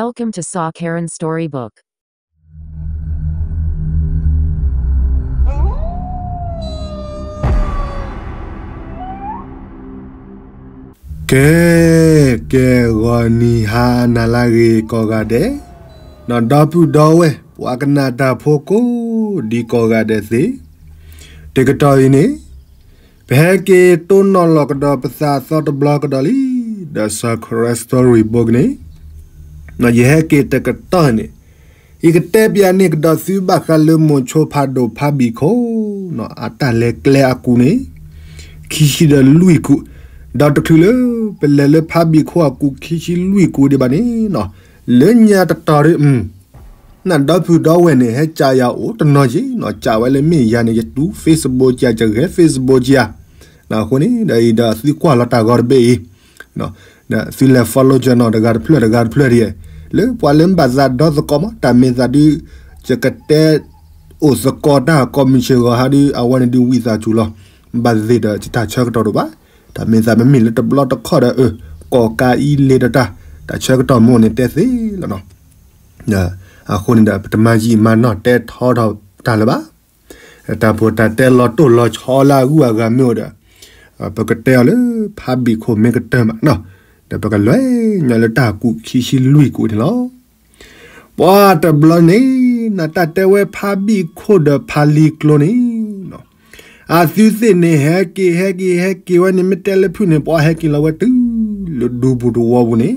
Welcome to Saw Karen Storybook. ကဲ ကဲ ဂီၤနံၤဟါနၤလၢအဂ့ၤကိးဂၤဒဲး, ဒီးဒီပုၢ်ဒီဝဲၢ်ပှၤကနၣ်တၢ်ဖိကိးဒံကိးဂၤဒဲးသ့ၣ်, တကတီၢ်အံၤန့ၣ် ပဟဲက့ၤတိၢ်နီၣ်လီၤကဒီးပသးအသီတဘျီကဒီးလံ, ဒီးစီၤခရၢစတီရံၤဘိကန့ၣ်, ယဟဲက့ၤတကတီၢ်န့ၣ်, ယကတဲပျးန့ၢ်ကဒီးသုဘၣ်ဃးလၢမိၤဆိဖးဒိၣ်ဖးဘံၣ်ခိၣ်, အတၢ်လဲၤကျဲအကူးန့ၣ်, ခံဆံဒီးလွံၢ်ကူး, ဒီးတချုးလၢ ပလဲၤလၢဖးဘံၣ်ခိၣ်အကူးခံဆံလွံၢ်ကူးဒံးဘၣ်န့ၣ်, လၢညါတတီၤဒီး နဒီပုၢ်ဒီဝဲၢ်န့ၣ် ဟဲကးယၤအိၣ်တနီၤက့ၤနီၤ, ကးဝဲလၢမ့ၢ်ယၤန့ၣ် ယတူၢ် Facebook ကယၤ ယဂဲၤ Facebook ကယၤ, အဃိန့ၣ်ဒီးအံၤဒီးသုကွၢ်လီၤတၢ်ဂီၤတဘ့ၣ်အံၤ, ဒီးသုလဲၤ follow ကနီၤ တဂၤတဖျၢၣ်တဂၤတဖျၢၣ်ဒ်, လၢပှၤလၢဘၣ်သးဒီသကိးမး တၢ်မ့ၢ်သးဒုး, ယကတဲ အိၣ်သကိးတၢ်ကိးမုၢ်ဆ့ၣ်ဂီၤဟါဒုး အဝဲန့ၣ်ဒုးဝံသးစူၤလီၤ, ဘၣ်သ့ၣ်ဒီးတၢ်ဆၢကတီၢ်တအိၣ်ဘၣ်, တၢ်မ့ၢ်သးမ့မ့ၢ်လၢတဘျီတခီၣ်ဒီး ကိးကးအံၤလ့ၤဒီးတၢ်, တၢ်ဆၢကတီၢ်မ့ၢ်အိၣ်န့ၣ်တဲသ့လီၤနီၤ. အဃိန့ၣ်ဒီး ပတမၤယံာ်မၤနီၢ်တဲထီထီၣ်တၢ်လၢၤဘၣ်, တၢ်ဖိတၢ်တဲလီၤတိၢ်လီၤဆီလၢအဂုၤအဂၤမ့ၢ်အိၣ်ဒီး, ပကတဲအီၤလၢဖးဘံၣ်ခိၣ်မ့ၢ်ကတၢၢ်မးနီၤ, ဒီးပကလဲၤညီလၢတၢ်ကူးခံဆံလွံၢ်ကူးန့ၣ်လီၤ. ပှၤတဘျီန့ၣ် နတၢ်တဲဝဲဖးဘံၣ်ခိၣ်ဒီးဖးလံကျိန့ၣ် အသုသ့ၣ်န့ၣ် ဟဲက့ၤ ဟဲက့ၤ ဟဲက့ၤဝဲန့ၣ် မ့ၢ်တဲလၢဖုၣ်န့ၣ် ပှၤဟဲက့ၤလီၤဝဲတုၤလၢဒူပူၤတဝီပူၤန့ၣ်,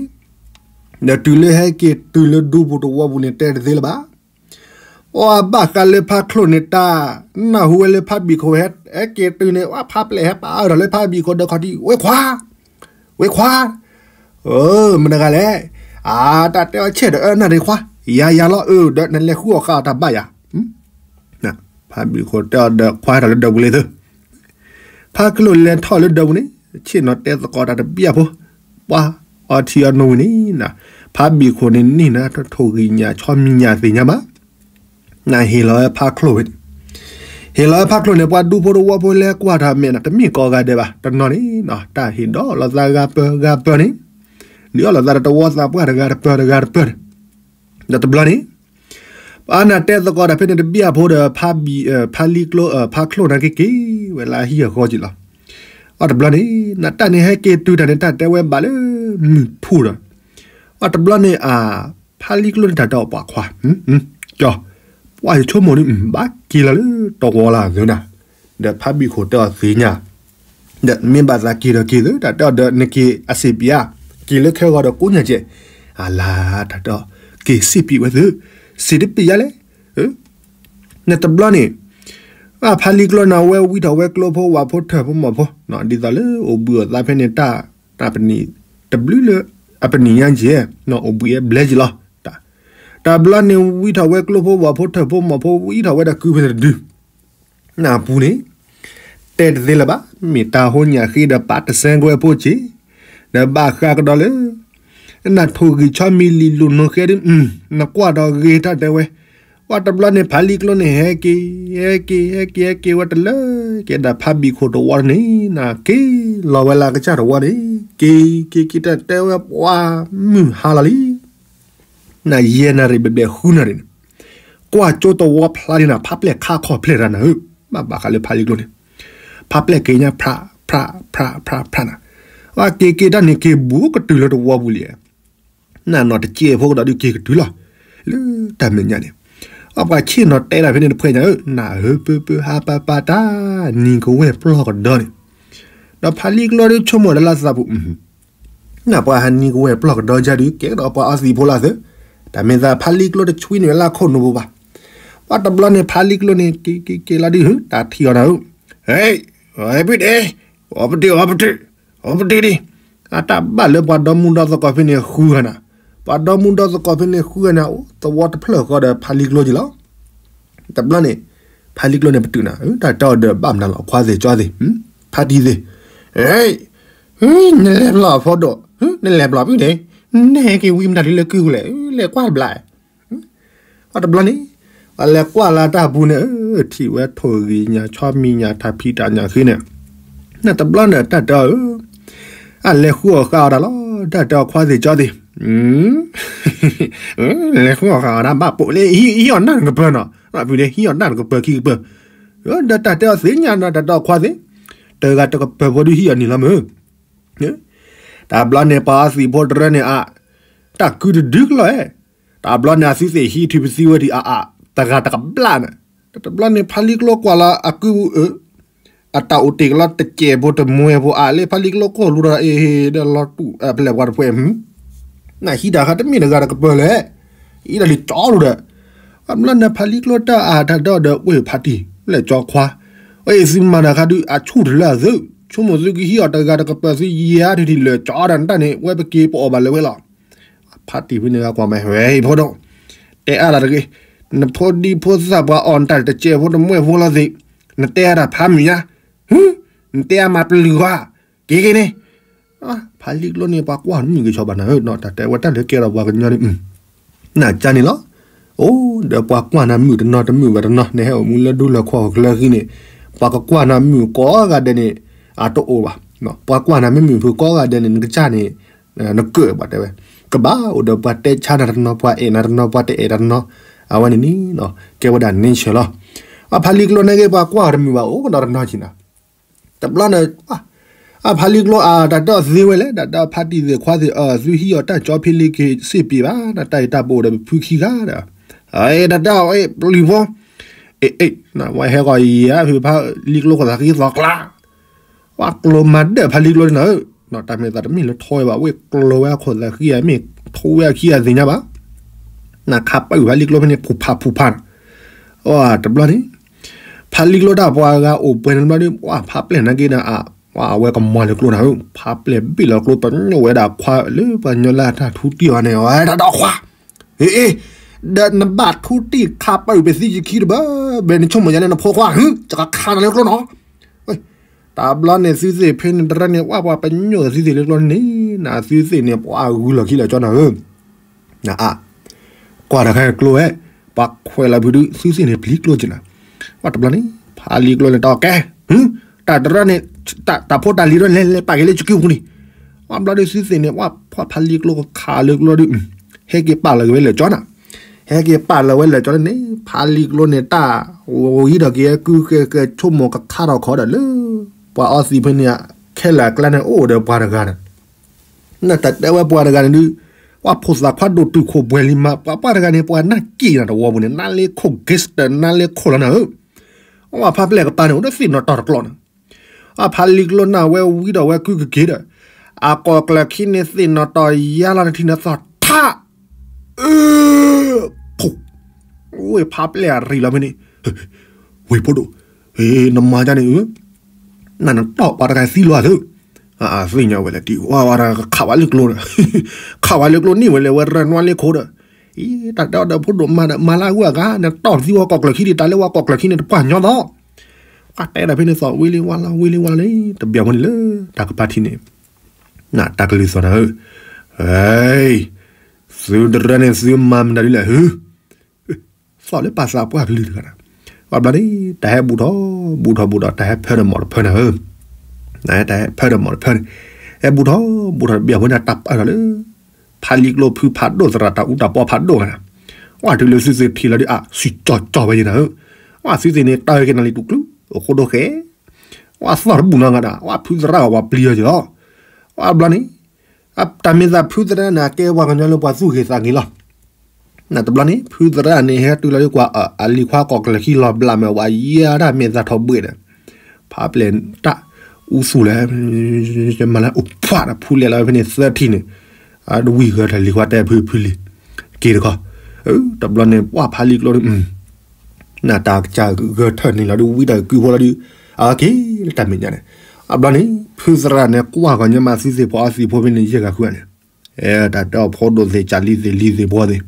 ဒီးတုၤလၢဟဲက့ၤတုၤလၢဒူပူၤတဝီပူၤန့ၣ် တဲတသ့လၢၤဘၣ်. ပှၤဘၣ်ဃးလၢဖးချိၣ်န့ၣ် တၢ်နၢ်ဟူဝဲလၢဖးဘံၣ်ခိၣ်ဟဲ ဟဲက့ၤတုၤန့ၣ် ပှၤဖးပျဲၢ်ဟဲပာ်အၢၣ်ဒီးလၢဖးဘံၣ်ခိၣ်ဒီးခီၣ်ထံး ဝ့ခွါ ဝ့ခွါ, မတၤတဂၤလဲၣ်, အါ တၢ်တဲအီၤဆဲးဒီးအၢနၢ်ရံခွါ, ယၤယၤလီၤအၢ ဒီးနလဲၤဃုအီၣ်ဃာ်အီၤတၢ်ဘၣ်ယၤ, ဖးဘံၣ်ခိၣ်တဲအီၤဒီးခွါထီၣ်လၢဒၢးပူၤလံသု, ဖးကျိၣ်လဲၤထီၣ်လၢဒၢးပူၤန့ၣ် ဆ့ၣ်နီၤတဲသကိးတၢ်တဘျီဖိ, ပှၤအီထံအီနိဝံၤန့ၣ်, ဖးဘံၣ်ခိၣ်န့ၣ်န့ၣ်နၤ ထိၣ်ဂံၢ်ညၣ်ဆီမံၤညၣ်သ့ၣ်ညါမး နဟ့ၣ်လီၤဝဲဖးချိၣ်ဝဲန့ၣ်, ဟ့ၣ်လီၤဝဲဖးချိၣ်န့ၣ် ပှၤဒူဖိတဝီဖိလဲၤကွၢ်တၢ်မဲာ်နၤ တမ့ၢ်ကိးဂၤဒဲးဘၣ် တနီၤန့ၣ်, တၢ်ဟ့ၣ်ဒီးလီၤသးဂၤပၢၤဂၤပၢၤန့ၣ်, ဒုးအီၣ်လီၤသးဒီးတဝီသးပှၢ်တဂၤတပၢၤတဂၤတပၢၤန့ၣ်, ဒီးတဘျီန့ၣ် ပှၤနၤတဲသကိးတၢ်ဖဲန့ၣ်တဘျီဖိဒီး ဖးလံကျိ ဖးချိၣ်နၤက့ၤက့ၤဝဲလၢဟံၣ်အဃီက့ၤလီၤ. အီၣ်တဘျီန့ၣ် နတၢ်န့ၣ်ဟဲက့ၤတုၤတၢ်န့ၣ် တၢ်တဲဝဲဘၣ်လၢမုၢ်ထူၣ်ဒီး, အီၣ်တဘျီန့ၣ် အါ ဖးလံကျိန့ၣ်တၢ်တဲအီၤပှၤခွါ, ကၠီ, ပှၤယဆိကမိၣ်ဒုး ဘၣ်က့ၤလီၤလၢတဝီလၢအသၢနၤ, ဒီးဖးဘံၣ်ခိၣ်တဲအီၤသ့ၣ်ညါ ဒီးမ့ၢ်ဘၣ်သးက့ၤဒီးက့ၤသု တၢ်တဲအီၤဒီးနက့ၤအစ့ၣ်ပံၤဧါ, က့ၤလၢခဲဂီၤဒီးကိးညါကဲး, အလါ တၢ်တဲအီၤ, က့ၤစ့ၣ်ပံၤဝဲသု, စ့ၣ်တပံၤယါလဲၣ်, နတဘျီန့ၣ်, အဖးလံကျိန့ၣ် အဝဲဝံထီၣ်ဝဲကျိဖိဝၣ်ဖိထၢၣ်ဖိမီၢ်ဖိ, ဒ်သိးလၢအိၣ်ဘှံးအိၣ်သါဖဲန့ၣ်တၢ်, တၢ်ပနံၣ်, တဘျုးလၢ, အပနံၣ်ညါကဲး, အိၣ်ဘှံးအဲၣ်ဘျဲက့ၤလီၤ, တၢ်, တဘျီန့ၣ်ဝံထီၣ်ဝဲကျိဖိဝၣ်ဖိထၢၣ်ဖိမီၢ်ဖိ ဝံထီၣ်ဝဲဒီးကုဖဲန့ၣ်တဒု နၢ်ပူၤန့ၣ်, တဲတသ့လၢၤဘၣ်, မ့ၢ်တၢ်ဟိညၣ်ဃ့ဒီးပာ်တစဲကွဲဖိက့ၤ, ဒီးဘၣ်ဃးကဒီးလၢ, နထိၣ်ဂံၢ်ဆီမံၤလံာ်လိာ်နိဃဲဒုး, နကွၢ်ဒီးဂ့ၤတၢ်တဲဝဲ, ပှၤတဘျီန့ၣ်ဖးလံကျိန့ၣ် ဟဲက့ၤ, ဟဲက့ၤ ဟဲက့ၤ ဟဲက့ၤဝဲတလၢ, ကဲဒၣ်ဖးဘံၣ်ခိၣ်တဝီန့ၣ်, နက့ၤလီၤဝဲလၢကစၢ်တဝီန့ၣ်, က့ၤ က့ၤ က့ၤတၢ်တဲဝဲပှၤမုၢ်ဟါလီၤလံ နယဲၢ်နၣ်ရံၣ်ဘျဲၣ်ဘျဲၣ်ဃုနၣ်ရံၣ်န့ၣ်, ကွၢ်ကၠိတဝီဖျါန့ၣ်နၤ ဖးပျဲၢ်ခါခီၣ်ဖျဲၣ်တၢ်နၤဧၢ, ဘၣ်ဘၣ်ဃးလၢဖးလံကျိန့ၣ်, ဖးပျဲၢ်က့ၤညါ ဖြး ဖြး ဖြး ဖြး ဖြး နၤ, အက့ၤက့ၤတၢ်န့ၣ်က့ၤဘူးကတုၤလၢတဝီပူၤလံ, နၤနီၢ်တကဲးဖိကဒီးဒုးက့ၤကတုၤလီၤ, လၢတၢ်မဲာ်ညါန့ၣ်, အပှၤဆ့ၣ်နီၤတဲဒၣ်ဖဲန့ၣ်တဖှဲညါဧၢ, နၤဧၢ ပၢပၢဟါပၢပၢတၢ်, နံၤကဝဲၢ်ပျီၢ်ကဒီးန့ၣ်, ဒီးဖးလံကျိဒုးဆိကမိၣ်ဒီးလၢသးပူၤ နပှၤဟးနံၤကဝဲၢ်ပျီၢ်ကဒီးကၢ်ဒုး ကဲကဒီးပှၤအီသံးဖိလၢသၢ, တၢ်မ့ၢ်သးဖးလံကျိတဆွံန့ၢ်ဝဲလၢခိၣ်နူာ်ပူၤဘၣ်. ပှၤတဘျီန့ၣ် ဖးလံကျိန့ၣ် က့ၤက့ၤက့ၤလီၤဒုး တၢ်ထံၣ်အီၤနၤဧၢ, ဟဲ, ဟဲပဒ့, အီပဒ့, အီပဒ့, အီပဒ့ဒံး, အတၢ်ဘၣ်လၢပှၤဒီမူဒီသကိးဖဲန့ၣ်ဃုဂၤနၤ, ပှၤဒီမူဒီသကိးဖဲန့ၣ်ဃုဂၤနၤ အိၣ်သဝီတဖျၢၣ်ဃီဒီးဖးလံကျိက့ၤလီၤ. တဘျီန့ၣ် ဖးလံကျိန့ၣ်ပတုာ်နၤ, တၢ်တဲအီၤဒီးဘၣ်မနုၤလီၤ ခွါသ့ၣ်ကၠီသ့ၣ်, ဖးတံၢ်သ့ၣ်, နလဲၤဘျီအဖီဒိၣ်, နလဲၤဘျီဖုၣ်န့ၣ်, နဟဲက့ၤဝံမတၤဒ်လၢကုၢ်လဲၣ်, လဲၤကွၢ်တဘျီ, ပှၤတဘျီန့ၣ်, ပှၤလဲၤကွၢ်လၢတၢ်ပူၤန့ၣ်, ထံၣ်ဝဲထိၣ်ဂံၢ်ညၣ်ဆီမံၤညၣ်ထးဖံးတၢ်ညၣ်ဃ့န့ၣ်, နတဘျီန့ၣ် တၢ်တဲအီၤဧၢ, အလဲၤဃုအီၣ်ဃာ်အီၤတၢ်လီၤ, တၢ်တဲအီၤခွါသ့ၣ်ကၠီသ့ၣ် လဲၤဃုအီၣ်ဃာ်အီၣ်တၢ်ဘၣ်ပိာ်လၢ ဟံးအီၣ်နၢ်နကပၢၢ်နီၤ, ဖုန့ၣ် ဟံးအီၣ်နၢ်နကပၢၢ်ခံကပၢၢ်, ဒီးတၢ်တဲအီၤသ့ၣ်ညါနီၤ တၢ်တဲအီၤခွါသ့ၣ်, တဂၤတကပၢၢ်ဖိဒုးဟံးအီၣ်န့ၣ်လီၤမုၢ် တဘျီန့ၣ် ပှၤအီသံးဖိတရၢန့ၣ်အါ, တၢ်ကုတဒုကလီၤဧါ, တဘျီန့ၣ် အသုသ့ၣ်ဟံးထံပသံဝဲဒံးအါအါ, တဂၤတကဘျၣ်န့ၣ်, တဘျီန့ၣ် ဖါလံကျိကွၢ်လီၤအကုပူၤအၢ, အတၢ်အိၣ်တ့ၢ်ကလီၤတစဲးဖိတမှဲဖိအါလၢ ဖါလံကျိကိၢ်လူၤဒီး အ့ဟ့ဒီးလီၤတူၢ်ဖဲလဲၣ်ပှၤတဖှဲး, နဟံးတၢ်ခါတမ့ၢ်တဂၤတကပၢၢ်လဲၣ်, အံၤတၢ်လံၤကၠီလူၤဒီး, အဘျီန့ၣ် ဖါလံကျိတၢ်အါတၢ်ဒီဒီး ဝဲဖါတံၢ် လဲၤကၠီခွါ, အ့ၣ် သုမၤတၢ်ခါဒုး အဆူၣ်တလၢအသုး, ဆိကမိၣ်သုကဟံးအီၣ်တဂၤတကပၢၢ်သုယံၤဧါ ထံထံၣ်လၢကၠီဒီးနတၢ်န့ၣ် ဝဲပက့ၤပအီၣ်ဘၣ်လၢၤဝဲလီၤ. ဖါတံၢ်ဖဲန့ၣ်ဂၤကွၢ်မး ဟဲဖိဒိၣ်, တဲအါတၢ်တဂ့ၤ, နဖိဒံဖိသၣ်ပှၤအီၣ်နတၢ်တစဲးဖိတမှဲဖိလီၤသ့ၣ်, နတဲအါတၢ်ဖးမုာ်ညါ, နတဲအါမၤပျုၤဂီၤ, က့ၤက့ၤန့ၣ် ဖါလံကျိန့ၣ် ပှၤကွၢ်တမုာ်က့ၤဆီဘၣ်နၤဧၢ, တၢ်တဲဝဲတၢ်လၢကဲထီၣ်ပှၤကညီန့ၣ်, နကါန့ၣ်လီၤ. အိၣ်ဒီးပှၤကွၢ်နၤမုာ်တနီၤတမုာ်ဘၣ်တနီၤ, နဟဲအိၣ်မူလၢဒူလၢခီၣ်ချၢဃံန့ၣ်, ပှၤကကွၢ်နၤမုာ်ကိးဂၤဒဲးန့ၣ်, အတအိၣ်ဘၣ်, ပှၤကွၢ်နၤမ့ၢ်မုာ်ဖုးကိးဂၤဒဲးန့ၣ် နကစၢ်န့ၣ်, နကၢၣ်ဘၣ်တဲဝဲ, ကဘၣ်အိၣ်ဒီးပှၤတဲဆါနၤတနီၤ ပှၤအဲၣ်နၤတနီၤ ပှၤတအဲၣ်နၤတနီၤ, အဝဲန့ၣ်န့ၣ်, ကဲဝဲဒၣ် nature လီၤ. အဖါလံကျိန့ၣ်ဂ့ၤ ပှၤကွၢ်တမုာ်ဘၣ် အိၣ်ကဒီးတနီၤက့ၤနၤ တဘျီန့ၣ်, အဖါလံကျိအါ တၢ်တဲအီၤသ့ဝဲလဲၣ်, တၢ်တဲအီၤဖါတံၢ်သ့ၣ်ခွါသ့ၣ်, သုဟံးအီၣ်တၢ်ကၠီဖံလံက့ၤစ့ၢ်ပ့ၤဘၣ်, နတၢ်အံၤတၢ်ပအိၣ်ဒီးပဖုခံဂၤဒီး, တၢ်တဲအီၤ ပျုၤဖိ, အ့ၣ်, ဝဲဟဲဂီၤယံၤဧါ ဖုဖါလံကျိခိၣ်သးဃံသီကျါ, ဝဲကျိၤမၤဒၢၣ်ဖါလံကျိန့ၣ်နၤဧၢ, တၢ်မ့ၢ်သးတမ့ၢ်လၢထီဝဲဘၣ်, ဝဲကျိၤဝဲအခိၣ်သးဃံဧါ မ့ၢ်ထီဝဲအခံဂၤသ့ၣ်ညါဘၣ် နခးပာ်ဖုးဖါလံကျိဖဲန့ၣ် ဖူးဖးဖူးဖးန့ၣ်, တဘျီန့ၣ်, ဖါလံကျိတၢ်ပှၤဂၤအိၣ်ပှဲၤန့ၣ်တဘျီဒီး ပှၤဖးပျဲၢ်နာ်က့ဒီး, အဝဲကမၤလၢကျိနၤဧၢ, ဖးပျဲၢ်ဘ့ၣ်လီၤကျိ ပညိၣ်ဝဲဒၣ်ခွါလၢပှၤကညီလၢအတၢ်ထူတံၢ်အီၤန့ၣ်, ဝဲတၢ်ဒီးခွါ, အ့ၣ်, ဒီးနဘၣ်ထူတံၢ်ခးပာ်ဖုးပသံယခံတဘၣ်, ဘဲနဆိကမိၣ်ယါန့ၣ် နဖိခွါဧၢ, ယကခးနၤလၢကျိနီၤ တဘျီန့ၣ် သုသ့ၣ်ဖဲန့ၣ်တရၢန့ၣ် ဝဲပှၤပညိၣ်သုသ့ၣ်လၢကျိန့ၣ်, နသုသ့ၣ်န့ၣ် ပှၤဂုာ်လီၢ်ခံလီၤကၠီနၤဧၢ, နအါ, ကွၢ်တၢ်ခဲကျိဝဲ, ပှၤခွဲးလီၤဖုးဒုး သုသ့ၣ်န့ၣ်ပျံၤကျိက့ၤနၤ, ဝဲတဘျီန့ၣ် ဖါလံကျိန့ၣ်တၢ်ကဲ, တၢ်တရၢန့ၣ်, တၢ်ဖိတၢ်လံၤတရၢန့ၣ် လဲၤပာ်က့ၤလၢယကုပူၤန့ၣ်, ဝဲဘျီဒုးသုသ့ၣ်န့ၣ် ဝဲဖါလံကျိကခးလၢကျိဒုး, ဟဲက့ၤပာ်လီၤက့ၤဝဲလၢာ်ကၠီနၤ ဟဲက့ၤပာ်လီၤဝဲလၢာ်ကၠီန့ၣ် ဖါလံကျိန့ၣ် တၢ်ဝံၤဒီးက့ၤကုကဲကဲဆိကမိၣ်ကခါထီၣ်ခီဒီးလၢ ပှၤအီသံးဖဲန့ၣ် ခဲလၢာ်အကျါန့ၣ် အိၣ်ဒီးပှၤတဂၤန့ၣ်, နတၢ်တဲဝဲပှၤတဂၤန့ၣ်ဒုး, ပှၤဖိသၣ်ခွါဒိၣ်တုာ်ခိၣ်ပှဲၤလံမး ပှၤပှၤတဂၤန့ၣ် ပှၤနၢ်က့ၤနၤတဝီပူၤန့ၣ် နါလ့ခိၣ် gangster နါလ့ခိၣ်လီၤနၤဧၢ, ပှၤဖါပျဲၢ်ကပၤန့ၣ် အိၣ်ဒီးသ့ၣ်နီၣ်တီၢ်တကျီန့ၣ် အဖါလံကျိနၢ်ဝဲဝံဒီးဝဲကုကက့ၤဒီး, အကိာ်ကျၢၢ်ခံန့ၣ် သ့ၣ်နီၣ်တီၢ်ယါလီၤနထံနသီၣ်ထး, အၢ, ဖူ, ဝဲဖါပျဲၢ်အရံၣ်လီၤဖဲန့ၣ်, ဝ့ၢ်ဖိဒိၣ်, နမၤဒ်န့ၣ်ဧၢ, နနတီၢ်ပှၤတဂၤသံလီၤသၢ, သ့ၣ်ညါဝဲလဲၣ် တံၤဝါဝါတဂၤခးဝဲလၢကျိဒီး, ခးဝဲလၢကျိန့ၢ်ဝဲလဲၣ် ဝဲရၢနွါလ့ခိၣ်ဒီး, အံၤ တၢ်တဲအီၤဒီးဖိဒိၣ်မးဒီး မၤလၢအဂုၤအဂၤ နတီၢ်သံဝဲကိာ်ကျၢၢ်ခံဒံး တၢ်လၢဝဲကိာ်ကျၢၢ်ခံန့ၣ် တပှၢ်ညီသီ ပှၤတဲဒၣ်ဖဲန့ၣ်သီၣ်ဝ့လ့ဝါလီၤ ဝ့လ့ဝါလီၤန့ၣ် တဘျီဖိန့ၣ်လၢ တၢ်ကပၤထံၣ်န့ၣ် နတၢ်ကလုၢ်သီၣ်နၤဧၢ, သုတရၢန့ၣ် သုမၤမတၤဒ်လဲၣ်ဧၢ, သီၣ်လၢပာ်သးပှၢ်ကလုၢ်တဂၤဒီး, ဘၣ်ဘျီန့ၣ် တၢ်ဟဲဘူးထီၣ်ဘူးထီၣ်ဘူးဒီး တၢ်ဟဲဖၢဒီးမီၣ်တဖၢနၤဧၢ, တၢ်ဟဲဖၢဒီးမီၣ်တဖၢန့ၣ်, ဟဲဘူးထီၣ်ဘူးထီၣ်တဘျီဖိန့ၣ် တၢ်ပာ်ထီၣ်လၢ ဖးလံကျိဖုဖးဒိၣ်သရၣ်တၢ်အူတၢ်ပီဖးဒိၣ်ဂၤန့ၣ်, ဝဲတုၤလၢသုသ့ၣ်ထံၣ်လီၤဒုး အါ စံၣ်ကၠီၣ်ကၠီၣ်ဝဲယဲနၤဧၢ, ဝဲသုသ့ၣ်န့ၣ် တၢ်က့ၤနၤလံတူၢ်ကျူ အဃိဒိၣ်ဃဲ ဝဲသီၣ်တဘူၣ်နီတဂၤဒီး ဝဲဖုသရၣ်ဂၤပှၤပျံၤအီၤက့ၤလီၤ, ဝဲဘျီန့ၣ် တၢ်မ့ၢ်သးဖုသရၣ်န့ၣ် အကဲပှၤကညီလၢပှၤသူၣ်ဂ့ၤသးဂ့ၤလီၤ, နတဘျီန့ၣ် ဖုသရၣ်န့ၣ် ဟဲတုၤလီၤဒုးကွၢ် အလံၤခွါကိာ်ကျၢၢ်ခံလီၤဘျးမး ဝဲယဲဒၣ်မ့ၢ်သးထီၣ်ဘှ့ၣ်ဒီး, ဖးပျဲၢ်တၢ်အူသူၣ်လဲၣ်, မၤလၢအိၣ်ဖှၣ်ဒီးဖုလဲၤလီၤဖဲန့ၣ်သၢထံၣ်န့ၣ်, အတဝံၢ်ဂၢၢ်ထၢၣ်လံၤခွါတဲဖုဖုလံၤ, က့ၤတခီ, တဘျီန့ၣ် ပှၢ်ဖးလံကျိန့ၣ် နတၢ်ကစၢ်ဂၢၢ်ထၢၣ်န့ၣ်လီၤဒုး ဝံတၢ်ကုဖိလီၤဒုး, အက့ၤလၢတၢ်မဲာ်ညါန့ၣ်, အဘျီန့ၣ် ဖုသရၣ်န့ၣ် ကွၢ်ဂီၤညီမးသုသ့ၣ်ဖီအီသံးဖိဖဲန့ၣ် ယဲၢ်ဂၤဃုဂၤန့ၣ်, တၢ်တဲအီၤဖိဒိၣ်သ့ၣ် ကၢ်လံသ့ၣ် လံၤသ့ၣ်ဘှီသ့ၣ်,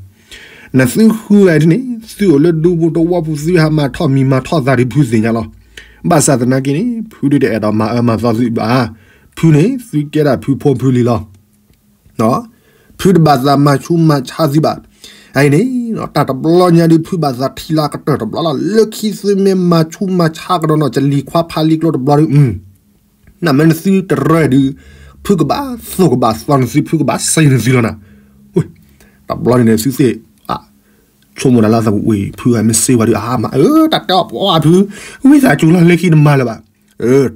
နသုဃုဂၤအံၤန့ၣ် သုအိၣ်လၢဒူပူၤတဝီပူၤ သုဟးမၤထီၣ်မံၤမၤထီၣ်သးဒ်ဖုသ့ၣ်ညါလီၤ, ဘၣ်ဆၣ်သနာ်က့န့ၣ် ဖုဒုးတအဲၣ်ဒိးမၤအၢမၤသီသုဘၣ်, ဖုန့ၣ် သုကဲဒၣ်ဖုဖိဖုလံၤလီၤ ဖုတဘၣ်သးမၤဆူးမၤဆါသုဘၣ်. အအံၤန့ၣ် တၢ်တဘျီညါဒုး ဖုဘၣ်သးထံၣ်လၢအကတၢၢ်တဘျီလီၤ. လၢခံသုမ့ၢ်မၤဆူးမၤဆါကဒီးနီၢ်ကလံၤခွါဖးလံကျိတဘျီဒုး, နမ့ၢ်နသုတရၢဒုး, ဖုကဘၣ်သိၣ်ကဘၣ်သီနသု ဖုကဘၣ်စံးနသုလီၤနၤ. တဘျီန့ၣ်ဒီး သုသ့ၣ် ဆိကမိၣ်တၢ်လၢသးဝံၣ် ဖုဂၤမ့ၢ်စ့ဝဲဒီး အမၤ အၢ တၢ်တဲအီၤပှၤဖု, ဝံသးစူၤလီၤ လၢခံတမၤလၢၤဘၣ်.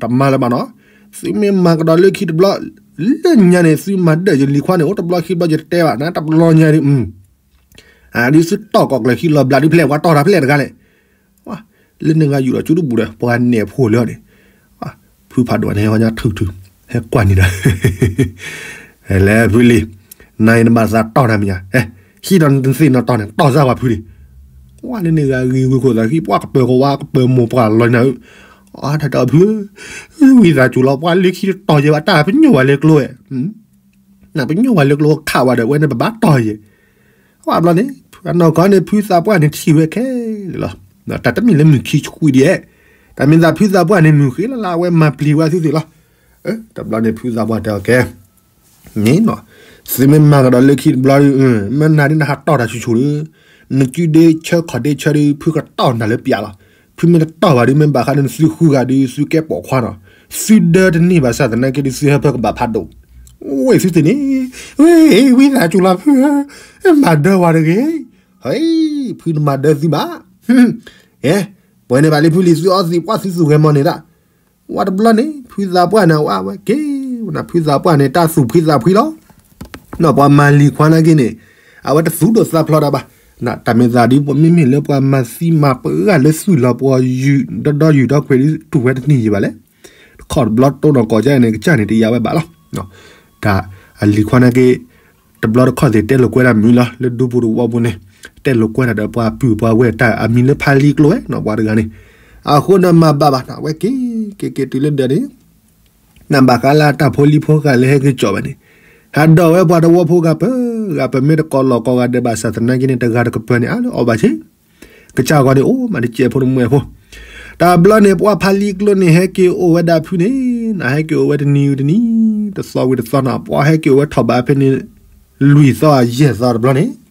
တမၤလၢၤဘၣ်နီၤ. သုမ့ၢ်မၤကဒီးလၢခံတဘျီ လၢညါန့ၣ် သုမၤဒၢၣ်ယလံၤခွါန့ၣ် အိၣ်တဘျီခံဘျီယတတဲဘၣ် နတဘျီညါဒုး ဒ်သုတီၢ်ကိးကျၢၤခံလီၤဘျးဒုးဖျဲၣ် ပှၤတီၢ်တၢ်ဖျဲၣ်တဂၤလဲၣ်. လၢန့ၣ်ဂၤယူၢ်ဒီးကၠူတဘူၣ်ဒီး ပှၤနဲၣ်ဖိလၢအီၤန့ၣ်, ဖုဖးဒိၣ်န့ၣ် ဟဲထူၣ်ထူၣ် ဟဲကွၢ်န့ၣ်ဒီး လဲၤဖုလံၤ, နၤအံၤနဘၣ်သးတီၢ်နၤမ့ၢ်ဧါ, ဟံးဒီးနသ့ၣ်နီၣ်တီၢ်န့ၣ် တီၢ်စၢ်ပှၤဖုန့ၣ်, ကွၢ်လၢန့ၣ်ဂၤဂ့ၤဝံခိၣ်သးခံ ပှၤကပၢၤကဝါကပၢၤမိၢ်ပှၢ်လီၤနၤဧၢ, အတၢ်တဲအီၤဖု, ဝံသးစူၤလီၤ ပှၤလၢခံတတီၢ်ယဲဘၣ် တၢ်ပညိၣ်ဝဲလၢကျိဝဲ, ပညိၣ်ဝဲလၢကျိခးဝဲဒီး ဝဲန့ၣ်ပဘၣ်တီၢ်ယဲ ပှၤဘျီန့ၣ် အနီၢ်ကီၢ်န့ၣ် ဖုသးပှၢ်န့ၣ်ထံၣ်ဝဲခဲလၢာ်လီၤ. တၢ်တမ့ၢ်လၢမုၢ်ခံဆံခွံဒံး, တၢ်မ့ၢ်သးဖုသးပှၢ်န့ၣ် မုၢ်ဃ့လၢ်လၢ် အဝဲမၤပျံၤဝဲသုသ့ၣ်လီၤ. တဘျီန့ၣ် ဖုသးပှၢ်တဲအီၤကဲ, န့ၣ်, သုမ့ၢ်မၤကဒီးလၢခံတဘျီဒီး မ့ၢ်နၤဒ်နဟးတီၢ်တၢ်ဆူၣ်ဆူၣ်ဒီး, နကုဒ့ဆၢခီၣ်ဒ့ဆၢဒီး ဖုကတီၢ်နၤလၢပျးလီၤ. ဖုမ့ၢ်တတီၢ်ဘၣ်ဒီး မ့ၢ်ဘၣ်ဃးဒီးနသုဃုဂၤဒီး သုကဲပိာ်ခွါနီၤ, သုဒၢတန့ၢ်ဘၣ်ဆၣ်သနာ်က့ဒီး သုဟၢဖၢကဘၣ်ဖးဒိၣ် ဝဲသုသ့ၣ်န့ၣ်, ဝဲ, ဝံသးစူၤလီၤဖု, မၤဒၢဝဲတဂ့ၤ, ဟဲ, ဖုတမၤဒၢသုဘၣ်, ဟဲ, ပှဲၤန့ၣ်ဘၣ်လံဖုလံၤ သုအီသံးပှၢ်သုသူၣ်ဂဲၤမီၢ်န့ၣ်ဒၣ်, ဝဲတဘျီန့ၣ် ဖုသးပှၢ်န့ၣ် ဝဲက့ၤ, ဖုသးပှၢ်န့ၣ် တၢ်သူၣ်ဖှံသးဖှံလီၤ. နီၢ်ပှၤမၤလံၤခွါနာ်က့န့ၣ် အဝဲတသူၣ်ဒိၣ်သးဖျိးတၢ်ဘၣ်, တၢ်မ့ၢ်သးဒ်ပမ့မ့ၢ်လၢပှၤမၤသံမၤပှၢ်လၢသွံၣ်လီၤ ပှၤယူၢ်ဒီဒီယူၢ်ဒီခွဲးဒ်တူၢ်ဝဲတန့ၢ်ယံၤဘၣ်လဲၣ်, တခီတဘျီတိၢ်နီၢ်ကီၢ်ကဲန့ၣ် ကစၢ်န့ၣ်တယာ်ဝဲဘၣ်လီၤ. တၢ်အလံၤခွါနာ်က့ တဘျီတခီၣ်သ့ၣ်တဲလိာ်ကွဲတၢ်မုာ်လီၤ လၢဒူပူၤတဝီပူၤန့ၣ်, တဲလိာ်ကွဲတၢ်ဒီးပှၤပုၢ်ပှၤဝဲၢ်တၢ်အမံၤလၢဖးလံၤကျိဝဲနီၤ ပှၤတဂၤန့ၣ်, အဃိန့ၣ်မၤဘၣ်ဘၣ် အဝဲက့ၤ, က့ၤက့ၤတုၤလၢဒၢးန့ၣ် နဘၣ်ဃးလၢတၢ်ဖိလံၤဖိဂၤလၢဟဲက့ၤကၠီၣ်ဝဲန့ၣ်, ဟးဒီးဝဲပှၤတဝီဖိဂၤပၢ, ဂၤပမ့ၢ်တကိးလီၤကိးဂၤဒဲးဘၣ်ဆၣ်သနာ်က့န့ၣ် တဂၤတကပၢၤန့ၣ် အါလၢအီၣ်ဘၣ်ဆ့, ကစၢ်ဂီၤန့ၣ် အိၣ်မးတစဲးဖိတမှဲၤဖိ, တဘျီန့ၣ် ပှၤဖးလံၤကျိန့ၣ် ဟဲက့ၤအိၣ်ဝဲဒၣ်ဖုန့ၣ်, နဟဲက့ၤအိၣ်ဝဲတနံၤတနံၤ, တသီဝံၤတသီနီၤ ပှၤဟဲက့ၤအိၣ်ဝဲထီၣ်ဘးဖဲန့ၣ်, လွံၢ်သီယဲၢ်သီတဘျီန့ၣ်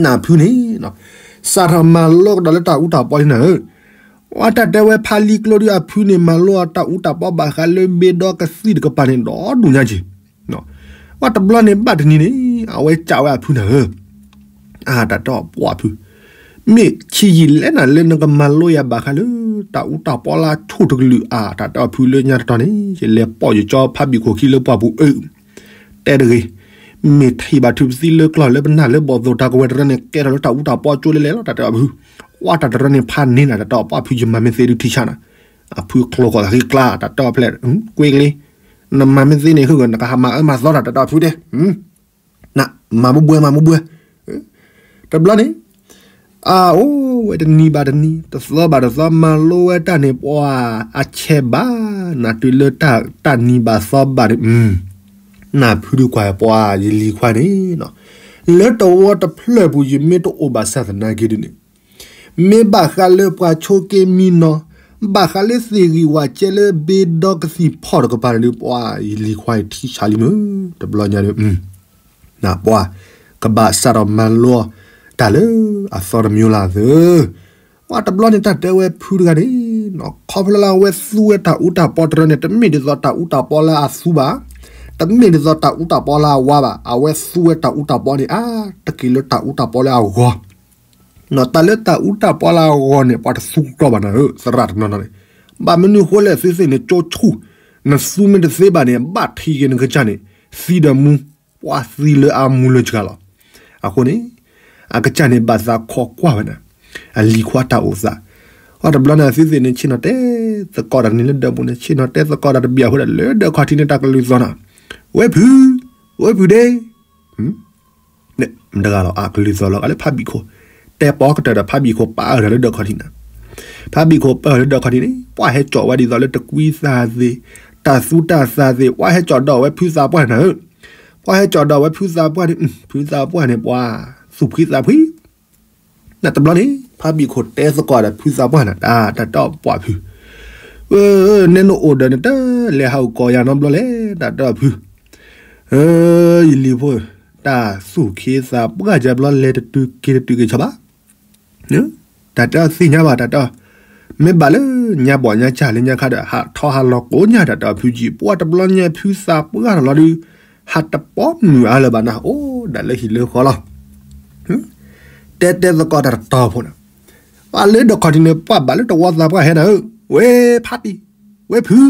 နဖုန့ၣ်, စးထီၣ်မၤလိကဒီးလၢတၢ်အူတၢ်ပီလံနၤဧၢ, ပှၤတၢ်တဲဝဲဖးလံၤကျိဒီးအဖုန့ၣ် မၤလိအတၢ်အူတၢ်ပီဘၣ်ဃးလၢဘ့ဒီကသံၣ်တကပၤန့ၣ် ဒီဒူၣ်ညါက့ၤ, ပှၤတဘျီန့ၣ်ဘၣ်တနံၤန့ၣ် အဝဲကးဝဲအဖုနၤဧၢ, အတၢ်တဲအီၤပှၢ်ဖု, မ့ၢ်ဆံးယံာ်လဲၣ်နၤလၢနကမၤလိယၤဘၣ်ဃးလၢ တၢ်အူတၢ်ပီလၢအဆိၣ်တကလုာ် အတၢ်တဲအီၤဖုလၢညါတတီၤန့ၣ် ယလဲၤပိာ်ယကၠီဖးဘံၣ်ခိၣ်ခံလၢပှၢ်ပူၤအၢ တဲတဂ့ၤ, မ့ၢ်ထံၣ်ဘၣ်ထုပသံလၢကျီၢ်လၢပနၢ်လၢဘီၣ်သိၣ်တၢ်ကဝဲၤတရၢန့ၣ် ကဲထီၣ်လၢတၢ်အူတၢ်ပီကၠိလဲၣ်လဲၣ်လီၤ တၢ်တဲအီၤဖု, ကွၢ်တၢ်တရၢန့ၣ်ဖးန့ၢ်နၤ တၢ်တဲအီၤပှၢ်ဖု ယမၤမ့ၢ်သ့ဒုးထံဆးနၤ, အဖုကျိၤဃီၤသးဃံကျါ တၢ်တဲအီၤဖျဲၣ်, ကွ့ကလ့, နမၤမ့ၢ်သ့န့ၣ် ဟ့ၣ်ဂီၤ နကဟးမၤအၢမၤသီတၢ် တၢ်တဲအီၤဖုတဲ, န, မၤဘှဲဘှဲမၤဘှဲဘှဲ တဘျီန့ၣ် အအိၣ်ဝဲတနံၤဘၣ်တနံၤ တသီဘၣ်တသီ မၤလိဝဲတၢ်န့ၣ် ပှၤအဆဲးဘၣ် နတုၤလၢတၢ်နံၤဘၣ်သီဘၣ်န့ၣ်, နဖုဒုးကွၢ်ပှၤယလံၤခွါန့ၣ်, လၢတဝီတဖျၢၣ်ပူၤ ယမ့ၢ်တအိၣ်ဘၣ်ဆၣ်သနာ်က့ဒ်န့ၣ်, မ့ၢ်ဘၣ်ဃးလၢပှၤဆိးက့မံနီၤ, ဘၣ်ဃးလၢသ့ၣ်ဂံၢ်ဝၣ်ကဲလၢဘ့ဒီကသံၣ်ဖီၣ်တကပၤန့ၣ်ဒီး ပှၤယလံၤခွါအံၤထံဆးလံမုၢ်, တဘျီညါဒီး ပှၤကဘၣ်စးထီၣ်မၤလိတၢ်လၢအသီတမံၤလၢ်သၢ, ပှၤတဘျီန့ၣ် တၢ်တဲဝဲဖုတဂၤန့ၣ်, ခီဖျိလၢအဝဲသူဝဲတၢ်အူတၢ်ပီတရၢန့ၣ် တမ့ၢ်ဒ်သိးတၢ်အူတၢ်ပီလၢအသူဘၣ်, တမ့ၢ်ဒ်သိးတၢ်အူတၢ်ပီလၢအဝါဘၣ်, အဝဲသူဝဲတၢ်အူတၢ်ပီန့ၣ် အါတက့ၢ်လၢတၢ်အူတၢ်ပီလၢအဂီၤ, တၢ်လၢတၢ်အူတၢ်ပီလၢအဂီၤန့ၣ် ပှၤတသူကကြၢးဘၣ်နၤဧၢ သရၣ်တနီၤနီၤန့ၣ်, ဘၣ်မနုၤဃိလဲၣ် သုသ့ၣ်န့ၣ် ကၠိဆူၣ်, နသူမ့ၢ်တသ့ဘၣ်န့ၣ် ဘၣ်ထံးက့ၤနကစၢ်န့ၣ်, သံဒီးမူ, ပှၤသံလၢအမူလၢစှၤလီၤ. အဃိန့ၣ်, အကစၢ်န့ၣ်ဘၣ်သးခိးကွၢ်ဝဲဒၣ်, အလံၤခွါတၢ်အိၣ်သး, ပှၤတဘျီန့ၣ် သုသ့ၣ်န့ၣ် ဆ့ၣ်နီၤတဲသကိးတၢ်န့ၣ်လၢဒၢးပူၤန့ၣ် ဆ့ၣ်နီၤတဲသကိးတၢ်တဘၣ်အဃိဒီး လၢဒၢးခီၣ်ထံးန့ၣ် တၢ်ကလုၢ်သီၣ်နၤ, ဝဲဖု, ဝဲဖုဒ့ မတဂၤလီၤ အကလုၢ်သီၣ်လီၤဂာ်လၢဖးဘံၣ်ခိၣ်, တဲပိာ်ကတၢၢ်ဒီးဖးဘံၣ်ခိၣ်ပာ်အၢၣ်တၢ်လၢဒၢးခီၣ်ထံးနၤ, ဖးဘံၣ်ခိၣ်ပာ်အၢၣ်လၢဒၢးခီၣ်ထံးန့ၣ် ပှၤဟဲကၠီၣ်ဝဲဒ်သိးလၢတကွံသးသ့ၣ်, တၢ်သူတၢ်သးသ့ၣ် ပှၤဟဲကၠီၣ်ဒီးဝဲဖုသးပှၢ်နၤဧၢ, ပှၤဟဲကၠီၣ်ဒီးဝဲဖုသးပှၢ်န့ၣ်, ဖုသးပှၢ်န့ၣ် ပှၤသူၣ်ဖှံသးဖှံ နတဘျီန့ၣ် ဖးဘံၣ်ခိၣ်တဲသကိးဒီးဖုသးပှၢ်နၤ တၢ်တဲအီၤပှၢ်ဖု, နဲနအိၣ်ဒီးနတလဲၤဟးအိၣ်ကီၢ်ယၤနီတဘျီလဲၣ် တၢ်တဲအီၤဖု, ယလံၤဖိ, တၢ်သူၣ်ခ့သးပှၢ်ယၤဘျီလဲၤတတုၤက့ၤတတုၤက့ၤဆီဘၣ်, တၢ်တဲအီၤသ့ၣ်ညါဘၣ် တၢ်တဲအီၤ, မ့ၢ်ဘၣ်လၢညါဘီၣ်ညါစၢ်လၢညါခါဒီး ဟးထီၣ်ဟးလီၤကိးညါ တၢ်တဲအီၤဖုကံၢ် ပှၤတဘျီညါဖုသးပှၢ်ထီၣ်လီၤဒုး, ဟးတပီမုၢ်အါလၢၤဘၣ်နၤ အိၣ်ဒၣ်လၢဟံၣ်လၢဃီလီၤ. တဲတဲသကိးတၢ်တတီၤဖိန့ၣ်, ဘၣ်လၢဒီးခီၣ်ထံးန့ၣ် ပှၢ်ဘၣ်လၢတဝီသးပှၢ်ဟဲနၤဧၢ, ဝဲဖးတံၢ်, ဝဲဖု,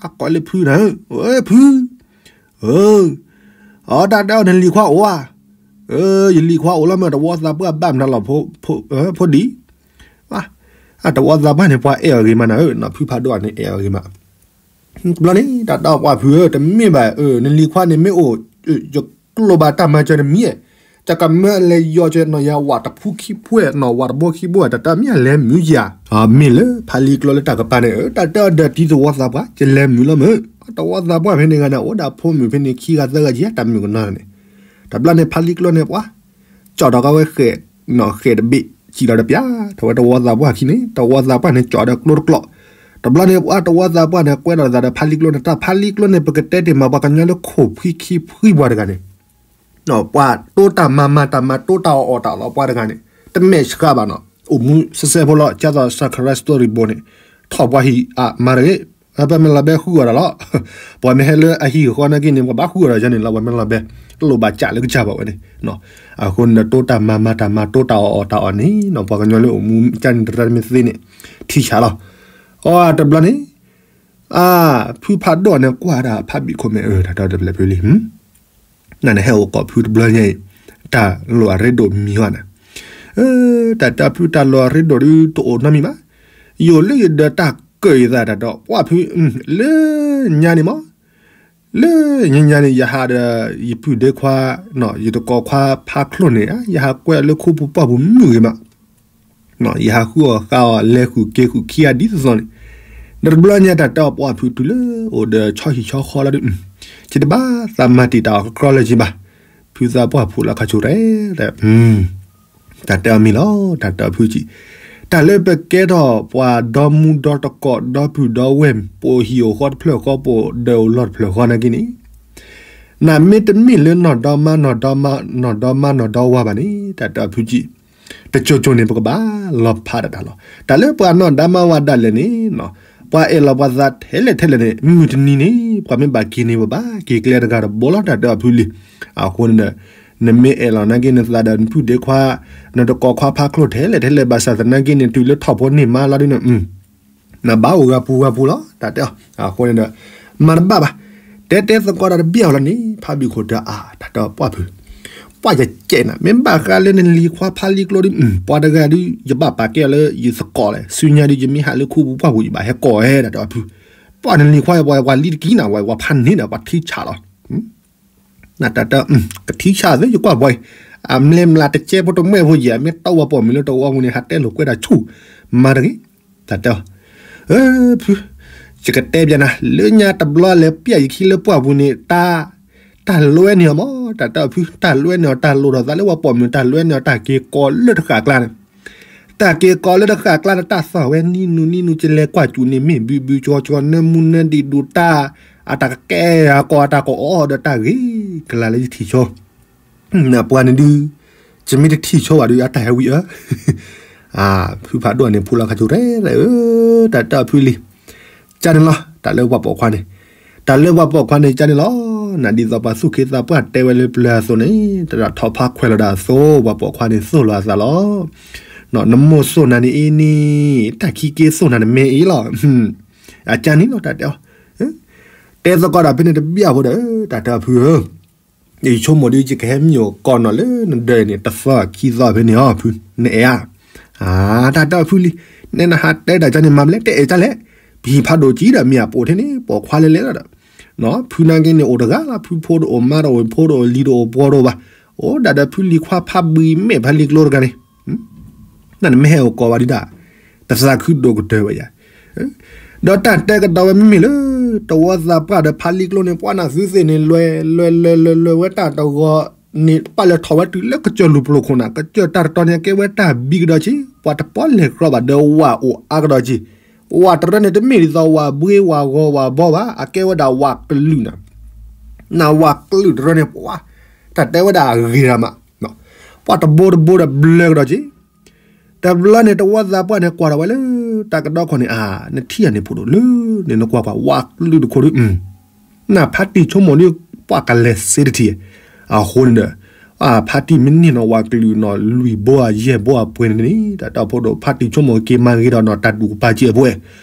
အကိးလၢဖုနၤဧၢ, ဝဲဖု, အၢ, အတၢ်တဲအီၤ နလံၤခွါအိၣ်ဧါ, ယလံၤခွါအိၣ်လီၤမ့ၢ် တဝီသးပှၢ်ဘၣ်မနုၤလီၤ, ဖိဒံး, အတဝီသးပှၢ်န့ၣ် ပှၤအဲၣ်အီၤဂ့ၤမးနၤဧၢ, ဖုဖးဒိၣ်န့ၣ် အဲၣ်အီၤဂ့ၤမး တဘျီန့ၣ် တၢ်တဲအီၤပှၢ်ဖုဧၢ, တမ့ၢ်ဘၣ်, နလံၤခွါန့ၣ်မ့ၢ်အိၣ်, ယကျိၣ်ဘၣ်တၢ်မၤစၢၤနမံၤ, တၢ်ကမၢလဲၤယီၤကနီၤယၤ ဝးတဖူခံဖှဲၣ်နီၤ ဝးတဘိခံဘိ တၢ်တဲမ့ၢ်အလဲၤမုာ်ယၤ, မ့ၢ်လၢဖးလံကျိလၢတၢ်ကပၤန့ၣ် တၢ်တဲအီၤဒီးတံၤသဝီသးပှၢ် ယလဲၤမုာ်လီၤမ့ၢ်, တဝီသးပှၢ်ဖဲန့ၣ်ဂၤန့ၣ် အိၣ်ဒၣ်ဖိမုၣ်ဖဲန့ၣ် ခံဂၤသၢဂၤက့ တၢ်မုာ်ကနီၤန့ၣ်, တဘျီန့ၣ် ဖးလံကျိန့ၣ်ပှၢ် ကၠီၣ်ထီၣ်ကီးဝဲဃဲး, ဃဲးတဘ့ၣ် စံၣ်လီၤတပျၢ်, ထီၣ်ဝဲတဝီသးပှၢ်ခံန့ၣ် တဝီသးပှၢ်န့ၣ် ကၠီၣ်ဒီးကျိတကျိာ်, တဘျီန့ၣ် ပှၤတဝီသးပှၢ်န့ၣ် ကွဲထီၣ်သးဒီးဖးလံကျိန့ၣ် တၢ်ဖးလံကျိန့ၣ် ပကတဲတ့ၢ်မး ပှၤကညီလၢခိၣ်ဖှံခံဖှံပှၤတဂၤန့ၣ်, ပှၤတိတၢ်မၤမၤတၢ်မၤ တိတၢ်အီၣ်အီတၢ်လီၤပှၤတဂၤန့ၣ် တမဲာ်ဆှးဘၣ်နီၤ, အိၣ်မူစဲစဲဖိလီၤ, ကၢ်သိး Sacred Story ဘိန့ၣ် ထီၣ်ပှၤဟံၣ်အါမၤတဂ့ၤ, ပမ့ၢ်လီၤဘဲဃုအီၤတၢ်လီၤ, ပှၤမ့ၢ်ဟဲလၢအဟံၣ်အဃီနာ်က့န့ၣ် ပှၤဘၣ်ဃုအီၤတၢ်ယါန့ၣ်လီၤ, ပှၤမ့ၢ်လီၤဘဲ တလိၣ်ဘၣ်ကးလၢကစၢ်ဘၣ်ဝဲန့ၣ်, အဃိန့ၣ်ဒီး တိတၢ်မၤမၤတၢ်မၤ တိတၢ်အီၣ်အီတၢ်အီၣ်န့ၣ်နီၤ ပှၤကညီလၢအိၣ်မူကၢ်န့ၣ် တရၢမ့ၢ်သ့န့ၣ် ထံဆးလီၤ, အတဘျီန့ၣ် အဖုဖးဒိၣ်န့ၣ် ကွၢ်ဒၣ်ဖးဘံၣ်ခိၣ်မဲာ် အၢ တၢ်တဲတဖျဲၣ်ဖုလံ နနဟဲအိၣ်ကိးဖုတဘျီညါအံၤ တၢ်လီၢ်အရ့ဒိၣ်မံၤဟီန့ၣ်, တၢ်တဲဖုတၢ်လီၢ်အရ့ဒိၣ်ဒုးတအိၣ်နီတမံၤဘၣ်, ယအိၣ်လၢယဒီးတၢ်ကၢၢ်ယသးတၢ်တဲပှၢ်ဖု, လၢညါန့ၣ်မး, လၢညါညါန့ၣ် ယဟးဒီး ယပုၢ်ဒ့ခွါ, ယတကိးခွါဖးချိၣ်န့ၣ် ယဟးကွဲအီၤလၢခိပူၤပှၢ်ပူၤမုာ်ဂ့ၤမး ယဟးဃုအီၣ်ဃုအီၣ်လဲၤဃုာ်က့ၤဃုာ်ခံဂၤဒ်သိးသိးန့ၣ်, ဒီးတဘျီညါတၢ်တဲအီၤပှၢ်ဖုတုၤလၢအိၣ်ဒီးဆီဟံၣ်ဆီဃီလီၤဒုး, ယတဘၣ်သးမၤတံာ်တာ်အီၤကကြီလၢၤက့ၤဘၣ်, ဖုသးပှၢ်ဖိလၢခါဆိၣ်ရဲၣ်, တၢ်တဲအီၤမ့ၢ်လီၤ, တၢ်တဲအီၤဖုကံ, တၢ်လၢပကဲထီၣ်ပှၤဒီမူဒီတကိးဒီပုၢ်ဒီဝဲၢ် ပအိၣ်ဟံၣ်အိၣ်ဃီတဖျၢၣ်ဃီ ပအိၣ်ဒၢးအိၣ်လီၢ်တဖျၢၣ်ဃီနာ်က့န့ၣ်, နမ့ၢ်တမ့ၢ်လၢနီၢ်ဒီမါ နီၢ်ဒီမါ နီၢ်ဒီဝါဘၣ်န့ၣ် တၢ်တဲအီၤဖုကံ တကၠိၤကၠိၤန့ၣ် ပကဘၣ်လီၤဖးဒၣ်တၢ်လီၤ. တၢ်လၢပှၤနီၢ်ဒါမါဝၤဒၣ်လဲာ်န့ၣ်, ပှၤအဲၣ်လီၤပှၤသးထဲလဲၣ်ထဲလဲၣ်န့ၣ် မုၢ်တနံၤန့ၣ် ပှၤမ့ၢ်ဘၣ်က့ၤန့ၣ် ပဘၣ်က့ၤကျဲတဂၤတဘိလီၤ တၢ်တဲအီၤဖုလံ. အဃိန့ၣ်ဒီး နမ့ၢ်အဲၣ်လီၤနာ်က့ နသးဒီးနပုၢ်ဒ့ခွါ, နတကိးခွါဖးချိၣ်ထဲလဲၣ်ထဲလဲၣ် ဘၣ်ဆၣ်သနာ်က့န့ၣ် တုၤလၢထီၣ်ဖိန့ၢ်မါလီၤဒ်န့ၣ် နဘၣ်အိၣ်ဂၤပူၤဂၤပူၤလီၤ တၢ်တဲအီၤ. အဃိန့ၣ်ဒီး မၤတဘၣ်ဘၣ်, တဲတဲသကိးတၢ်တဘျီလီၤန့ၣ် ဖးဘံၣ်ခိၣ်တၢ်အါ တၢ်တဲအီၤပှၢ်ဖု, ပှၢ်ယကဲးနၤ မ့ၢ်ဘၣ်ဃးလၢနလံၤခွါဖးလံကျိဒ် ပှၤတဂၤဒ် ယဘၣ်ပာ်ကဲအီၤလၢယသကိးလဲၣ် ဆူညါဒ် ယမ့ၢ်ဟးလၢခိပူၤပှၢ်ပူၤ ယဘၣ်ဟဲကိးဝဲ တၢ်တဲအီၤဖု, ပှၢ်နလံၤခွါ ပှၤလံတကံနၤ ပှၤဖးန့ၢ်ဒီး ပှၤထံဆးလီၤ နတၢ်တဲ ကထံဆးသ့ ယကွၢ်ပှၤအံၤ, အမ့ၢ်မျးတကဲဖိတမှဲၣ်ဖိယဲၢ် မ့ၢ်တဝီပိာ်မုၣ်လၢတဝီပူၤန့ၣ် ဟးတဲလိာ်ကွဲတၢ်ဆူၣ်, မၤတဂ့ၤ, တၢ်တဲအီၤ, ဖု, ယကတဲပျးနၤ လၢညါတဘျီလဲၤပျဲယခံလၢပှၢ်ပူၤန့ၣ် တၢ်, တၢ်လွဲန့ၢ်အီၤမး တၢ်တဲအီၤဖု တၢ်လွဲန့ၢ်အီၤ တၢ်လိၣ်ထီၣ်သးလၢဝီပိာ်မုၣ် တၢ်လွဲန့ၢ်အီၤ တၢ်က့ၤကိးလၢတဃၣ်ကျါန့ၣ် တၢ်က့ၤကိးလၢတဃၣ်ကျါန့ၣ် တၢ်သီၣ်ဝဲနံၤနုၤနံၤနုၤ ကလဲၤကွၢ်စူၣ်န့ၣ် မ့ၢ်ဘုဘုကီကီ နၢမူနၢဒံးဒူတၢ်, အတၢ်ကကဲအကိး အတၢ်ကိးအီၤဒီးတၢ်ဂ့ၤကလၤလၢယထံၣ်ဆိ, နပှၤန့ၣ်ဒုး, ယမ့ၢ်တထံၣ်ဆိဘၣ်ဒီး အတၢ်ဟဲဝံၤအၢ ဖုဖးဒိၣ်န့ၣ် ဖိလီၤခါဆိရဲၣ်ရဲၣ်ဧၢ, တၢ်တဲအီၤဖုလံ, ကန့ၣ်လီၤ တၢ်လၢပှၤပိာ်ခွါန့ၣ်, တၢ်လၢပှၤပိာ်ခွါန့ၣ် ကန့ၣ်လီၤ, နဒ်သိးပှၤသူၣ်က့သးပှၢ်တဲဝဲလၢပျၢၤအသိးန့ၣ် တၢ်ထီၣ်ဖးခွဲးလီၤဒၣ်အသိး ပှၤပိာ်ခွါန့ၣ်သိၣ်လီၤအသးလီၤ, နမိၢ်သိၣ်နၤန့ၣ်အံၤန့ၣ် တၢ်ခံက့သိၣ်နၤန့ၣ်မ့ၢ်အံၤလီၤ, အကန့ၣ်လီၤ တၢ်တဲအီၤ, တဲသကိးတၢ်ဖဲန့ၣ်တဘျီဖိဒီး တၢ်တဲအီၤဖုဧၢ ယဆိကမိၣ်ဒ်ယကဟဲမံအိၣ်ကိးနီၢ်လၢနဒၢးန့ၣ် တသီခံသီဖဲန့ၣ်အီၤဖု, နအဲၣ်ဧါ, တၢ်တဲအီၤဖုလံ, နဲနဟးတဲတၢ်ကန့ၣ်မၤမလဲၣ် တအဲၣ်ကလဲၣ်, ပဟံၣ်ဖးဒိၣ်ကံဒီးမ့ၢ်အပိာ်ထဲန့ၣ် ပိာ်ခွါလဲၤလဲၤလီၤဒီး, ဖုနာ်က့န့ၣ် အိၣ်တဂၤလီၤ ဖုဖိတအိၣ်မါတအိၣ်ဖိတအိၣ်လံၤတအိၣ်ပှီၤတအိၣ်ဘၣ်, အိၣ်ဒၣ်ဒီးဖုလံၤခွါဖးဘံၣ်မဲာ်ဖးလံၤကျိတဂၤန့ၣ် နမ့ၢ်ဟဲအိၣ်ကိးဘၣ်ဒံးဒၣ်, ပသးခုဒိၣ်ကတၢၢ်ဝဲယၤ, ဒီးတၢ်တဲကဒီးဝဲမ့မ့ၢ်လၢ တဝီသးပှၢ်ဒီးဖးလံကျိန့ၣ် ပှၤနၢ်သုသ့ၣ်န့ၣ် လွဲလွဲလွဲလွဲလွဲဝဲတၢ်တဂီၤန့ၣ် ပာ်လဲၤထီၣ်ဝဲတုၤလၢကစၢၢ်လူၢ်ပျိၤခိၣ်နၤ ကစၢၢ်တၢ်တတီၤန့ၣ် အကဲဝဲတၢ်ဘံကဒီးက့ၤ ပှၤတပီလဲၤကြီဘၣ်ဒီးဝၣ်အိၣ်အါကဒီးက့ၤ, ဝၣ်တရၢန့ၣ် တမ့ၢ်ဒ်သိးဝၣ်ဘှ့ဝၣ်ဂီၤဝၣ်ဘီဘၣ် အကဲဝဲဒၣ်ဝၣ်ကလုာ်နၤ နဝၣ်ကလုာ်တရၢန့ၣ် ပှၤ တၢ်တဲဝဲဒၣ်အဂ့ၤရၣ်မး, ပှၤတဘိတဘိဒီးဘျၢကဒီးက့ၤ, တဘျီန့ၣ် တဝီသးပှၢ်န့ၣ် ကွၢ်ထီၣ်ဝဲလၢ တၢ်ကဒီခီၣ်န့ၣ် အါ နထံၣ်ဧါန့ၣ်ဖိဒိၣ်လၢ န့ၣ်နကွၢ်ကွၢ် ဝၣ်ကလုာ်တခိၣ်ဒုး နဖးတံၢ်ဆိကမိၣ်ဒုး ပှၤကလဲၤစ့တထံၣ်, အဃိန့ၣ်ဒီး ဖါတံၢ်မ့ၢ်န့ၢ်နီၤဝဲကလုာ်နီၤ လွံၢ်ဘိဧါယဲၢ်ဘိဧါပှဲၤန့ၣ်န့ၣ် တၢ်တၢ်အိၣ်ဖှိၣ်ဒိၣ် ဖါတံၢ်ဆိကမိၣ်က့ၤမၤဂ့ၤဒီးနီၤ တၢ်ဒူၣ်ကပၤစဲးအပှဲၤ,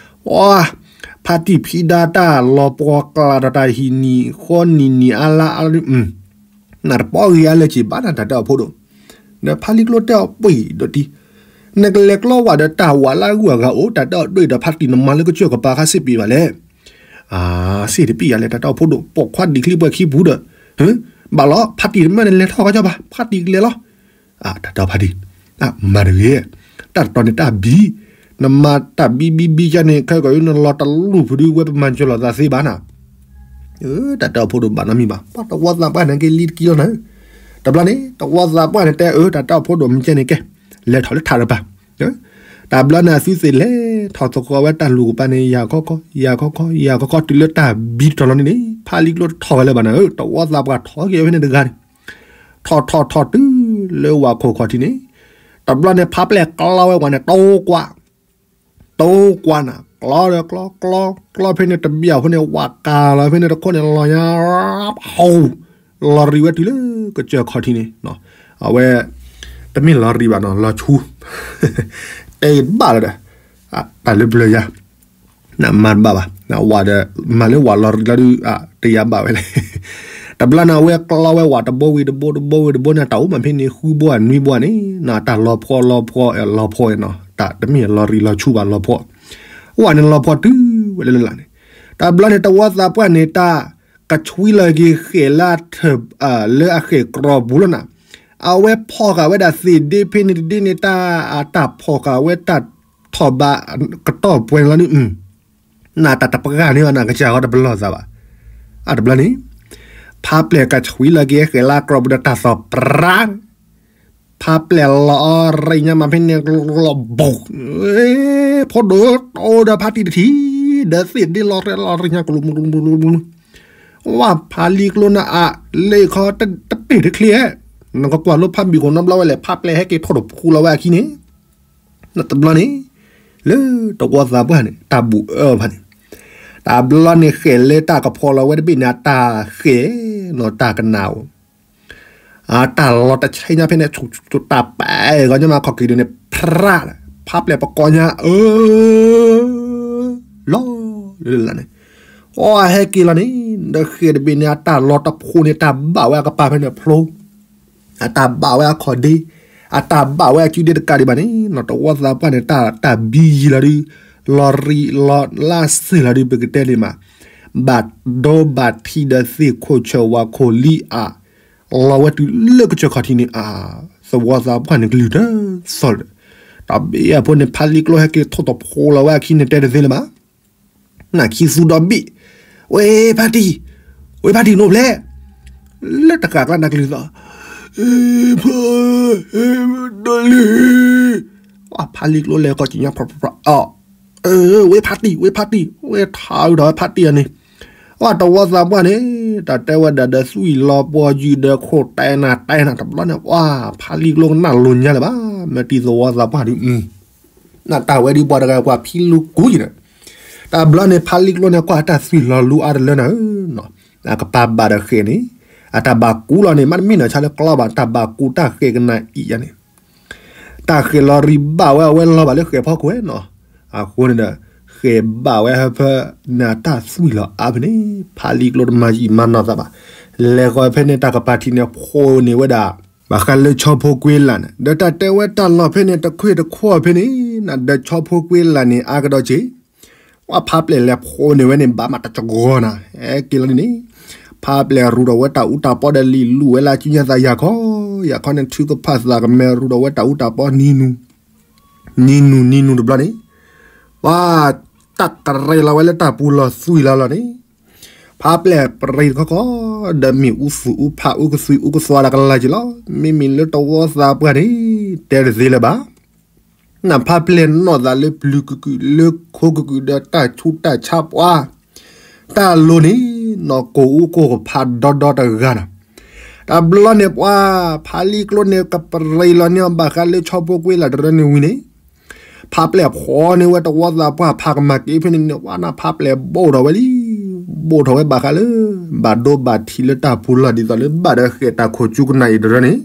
အီ, ဖါတံၢ်ဖံဒါတၢ်လီၤပှီၢ်ကျါဒီးတၢ်ဟံးနံၤဃီနံၤနံၤအါလါအါလံ နတပီဂ့ၤအါလၢက့ၤဘၣ်နၤ တၢ်တၢ်အိၣ်ဖှိၣ်ဒိၣ်, ဒီးဖါလံကျိတဲအီၤပှ့ၤဒီးတံၢ်, နကလဲၤကျီဝဲဒီးတၢ်ဝးလၢအဂုၤအဂၤအိၣ် တၢ်တၢ်အိၣ်ဒိၣ်ဒီးဖါတံၢ်နမၤလၢကစၢၢ်ကပၤခါစ့ၢ်ပ့ၤဘၣ်လဲၣ် စ့ၢ်တပ့ၤယၤလဲၣ် တၢ်တၢ်အိၣ်ဖှိၣ်ဒိၣ် ပိာ်ခွါဒံးချံပှဲၤခံပူၤဒီး, ဘၣ်လီၤ ဖါတံၢ်တမ့ၢ်နလဲၤထီၣ်ကီကီဘၣ် ဖါတံၢ်ကလဲၤလီၤ, တၢ်တၢ်ဖါတံၢ်, မၤတဂ့ၤ, တၢ်တတီၤန့ၣ်တၢ်ဘံ, နမၤတၢ်ဘံဘံဘံယါန့ၣ် ခဲကီးနလီၤတလူၢ်ဖုဒုဝဲပမၤစၢၤလိာ်သးသ့ဘၣ်နၤ တၢ်တၢ်အိၣ်ဖှိၣ်ဒိၣ်ဘၣ်နီတမံၤဘၣ် ပှၤတဝီသးပှၢ်န့ၣ်က့ၤလံတကံလီၤနၤ, တဘျီန့ၣ် တဝီသးပှၢ်န့ၣ်တဲအၢ တၢ်တၢ်အိၣ်ဖှိၣ်ဒိၣ်မ့ၢ်ကဲန့ၣ်ကဲ, လဲၤထီၣ်လၢထးတပၤ, တဘျီန့ၣ်အသုသ့ၣ်လဲၤထီၣ်သကိးဝဲတၢ်လူၢ်ကပၤန့ၣ် ယၤခီခီ ယၤခီခီ ယၤခီခီ တုၤလၢတၢ်ဘံတတီၤလီၤန့ၣ်န့ၣ် ဖါလံကျိတထီၣ်ဝဲလၢၤဘၣ်နၤဧၢ တဝီသးပှၢ်ထီၣ်က့ၤဝဲဖဲန့ၣ်တဂၤန့ၣ်, ထီၣ်ထီၣ်ထီၣ်တုၤလၢဝၤခိၣ်ခီၣ်ထံးန့ၣ်, တဘျီန့ၣ်ဖါပျဲၢ်ကျီဝဲဝၤန့ၣ် တိကွၢ် တိကွၢ်နၤ ကျီဒီးကျီ ကျီ ကျီဖဲန့ၣ်တဘံၣ်အဃိန့ၣ် ဝၤကၤလီၤဖဲန့ၣ်တခိၣ်န့ၣ် လီၤညါ ဟီၣ် လီၤရံးဝဲတုၤလၢကစၢၢ်ခီၣ်ထံးန့ၣ်, အဝဲ တမ့ၢ်လီၤရံးဘၣ်နီၤ လီၤဆူ တဲဘၣ်လီၤဒီး တၢ်လၢပျၢၤယါ နမၤတဘၣ်ဘၣ် ဝၤဒီး မၤလၢဝၤလီၤရံးလီၤဒုး တယါဘၣ်ဝဲလဲၣ်, တဘျီန့ၣ် အဝဲကျီဝဲဝၤတဘိဝံၤတဘိ တဘိဝံၤတဘိန့ၣ် တၢ်အိၣ်မးဖဲန့ၣ် ဃုဘိဧါနွံဘိဧါန့ၣ် နတၢ်လီၤဖှီၣ်လီၤဖှီၣ် လီၤဖှီၣ်နီၤ တၢ်တမ့ၢ်လီၤရံးလီၤဆူဘၣ်လီၤဖှီၣ်, ဝၤန့ၣ်လီၤဖှီၣ်တုၤဝဲလၢလၢ်န့ၣ်, တဘျီန့ၣ် တဝီသးပှၢ်န့ၣ် တၢ်ကဆွံလီၤက့ၤဃဲၣ်လၢအထၢၣ် လၢအဃဲၣ်ကြီပူၤလီၤနၤ, အဝဲဖီၣ်ဃာ်ဝဲဒၣ်သ့ၣ်ဒ့ဖဲန့ၣ်တဒ့န့ၣ် တၢ်အတၢ်ဖီၣ်ဃာ်ဝဲတၢ်ထီၣ်ဘးကတီၢ်ပှဲၤန့ၣ်လီၤန့ၣ်, နတၢ်တပှၢ်န့ၣ်ဘၣ် နကစၢ်ဃီတပလီၢ်သးဘၣ်, အတဘျီန့ၣ် ဖါပျဲၢ်ကဆွံလီၤက့ၤဃဲၣ်လၢကြီပူၤဒီးတၢ်သီၣ်ပြါ ဖါပျဲၢ်လီၤရံးညါမးဖဲန့ၣ် လီၤဘိၣ်, ဖိဒိၣ်တိဒီးဖါတံၢ်တထံၣ် ဒီးသ့ၣ်ဒ့လီၤရံးလီၤရံးညါကလူးမူးကလူးမူးကလူး, ဝဲဖါလံကျိန့ၣ်အလ့ၣ်ခီတပ့ၢ်တချ့ဧဲ, နကကွၢ်လၢဖါဘံၣ်ခိၣ်နီတဘျီဝဲလဲၣ် ဖါပျဲၢ်ဟဲက့ၤထိၣ်တဖှူလီၤဝဲအခံန့ၣ်, တဘျီန့ၣ် လၢတဝီသးပှၢ်န့ၣ် တၢ်ဘူၣ်အၢဖးန့ၣ်, တဘျီန့ၣ်ဃဲၣ်လၢတၢ်ကဖီလီၤဝဲတဘ့ၣ်န့ၣ် အတၢ်ဃဲၣ်နီၤတၢ်ကနၣ်ဧိၤ အတၢ်လီၤတဆဲညါဖဲန့ၣ် ဆူၣ်ဆူၣ်တၢ်ပဲာ်ဂီၤညါမးခီၣ်က့ၤဒုးန့ၣ် ဖြး ဖါပျဲၢ်ပကိးညါ အၢ လီၤ လၢလၢ်န့ၣ်, အီဟဲက့ၤလီၤန့ၣ် ဒီးဃဲၣ်တဘ့ၣ်န့ၣ် အတၢ်လီၤတဖှူန့ၣ် တၢ်ဘၣ်ဝဲအကပၤဖဲန့ၣ်ဖျိ အတၢ်ဘၣ်ဝဲအခီၣ်ဒ့, အတၢ်ဘၣ်ဝဲအစုဒ့တကးဒံးဘၣ်န့ၣ် တဝီသးပှၢ်န့ၣ် တၢ်ဘံယံၤလီၤဒုး, လီၤရံးလီၤလါစ့ၢ်လီၤဒုး ပကတဲန့ၣ်မး, ဘၣ်ဒိဘၣ်ထံးဒီးသ့ၣ်ခိၣ်ဆၢၣ်ဝါခိၣ်လံအါ, လီၤဝဲတုၤလၢကစၢၢ်ခီၣ်ထံးန့ၣ်အါ, သဝီသးပှၢ်န့ၣ်ကလုၢ်တသီၣ်လၢၤ, တၢ်ဘံအဖိန့ၣ် ဖါလံကျိဟဲက့ၤထိၣ်တဖှူလီၤဝဲအခံန့ၣ် တဲတသ့လၢၤဘၣ် နခံသူဒီဘ့ၣ်, ဝဲဖါတံၢ်, ဝဲဖါတံၢ်နိးဖျဲး, လၢတဃာ်ကျါနကလုၢ်သီၣ်, ဖါ, ဒီလံ, ဖါလံကျိလဲၤကီၢ်ကံညါ ဖျါဖျါဖျါ, ဝဲဖါတံၢ်, ဝဲဖါတံၢ်, ဝဲထါအုးဒီးဝဲဖါတံၢ်အန့ၣ်, အတဝီသးပှၢ်န့ၣ်, တၢ်တဲဝဲဒၣ်ဒီးသွံၣ်လီၤပှီၢ်ယုၢ်ဒီးခိၣ်တဲနၤ တဲနၤ တဘျီန့ၣ် ပှၤဖါလံကျိကနၣ်လိၤညါလၢၤဘၣ်, မ့ၢ်တံၤသဝီသးပှၢ်ဒုး နတၢ်ဝဲဒ်ပှၤတဂၤပှၤဖံလူကူယံၤဒီး, တဘျီန့ၣ် ဖါလံကျိန့ၣ် ကွၢ်တၢ်သွံၣ်လီၤလူအါတလၢနၤဧၢ, အကပၤဘၣ်ဒီးဃဲၣ်န့ၣ်, အတၢ်ဘၣ်ကူလီၤန့ၣ် မ့တမ့ၢ်နဆါလၢကျီဘၣ် တၢ်ဘၣ်ကူတၢ်ဃဲၣ်ကနၣ်အံၤယါန့ၣ်, တၢ်ဃဲၣ်လီၤရံးဘၣ်ဝဲအဝဲလီၤဘၣ်လၢဃဲၣ်ဖီခိၣ်နီၤ, အဃိန့ၣ်ဒီး, ဃဲၣ်ဘၣ်ဝဲဟၢဖၢ, နတၢ်သွံၣ်လီၤအါဖဲန့ၣ်, ဖါလံကျိတမၤယံာ်မၤနီၢ်သးဘၣ်, လဲၤဃီၤဖဲန့ၣ် တၢ်ကပၤထံးန့ၣ် ဖှိၣ်န့ၢ်ဝဲဒၣ် ဘၣ်ဃးလၢဆီဖိကွ့လးန့ၣ် ဒီးတၢ်တဲဝဲတၢ်လီၢ်ဖဲန့ၣ် တခွ့ၣ်တခွီၣ်ဖဲန့ၣ် နဒီးဆီဖိကွ့လးန့ၣ် အါကဒီးက့ၤ, ပှၤဖါပျဲၢ်လဲၤဖှိၣ်န့ၢ်ဝဲန့ၣ် ဘၣ်မးတကဂီၤနၤ ဟဲက့ၤလီၤန့ၣ်န့ၣ်, ဖါပျဲၢ်ရူးဒီးဝဲတၢ်အူတၢ်ပီဒီးလံာ်လူၤဝဲလၢအစုညါသးယၤခီ, ယၤခီန့ၣ် ထုကဖၣ်သးကမဲရူးဒီးဝဲတၢ်အူတၢ်ပီနံၤနူၤ, နံၤနူၤနံၤနူၤတဘျီန့ၣ်, ပှၤတၢ်ကရံးလီၤဝဲလၢတၢ်ပူၤလီၤသွံၣ်လီၤလီၤန့ၣ် ဖါပျဲၢ်ပရံးတခီခီ, ဒီးမ့ၢ်အူသူၣ်အူဖးအူကသွံၣ်အူကသွါလၢကလါက့ၤလီၤ, မ့မ့ၢ်လၢတဝီသးပှၢ်န့ၣ်, တဲတသ့လၢၤဘၣ်, နဖါပျဲၢ်နီၢ်သးလၢပျုၤကကုာ်လၢခိကကုာ်ဒီးတၢ်ဆူးတၢ်ဆါပှၤ, တၢ်လိၤန့ၣ်, နီၢ်ကိၢ်အူကိၢ်ကဖးဒီဒီတဂၤနီၤ, တဘျီန့ၣ်ပှၤ, ဖါလံကျိန့ၣ်ကပရံးလီၤန့ၢ်အီၤဘၣ်ဃးလၢဆီဖိကွ့လးတရၢန့ၣ်ဝံၤန့ၣ် ဖါပျဲၢ်ဖှိၣ်န့ၢ်ဝဲတဝီသးပှၢ်ဖးကမၤက့ၤဖဲန့ၣ်န့ၣ် ဝဲနဖါပျဲၢ်ဘိၣ်ထီၣ်ဝဲလံ. ဘိၣ်ထီၣ်ဝဲဘၣ်ဃးလၢ ဘၣ်ဒိဘၣ်ထံးလၢတၢ်ပူၤလီၢ်ဒ်သိးလၢဘၣ်ဒီးဃဲးတၢ်ခိၣ်ကၠူကနၣ်အံၤတရၢန့ၣ်,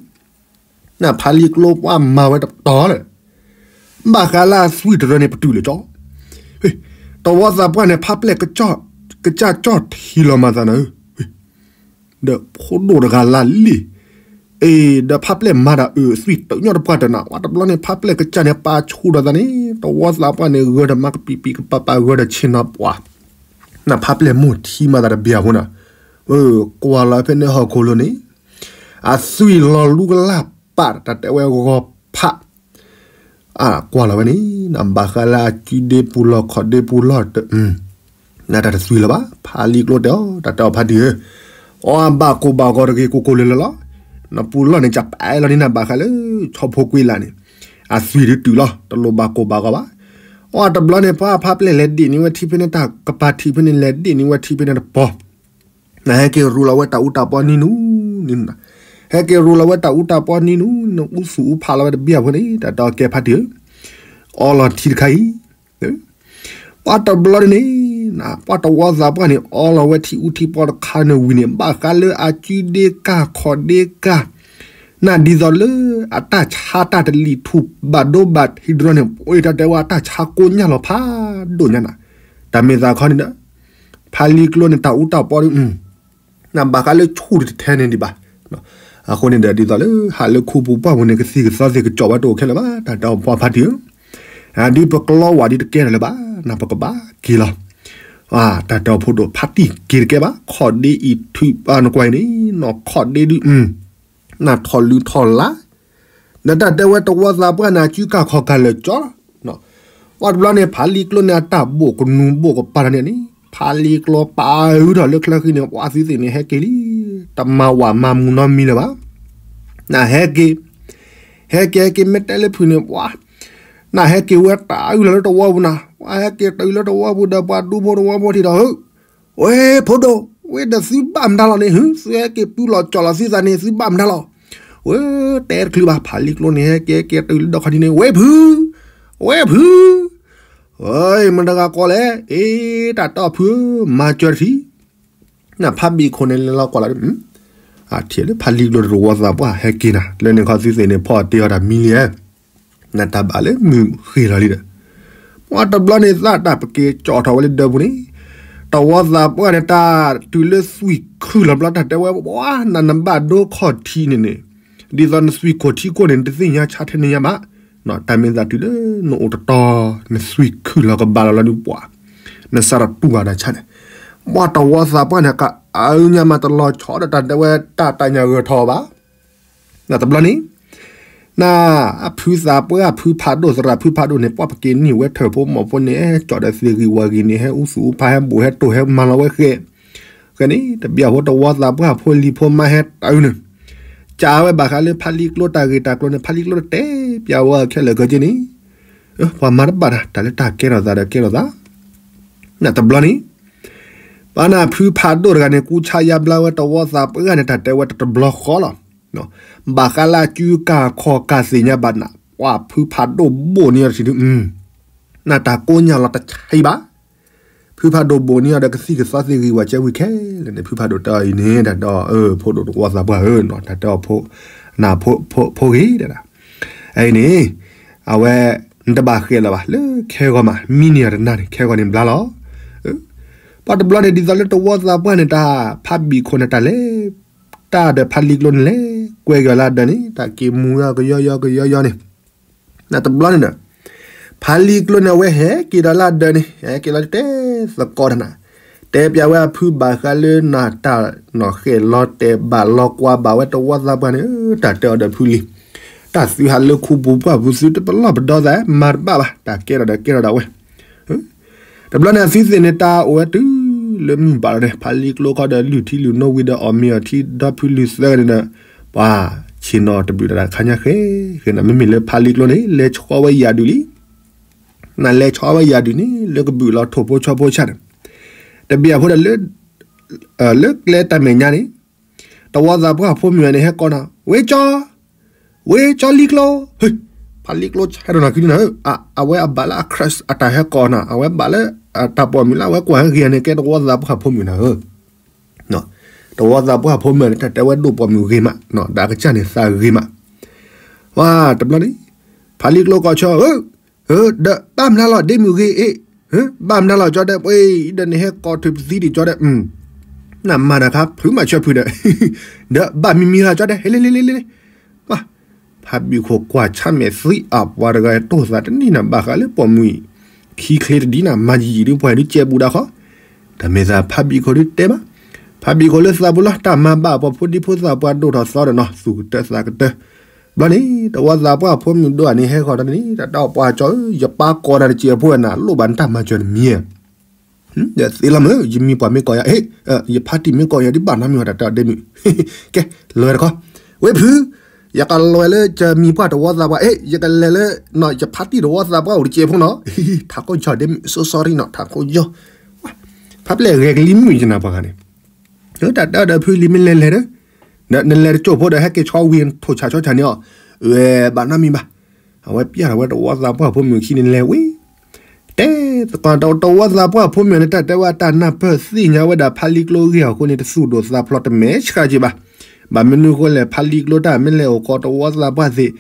နဖးလံကျိပှၤမၤဝဲတတီၤလၢ ဘၣ်ဃးလၢအသွံၣ်တရၢန့ၣ်ပတုာ်လၢကၠီ, တဝီသးပှၢ်န့ၣ် ဖးပျဲၢ် ကစၢ်ကၠီၣ်ထံလီၤမၤသးနၤဧၢ, ဒီးဖိဒိၣ်တဂၤလၢလံၣ်, အ့ ဒီးဖးပျဲၢ်မၤတၢ်အၢၣ်သွံၣ်တညီတပှၢ်တနၤ ဝဲတဘျီန့ၣ် ဖးပျဲၢ်ကစၢ်န့ၣ် ပာ်ဆူၣ်ဒီးသးန့ၣ် တဝီသးပှၢ်န့ၣ် ဂၢၢ်ဒီးမါကပံာ်ပံာ်ကပၤပၤဂၢၢ်ဒီးဆ့ၣ်နီၤပှၤ, နဖးပျဲၢ်မိၢ်ထံမၤသးတဘၣ်အဃိနၤ, ကွၢ်လီၤဖဲန့ၣ်ဟီၣ်ခိၣ်လိၤန့ၣ် အသွံၣ်လီၤလူကလၢ်ပာ်တၢ်တဲဝဲဂီၤဖး အကွၢ်လီၤဝဲန့ၣ် နဘၣ်ဃးလၢအစုဒ့ပူၤလီၢ်ခီၣ်ဒ့ပူၤလီၢ်တ နတၢ်တသွံၣ်လၢၤဘၣ် ဖးလံကျိတဲအီၤ တၢ်တဲအီၤဖးတံၢ်ဧၢ, အီအဘၣ်ကိၢ်ဘၣ်ဂီၤတဂ့ၤကိၢ်ကိၢ်လၢၤလၢၤလီၤ, နပူၤလီၢ်န့ၣ် ကပာ်လီၤန့ၢ်နဘၣ်ဃးလၢ ဆီဖိကွံလးန့ၣ်, အသွံၣ်ဒုးတုာ်လီၤ တလိၣ်ဘၣ်ကိၢ်ဘၣ်ဂီၤဘၣ်, အီတဘျီန့ၣ် ပှၤဖးပျဲၢ်လဲၤဒ့ၣ်န့ၢ်ဝဲထံဖဲန့ၣ် တၢ်ကပၤထံးဖဲန့ၣ် လဲၤဒ့ၣ်န့ၢ်ဝဲထံဖဲန့ၣ်တပီၤ နဟဲက့ၤရူၤလီၤဝဲတၢ်အူတၢ်ပီနံၤနူၤနံၤနူၤ, ဟဲက့ၤရူၤလီၤဝဲတၢ်အူတၢ်ပီနံၤနူၤနံၤ အူသူၣ်အူဖးလီၤဝဲတဘ့ၣ်အဃိန့ၣ် တၢ်တဲအီၤကဲဖးတံၢ်ဧၢ, အီလီၤထံတခါအံၤ, ပှၤတဘျီန့ၣ်န့ၣ် ပှၤတဝီသးပှၢ်န့ၣ် အီလီၤဝဲထံအူထံပီတခါန့ၣ်ဝံၤန့ၣ် ဘၣ်ဃးလၢအစုဒ့ကၢ်ခီၣ်ဒ့ကၢ် နဒ်သိးလၢ အတၢ်ဆါတၢ်တလံၤထူၣ်ဘၣ်ဒိဘၣ်ထံးတရၢန့ၣ် ပှၤတၢ်တဲဝဲအတၢ်ဆါကိညၢ်လီၤဖးဒိၣ်ညါနၤ, တၢ်မ့ၢ်သးခီန့ၣ်ဒီး ဖးလံကျိန့ၣ် တၢ်အူတၢ်ပီဒုး နဘၣ်ဃးလၢဆူၣ်တထဲန့ၣ်ဒံးဘၣ်, အဃိန့ၣ်ဒီး ဒ်သိးလၢဟးလၢခူပူၤပှၢ်ပူၤန့ၣ် ကသံၣ်ကသီသ့ၣ်ကစီၣ်ဝဲတအိၣ်ခဲလၢာ်ဘၣ် တၢ်တဲအီၤပှၤဖးတံၢ်ဧၢ, ဒ်ပကလီဝၢ်ဒ်တကဲထီၣ်လၢၤဘၣ် နပကဘၣ်က့ၤလီၤ, တၢ်တဲအီၤဖိဒိၣ်ဖးတံၢ်က့ၤတကဲဘၣ် ခီၣ်ဒ့အံၤထုးပာ်နကွၢ်အံၤန့ၣ် နီၢ်ခီၣ်ဒ့ဒုး နထီၣ်လုၢ်ထီၣ်လါ နတၢ်တဲဝဲတဝီသးပှၢ်န့ၣ် အစုကၢ်ခီၣ်ကၢ်လၢာ်ကၠီလီၤ, ပှၤတဘျီန့ၣ် ဖးလံကျိန့ၣ် အတၢ်ဘိၣ်ကနူၤဘိၣ်ကပၤတၢ်န့ၣ်န့ၣ် ဖးလံကျိပာ်အုးထီၣ်လၢချၢဃံန့ၣ် ပှၤသုသ့ၣ်န့ၣ်ဟဲက့ၤလံ, တမၤဝၣ်မၤမူနီတမံၤလၢၤဘၣ်, နဟဲက့ၤ, ဟဲက့ၤဟဲက့ၤမ့ၢ်တဲလၢဖုးန့ၣ် ပှၤ နဟဲက့ၤဝဲတၢ်အုးလီၤလၢတဝီပူၤနၤ, ပှၤဟဲက့ၤတၢ်အုးလၢတဝီပူၤဒီး ပှၤဒူဖိတဝီဖိထံၣ်ဒီး ဧၢ ဝဲဖိဒိၣ်, ဝဲဒီးသုဘၣ်မတၤလီၤန့ၣ် ဟု သုဟဲက့ၤပူၤလီၤကၠီလီၤသုသးန့ၣ် သုဘၣ်မတၤလီၤ, ဝဲတဲတချုးဘၣ် ဖးလံကျိန့ၣ် ဟဲက့ၤက့ၤတၢ်အုးလၢဒီခီၣ်ထံးန့ၣ် ဝဲဖု, ဝဲဖု, ဝဲမတၤဂၤကိးလဲၣ်, အ့ တၢ်တီၢ်ဖုဧၢ မၤစၢၤတထံၣ် နဖးဘံၣ်ခိၣ်န့ၣ်လဲၤလီၤကွၢ်လီၤ, အထံၣ်လၢဖးလံကျိတဝီသးပှၢ်ဟဲက့ၤနၤ လၢန့ၣ်ခီသုသ့ၣ်န့ၣ် ဖီၣ်တ့အီၤတၢ်မံလံဧါ, နတၢ်ဘၣ်လၢမုၢ်ဃ့ၢ်လီၤလံဒီး, ပှၤတဘျီန့ၣ်သးတၢ်ပက့ၤကၠီၣ်ထီၣ်ဝဲလၢဒၢးပူၤန့ၣ်, တဝီသးပှၢ်န့ၣ် တၢ်တုၤလၢသွံၣ်ခုၣ်လီၤဘျီ တၢ်တဲဝဲ ပှၤ နနဘၣ်ဒိခီၣ်ထံးန့ၣ်န့ၣ်, ဒ်သိးနသွံၣ်ခိၣ်ထံခိၣ်န့ၣ် နတသ့ၣ်ညါဆါထဲန့ၣ်ညါဘၣ်, တၢ်မ့ၢ်သးတုၤလၢနအိၣ်တတီၤ နသွံၣ်ခုၣ်လီၤကဘၣ်လီၤလီၤဒုးပှၤ, နစးထီၣ်တူၢ်ဘၣ်တၢ်ဆါန့ၣ်, ပှၤတဝီသးပှၢ်န့ၣ် ကအုညါမးတလီၤဆီဒီးတၢ်တဲဝဲတၢ်တၢ်ညၣ်ဂၢၢ်ထီၣ်ဘၣ် နတဘျီန့ၣ်, န အဖုသးပှၢ်ဖုဖးဒိၣ်သရၣ်ဖုဖးဒိၣ်န့ၣ် ပှၤပက့ၤန့ၢ်ဝဲထၢၣ်ဖိမီၢ်ဖိန့ၣ် ကၠီၣ်ဒီးသ့ၣ်ဂံၢ်ဝၣ်ဂံၢ်န့ၣ် ဟဲအူသူၣ်အူဖး ဟဲဘူးဟဲတိၢ်ဟဲမၤလီၤဝဲဃဲ, ဃဲန့ၣ် တဘျီဖိတဝီသးပှၢ်ဖိလံၤဖိမါဟဲတၢ်အုးန့ၣ်, ကးဝဲဘၣ်ဃးလၢဖးလံကျိတၢ်ဂ့ၢ်တၢ်ကျိၤန့ၣ် ဖးလံကျိတဲပျးဝဲခဲလၢာ်ခဲဆ့န့ၣ်, ပှၤမၤတဘၣ်တၢ် တၢ်လၢတၢ်ကဲထီၣ်သးဒီးကဲထီၣ်သး, နတဘျီန့ၣ် ပှၤနၢ်ဖုဖးဒိၣ်တဂၤန့ၣ် ကူဆါယါဘျါဝဲတဝီသးပှၢ်န့ၣ် တၢ်တဲဝဲတတဘျီဃီလီၤ. ဘၣ်ဃးလၢအစုကၢ်ခီၣ်ကၢ်သ့ၣ်ညါဘၣ်နၤ ပှၤဖုဖးဒိၣ်ဘိၣ်န့ၢ်အီၤတထံၣ်ဒုး, နတၢ်ကိးညၣ်လီၤတဆံးဘၣ်. ဖုဖးဒိၣ်ဘိၣ်န့ၢ်အီၤဒီးကသံၣ်ကသီသ့ၣ်ဂံၢ်ဝၣ်ကဲဝံၤခဲလၢာ်န့ၣ် ဖုဖးဒိၣ်တဲအီၤအံၤန့ၣ် တၢ်တဲအီၤ ဖိဒိၣ်တဝီသးပှၢ်ဧၢ, တၢ်တဲအီၤ နဖိဂ့ၤဒၣ်, အအံၤန့ၣ် အဝဲ နတဘၣ်ဃဲးလၢၤဘၣ် လၢခဲဂီၤမး မံန့ၢ်အီၤတနၤန့ၣ် ခဲဂီၤန့ၣ်ဘျါလီၤ. ပှၤတဘျီန့ၣ် ဒ်သိးလၢတဝီသးပှၢ်န့ၣ် တၢ်ဖးဘံၣ်ခိၣ်န့ၣ် တၢ်လဲၤ တၢ်ဒီးဖးလံကျိန့ၣ်လဲၤ ကွဲက့ၤအီၤလၢအဒၢးန့ၣ် တၢ်က့ၤမူအီၤကယီယီကယီယီန့ၣ်, နတဘျီန့ၣ်ဒီး ဖးလံကျိန့ၣ် အဝဲဟဲက့ၤဒီးလၢအဒၢးန့ၣ် ဟဲက့ၤလီၤတဲသကိးတၢ်နၤ, တဲပျးဝဲအဖုဘၣ်ဃးလၢနတၢ်နီၢ်ဃဲးလီၤတဲာ်ဘၣ်လီၤကွၢ်ဘၣ်ဝဲ တဝီသးပှၢ်န့ၣ် တၢ်တဲအီၤဒီးဖုလံၤ, တၢ်သုဟးလၢခူပူၤပှၢ်ပူၤသုတပလီၢ်ပဒီသး မၤတဘၣ်ဘၣ် တၢ်ကဲထီၣ်ဒီးကဲထီၣ်ဒၣ်ဝဲ တဘျီန့ၣ် အသုသ့ၣ်န့ၣ် တၢ်အိၣ်ဝဲတုၤလၢမုၢ်ဘၣ်လီၤန့ၣ် ဖးလံကျိခီဒီး လုၢ်ထံလုၢ်နိဝံၤဒီး အီၣ်မ့ၤအီထံ ဒီဖုလုၢ်သၢဂၤန့ၣ်ဒီး ပှၤဆ့ၣ်နီၤတဘျုးတၢ်တခါညါဃဲ, ဃဲန့ၣ် မ့မ့ၢ်လၢဖးလံကျိန့ၣ် လဲၤဆီဝဲယၤဒုးလံ, နလဲၤဆီဝဲယၤဒုးန့ၣ် လၢကဘုးလီၤထိၣ်ဖိဆီဖိဆၣ်န့ၣ်, တဘျီဖိဒီး လၢကျဲတၢ်မဲာ်ညါန့ၣ် တဝီသးပှၢ်ဖိမုၣ်ဂၤန့ၣ် ဟဲကိးနၤ ဝ့ကၠီ ဝ့ကၠီလံကျိ, ဖးလံကျိဆဲးဒီးနၤခံနၤဧၢ, အဝဲအဘၣ်လၢအ crush အတၢ်ဟဲကိးနၤ အဝဲဘၣ်လၢ တၢ်ပိာ်မုၣ်လၢအဝဲကွၢ်ဂ့ၤန့ၣ် ကဲတဝီသးပှၢ်ဖိမုၣ်နၤဧၢ, တဝီသးပှၢ်ဖိမုၣ်န့ၣ် တၢ်တဲဝဲဒိၣ်ပိာ်မုၣ်ဂ့ၤမး, ဒီးအကစၢ်န့ၣ်သးဂ့ၤမး, ဝါတဘျီန့ၣ် ဖးလံကျိကိးဆၢ ဒီးဘၣ်မနုၤလီၤဒ့မုၣ်ဂ့ၤအ့ၣ်, ဘၣ်မနုၤလီၤကၠီဒဲး ပှၤဒီးနဟဲကိးထုးပသံဒံးကၠီဒဲး, နမၤတၢ်ခါဖုးမးဆၢဖုးဒီး, ဒီးဘၣ်မံမံၤလီၤကၠီဒဲး ဟဲလ့လ့လ့လ့လ့, ဖးဘံၣ်ခိၣ်ကွၢ်ဆါမဲာ်သံအပှၤတဂၤတိၢ်သးတနံၣ်နၤ ဘၣ်ဃးလၢပိာ်မုၣ်ခံချ့တဒ်နၤ မၤယံာ်ယံာ်ဒုးပှၤဒုးကဲဘူးဒၣ်ဃီ, တၢ်မ့ၢ်သးဖးဘံၣ်ခိၣ်ဒုးတဲဘၣ်, ဖးဘံၣ်ခိၣ်လၢသးပူၤလီၤ တၢ်မၤဘၣ်ပှၤဖိဒံဖိသၣ်ပှၤဒိၣ်ထီၣ်သီဒီးနီၤ သူၣ်ကတၢၢ်သးကတၢၢ်, ဘျီန့ၣ် တဝီသးပှၢ်ဖိမုၣ်ဒိၣ်အန့ၣ် ဟဲဃီၤတၢ်န့ၣ် တၢ်တဲပှၤကၠီဧၢ ယပၢ်ကိးတၢ်တစဲးဖိနၤ လိၣ်ဘၣ်နတၢ်မၤစၢၤတမံၤ ဒီးသ့လီၤမ့ၢ် ယမံၤပှၢ်မ့ၢ်ကိးယၤ အ့ၣ်, ယဖါတံၢ်မ့ၢ်ကိးယၤဒ်ဘၣ်နီတမံၤဝဲ တၢ်တဲဒ့မုၣ်, ကဲ လဲၤတခီ, ဝ့ၢ်ဖု, ယကလဲၤလၢယမံၤပှၢ်တဝီသးပှၢ် အ့ၣ် ယကလဲၤလၢ ယဖါတံၢ်တဝီသးပှၢ်အိၣ်တစဲးဖိနီၤ, ထးခိၣ်ကၠီဒ့မုၣ် so sorry နီၤ ထးခိၣ်ကၠီ, ဖါပျဲၢ်ဂဲၤကလံၤမုၣ်ယနၤပှၤဂၤန့ၣ်, တၢ်တဲဒီးဖုလံၤမ့ၢ်လဲၤလဲၤဒီး, ဒီးနလဲၤတကၠိၢ်ဖိဒီးဟဲက့ၤဆီဝံၤထိၣ်ဆးဆီဆးန့ၣ်အီၤ, ဝဲဘၣ်နီတမံၤဘၣ်, အဝဲပျဲထီၣ်ဝဲတဝီသးပှၢ်ဖိမုၣ်ခံန့ၣ်လဲၤဝံၤ တဲသကိးတဝီသးပှၢ်ဖိမုၣ်န့ၣ် တၢ်တဲဝဲတၢ်နၢ်ပၢၢ်သ့ၣ်ညါဝဲဒၣ်ဖးလံကျိဂ့ၢ်အဃိန့ၣ် တသူၣ်ဒိၣ်သးဖျိးတမဲာ်ဆှးက့ၤဘၣ်. ဘၣ်မနုၤဃိလဲၣ် ဖးလံကျိတၢ်မ့ၢ်လဲၤအိၣ်ကိးတဝီသးပှၢ်သ့ၣ်,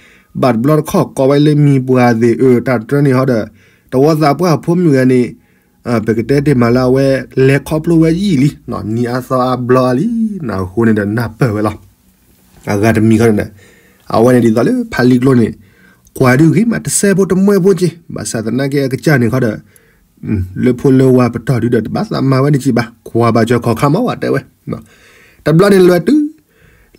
ဘၣ်တဘျီတခီၣ်ကိးဝဲလၢမံၤပှၢ်သ့ၣ် အၢ တၢ်တြၢန့ၣ်ဟီဒီး တဝီသးပှၢ်ဖိမုၣ်ဂၤန့ၣ် ပကတဲတ့ၢ်မးလၢအဝဲလဲၤခီဖျိဝဲယံာ်လံ, နံၤအါသီအါဘျီအါလံ, နအဃိန့ၣ်ဒီးနၢ်ပၢၢ်ဝဲလီၤ. အဂၤတမံၤခီန့ၣ်ဒီး အဝဲန့ၣ်ဒ်သိးလၢဖးလံကျိန့ၣ် ကွၢ်ဒုးဂ့ၤမးတစဲးဖိတမှဲဖိက့ၤ ဘၣ်ဆၣ်သနာ်က့အကစၢ်န့ၣ်ခီဒီး လၢဖိလၢဝါပတီၢ်ဒုဒီးတဘၣ်သးမၤဝဲတက့ၢ်ဘၣ် ကွၢ်ဘၣ်စၢၤခီၣ်ခါမးဝဲတဲဝဲ, တဘျီန့ၣ်လွဲၤတုၤ,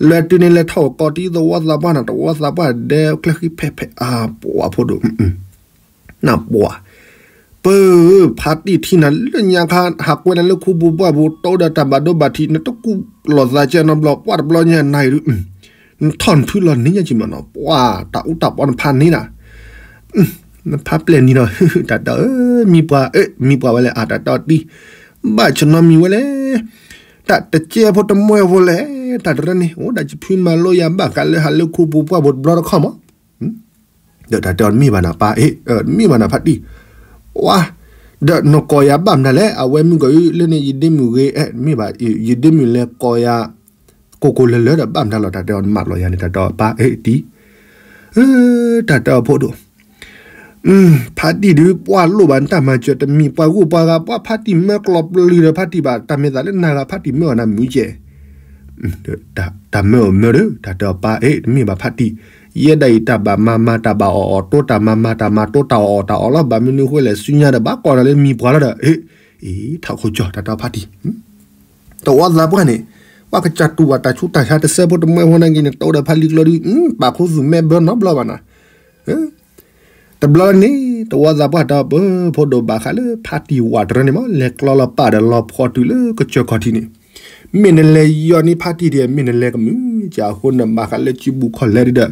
လွဲၤတုၤန့ၣ်လဲၤထီၣ်အိၣ်ကိးတံၤသဝီသးပှၢ်န့ၣ် တဝီသးပှၢ်ဒဲကျဲဃံဖဲဖဲအပှၤဖိဒိၣ် နပှၤ, ပၢ်ဧၢ ဖါတံၢ်ထံၣ်နၤလၢညါခါ ဟးကွဲနၤလၢခူပူၤပှၢ်ပူၤ တိဒီးတၢ်ဘၣ်ဒိဘၣ်ထံး နတကူၣ်လိာ်သးကဲနီတဘျီ ပှၢ်တဘျီညါနၤအံၤဒုး နထီၣ်နထုလီၤန့ၣ်ညါက့ၤမးနီၤ ပှၢ်တၢ်အူတၢ်ပီနဖးန့ၢ်နၤ နဖးပျဲၢ်နံၤဒီး တၢ်တဲအီၤ မံပှၢ်ဧၢ မံပှၢ်ဝဲလဲၣ် အတၢ်တဲအီၤတံၢ် ဘၣ်ဆၢနီတမံၤဝဲလဲၣ် တၢ်တကဲဖိတမှဲဖိလဲၣ် တၢ်တရၢန့ၣ် အိၣ်ဒၣ်ယဖုမၤလိယၤဘၣ်ဃးလၢဟးလၢခူပူၤပှၢ်ပူၤတဘျီတခီၣ်မး ဒီးတၢ်တဲအီၤတမ့ၢ်ဘၣ်နၤပၢ် အ့ၣ် တမ့ၢ်ဘၣ်နၤဖါတံၢ် ဝါ ဒီးနကိးယၤဘၣ်မတၤလဲၣ် အဝဲမုၢ်ကီၤအံၤလၢန့ၣ် ယဒ့မုၣ်ဂ့ၤ အဲၣ် တမ့ၢ်ဘၣ် ယဒ့မုၣ်လဲၤကိးယၤ ကိၢ်ကိၢ်လၢလၢဒီးဘၣ်မတၤလီၤ တၢ်တဲအီၤနမၢလီၤယၤန့ၣ် တၢ်တဲအီၤပၢ် အ့ၣ် တံၢ် တၢ်တဲအီၤဖိဒိၣ် ဖါတံၢ်ဒုးပှၢ်လိၣ်ဘၣ်နတၢ်မၤစၢၤတမံၤ ပှၤဂုၤပှၤဂၤ ပှၤဖါတံၢ်မၢကျီပျုၤဒီးဖါတံၢ်ဘၣ် တၢ်မ့ၢ်သးလၢနၤဂၤဖါတံၢ်မၢအီၤနၤမုာ်ကဲ တၢ်မၢအီၤမၢဒီး တၢ်တဲအီၤပၢ် အ့ၣ် တမ့ၢ်ဘၣ်ဖါတံၢ် ယဲဒၣ်အံၤတၢ်ဘၣ်မၤမၤ တၢ်ဘၣ်အီၣ်အီၣ်တိ တၢ်မၤမၤ တၢ်မၤတိ တၢ်အီၣ်အီၣ် တၢ်အီၣ်လီၤ ဘၣ်မနုၤဃိလဲၣ် ဆူညါဒီးဘၣ်ကိးနၤလၢမံၤပှၢ်လီၤဒီး အ့ၣ် အ့ၣ် ထီၣ်ခိၣ်ကၠီၣ် တၢ်တဲအီၤဖါတံၢ် တဝီသးပှၢ်န့ၣ် ပှၤကစၢ်တူၢ်ဘၣ်တၢ်ဆူးတၢ်ဆါတစဲးဖိတမှဲဖိနာ်က့န့ၣ် တိဒီးဖါလံကျိဒုး ပာ်ခူသူၣ်မဲဘၢနီတဘျီဘၣ်နၤ တဘျီန့ၣ် တဝီသးပှၢ်တၢ်ပၢၢ်ဖိဒိၣ်ဘၣ်ဃးလၢဖါတံၢ်ဝးတရၢန့ၣ်မး လဲၤကျီလီၤပာ်ဒီးလီၤဖီတုၤလၢကစၢၢ်ခီၣ်ထံးန့ၣ် မ့ၢ်နလဲၤယီၤန့ၢ်ဖါတံၢ်ဒံး မ့ၢ်နလဲၤကမုာ်ကၠၢ်အဃိန့ၣ် ဘၣ်ဃးလၢစုပူၤခီၣ်လဲၢ်ဒုဒီး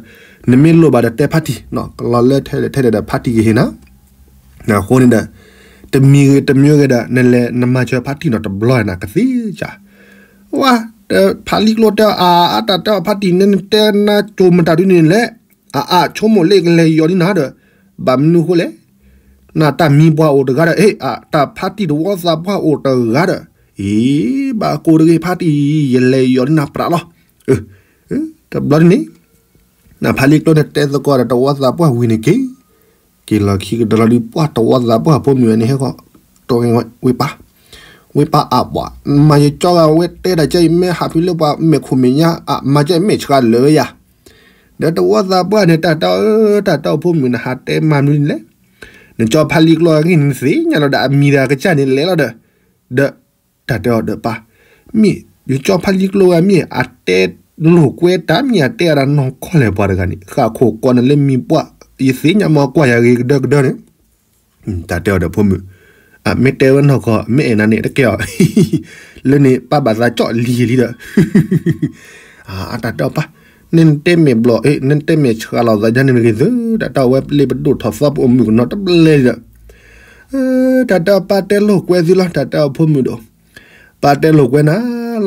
နမ့ၢ်လိၣ်ဘၣ်ဒီးတဲဖါတံၢ် ကလီၤလၢထဲလဲၣ်ထဲလဲၣ်ဒီးဖါတံၢ်ကဟ့ၣ်နၤ အဃိန့ၣ်ဒီး တမံၤဂ့ၤတမံၤဂ့ၤဒီး နလဲၤနမၤစၢၤဖါတံၢ်နီၤတဘျီနၤကသ့ကၠၢ် ဝါ ဖါလံကျိတဲအီၤ အါ အါ တၢ်တဲအီၤဖါတံၢ် နတဲနၤကိၤမတၤဒုန့ၣ်လဲၣ် အါ အါ ဆိကမိၣ်လၢကလဲၤယီၤန့ၢ်နၤဒီး ဘၣ်မနုၤဃိလဲၣ် နတၢ်မံၤပှၢ်အိၣ်တဂၤဒီး အ့ၣ် အါ တၢ်ဖါတံၢ်တဝီသးပှၢ်အိၣ်တဂၤဒီး အ့ၣ် ဘၣ်ကိးတဂ့ၤဖါတံၢ် ယလဲၤယီၤန့ၢ်နၤပြးလီၤ တဘျီန့ၣ် နဖါလံကျိန့ၣ်တဲသကိးဒီးတဝီသးပှၢ်ဝံၤန့ၣ်က့ၤ က့ၤလီၤခံကဒီးလီၤဒုး ပှၢ်တဝီသးပှၢ်ဖိမုၣ်န့ၣ်ဟဲဃီ တဝဲ ဝ့ၢ်ပၢ် ဝ့ၢ်ပၢ်အါပှၤ မၤယကၠီဂၤဝဲတဲဒၣ်ကဲအံၤ မ့ၢ်ဟးဖုလၢပှၤမဲာ်ခိၣ်မဲာ်ညါ အမၤကဲအံၤ မဲာ်ဆှးလၢာ်ဝဲယၤ ဒီးတဝီသးပှၢ်န့ၣ် တၢ်တဲအီၤ တၢ်တဲအီၤဖိမုၣ် နဟးတဲမၤမနုၤန့ၣ်လဲၣ် နကၠီဖါလံကျိအဂ့ၢ်န့ၣ် နသ့ၣ်ညါလီၤဒီးအမံၤဒီးအကစၢ်န့ၣ်လဲၤလီၤဒီး ဒီး တၢ်တဲအီၤဒီးပၢ် မ့ၢ် ယကၠီဖါလံကျိဂၤမ့ၢ် အတဲလိာ်ကွဲတၢ် မ့ၢ်အတဲအီၤဒၣ်နီၢ်ကီၢ်လဲၣ်ပှၤတဂၤန့ၣ် ဃၣ်ခိၣ်ကိးနၤလၢမံၤပှၢ် ယသ့ၣ်ညါမ့ၢ်ကွၢ်ယၤဂ့ၤကဒၢကဒၢန့ၣ် တၢ်တဲအီၤဒီးဖိမုၣ် အမ့ၢ်တဲဝဲနီၢ်ကီၢ် မ့ၢ်အဲၣ်နၤန့ၣ် တကဲအီၤ လၢန့ၣ် ပၢ်ဘၣ်သးကၠီၣ်လံၤလံဒီး အတၢ်တဲအီၤပၢ် နတဲမဲာ်ဘျီၣ် နတဲမဲာ်ဆှးလီၤသး ယၤန့ၣ်တဂ့ၤသု တၢ်တဲအီၤဝဲလၢပဒိၣ်ထီၣ်သီပအိၣ်မုၣ်ကနီၤတဘျဲၣ်ဒီး တၢ်တဲအီၤပၢ်တဲလိာ်ကွဲသုလီၤ တၢ်တဲအီၤဖိမုၣ်ဒီး ပၢ်တဲလိာ်ကွဲနၤ